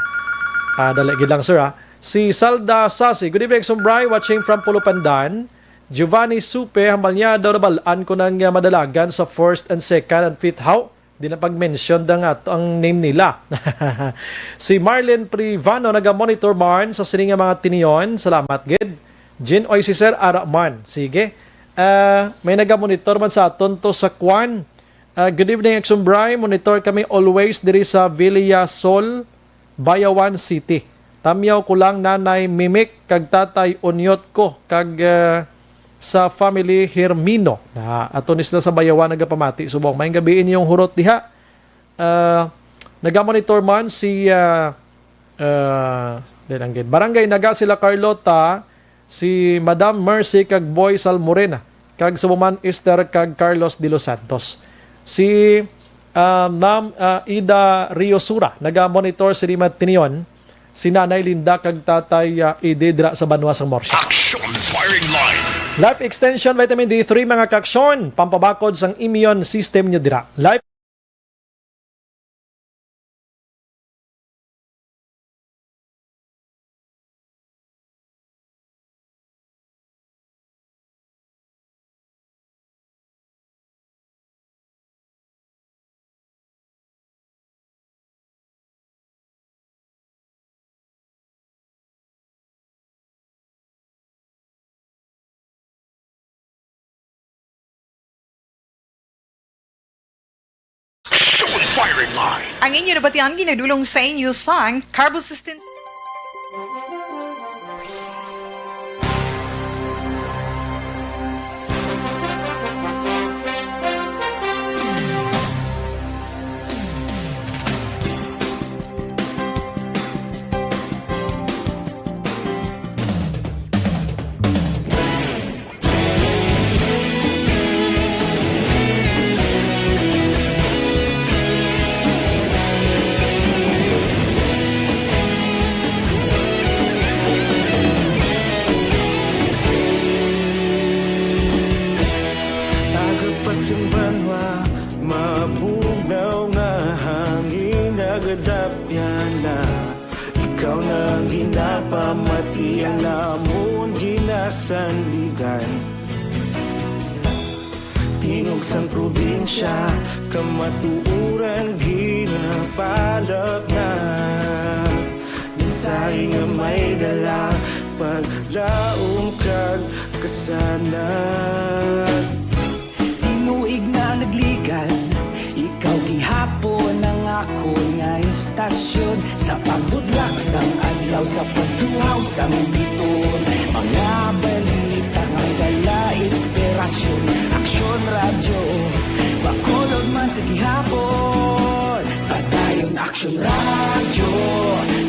Ah, dali gid lang, sir, ah. Si Salda Sasi. Good evening, Sumbray, watching from Pulupandan. Giovanni Supe, hambal niya daw nabal-an ko nang, ah, madalagan sa first and second and fifth. How? Di na pag-mention da nga to ang name nila. Si Marlene Privano, naga-monitor man sa sini nga mga tinion. Salamat gid. Jean Oy, si Sir Ara man. Sige. Ah, may naga-monitor man sa aton to sa kwan. Ah, good evening, Action Bry. Monitor kami always diri sa Villasol, Bayawan City. Tamyaw ko lang Nanay Mimik kag Tatay Unyot ko kag, ah, sa family Hermino. Na ato ni sila sa Bayawan nagapamati subong. Maayong gabi inyong hurot diha. Ah, nagamonitor man si, ah, ah, di lang gid. Barangay Naga sila Carlota, si Madam Mercy kag Boy Salmorena, kag sa Buman Esther kag Carlos de los Santos. Si, ah, Ma'am, ah, Ida Riosura, nagamonitor sa Lima Tinion, si Nanay Linda kag Tatay, ah, Ede dira sa Banwa sang Morsia. Action firing line. Life Extension Vitamin D three, mga kaksyon, pampabakod sang immune system nyo dira. Life Action firing line. Ang inyo nabatian ginadulong sa inyo sang Carbosystem. Aga pa sing banwa, mabugnaw nga hangin nagadapyan na. Ikaw na ang ginapamati, ang amon ginasandigan. Tingog sang probinsya, kamatuoran ginapalapnag. Mensahe nga may dala, paglaom kag kasanag. Tinuig na nagligad, ikaw gihapon ang akon nga istasyon. Sa pagbudlak sang adlaw, sa pagtuhaw sang biton, mga balita nga dala inspirasyon. Aksyon Radyo, Bacolod man sa gihapon. Padayon Aksyon Radyo,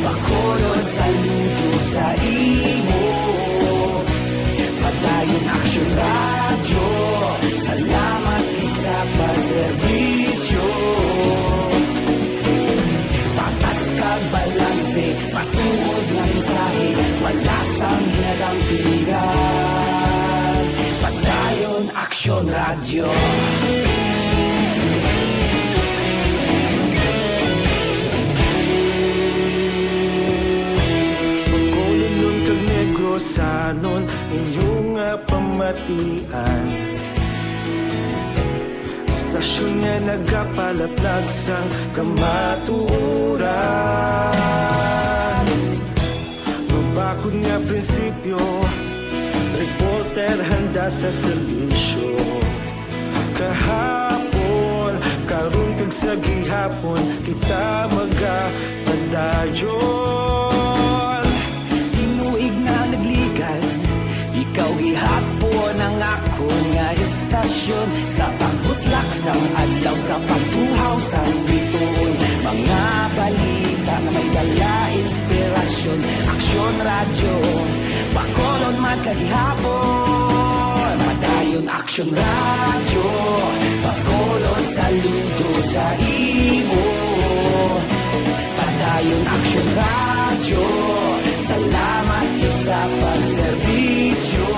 Bacolod, saludo sa imo. Padayon Aksyon Radyo, salamat gid sa pagserbisyo. Patas Radyo. Bacolodnon kag Negrosanon, inyo nga pamatian. Istasyon nga nagapalaplag sang kamatuoran. Mabakod nga prinsipyo, reporter handa sa serbisyo. Kahapon, karon kag sa gihapon, kita magapadayon. Tinuig na nagligan, ikaw gihapon ang akon nga istasyon. Sa pagbutlak sang adlaw, sa pagtuhaw sang bituon, mga balita nga may dala inspirasyon. Aksyon Radyo, Bacolod man sa gihapon. Padayon Aksyon Radyo, Bacolod saludo sa imo. Padayon Aksyon Radyo, salamat gid sa pagserbisyo.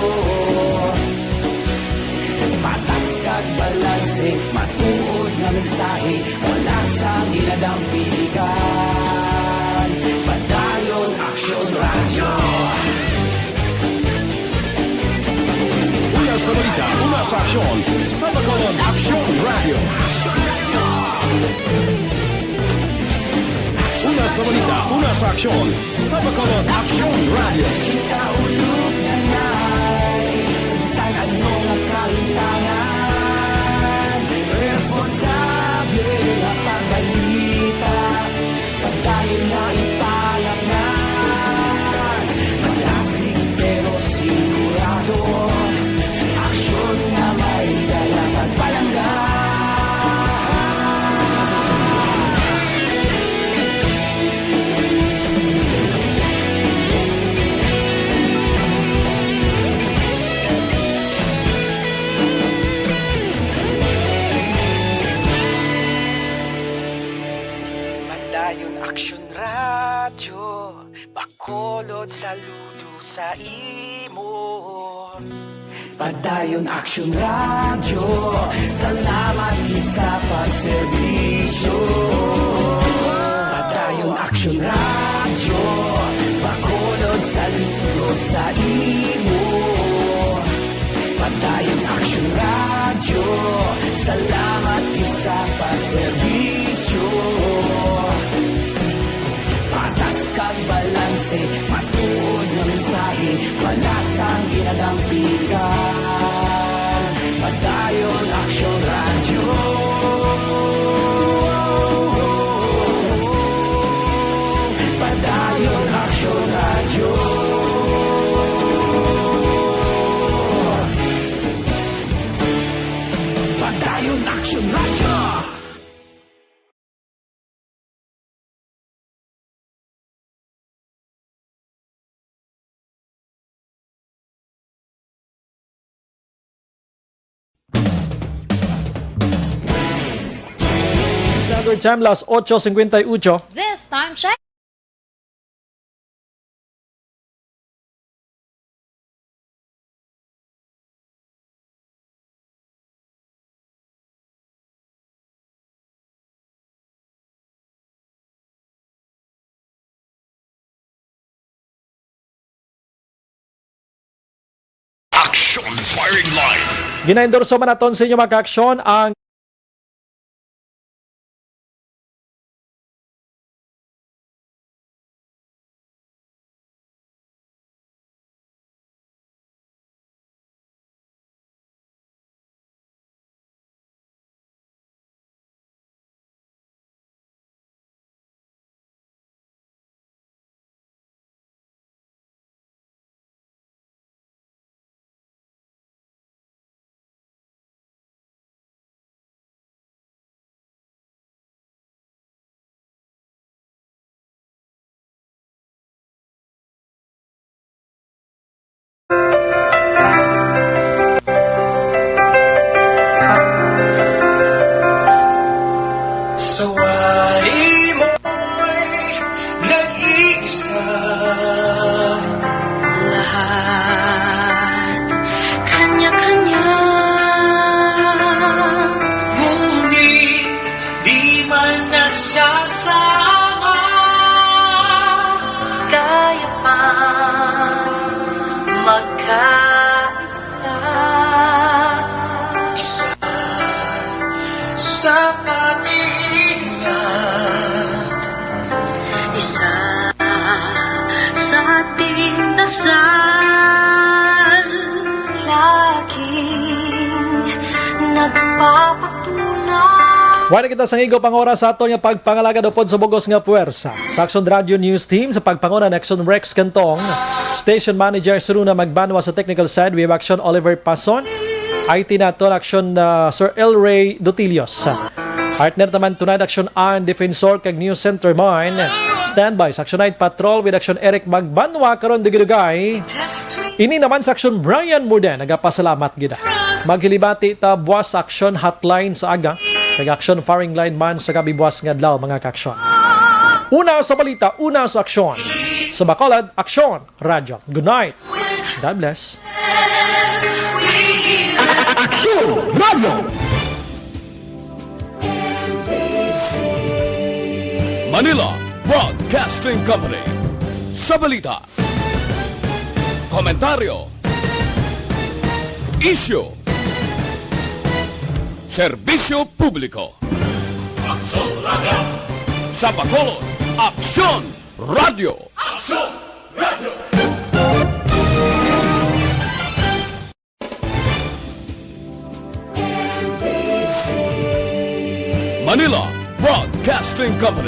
Patas kag balanse, matuod nga mensahe, wala sang ginadampigan. Padayon Aksyon Radyo. Una sa balita, una sa aksyon, sa Bacolod Aksyon Radyo. Una sa balita, una sa aksyon, sa Bacolod Aksyon Radyo. Kita ulog na nai, sa bisan ano nga kahintangan, responsable nga pagbalita, padayon nga ipalapnan. Madasig pero sigurado, aksyon nga may dala pagpalangga. Padayon Aksyon Radyo, Bacolod saludo sa imo. Padayon Aksyon Radyo, salamat gid sa pagserbisyo. Padayon Aksyon Radyo, Bacolod saludo sa imo. Padayon Aksyon Radyo, salamat gid sa pagserbisyo. Patas kag balanse, matuod nga mensahe, wala sang ginadampigan. Padayon Aksyon Radyo. Padayon Aksyon Radyo. Padayon Aksyon Radyo. Standard Time, las ocho cincuenta y ocho. This time check. Action Firing Line. Ginaendorso man naton sa inyo, mga ka-aksyon, ang Wala kita sa igo pang oras sa aton nga pagpangalagad upod sa bugos nga puwersa. Sa Aksyon Radio News Team, sa pagpanguna ni Aksyon Rex Cantong, Station Manager Seruna Magbanwa, sa technical side, we have Aksyon Oliver Pason, I T naton Aksyon, ah, Sir El Rey Dutilios. Partner naman tonight, Aksyon An Defensor kag News Center Mine. Standby sa Aksyon Night Patrol with Aksyon Eric Magbanwa karon dugay-dugay. Ini naman sa Aksyon Brian Muden, nagapasalamat gid. Maghilibati ta buwas sa Aksyon Hotline sa aga, kag Aksyon Firing Line man sa gabi buwas nga adlaw, mga ka-aksyon. Una sa balita, una sa aksyon. Sa Bacolod, Aksyon Radyo. Good night. God bless. Aksyon Radyo. Manila Broadcasting Company. Sa balita, komentaryo, isyu, serbisyo publiko. Aksyon Radyo. Sa Bacolod, Aksyon Radyo. Aksyon Radyo. Manila Broadcasting Company.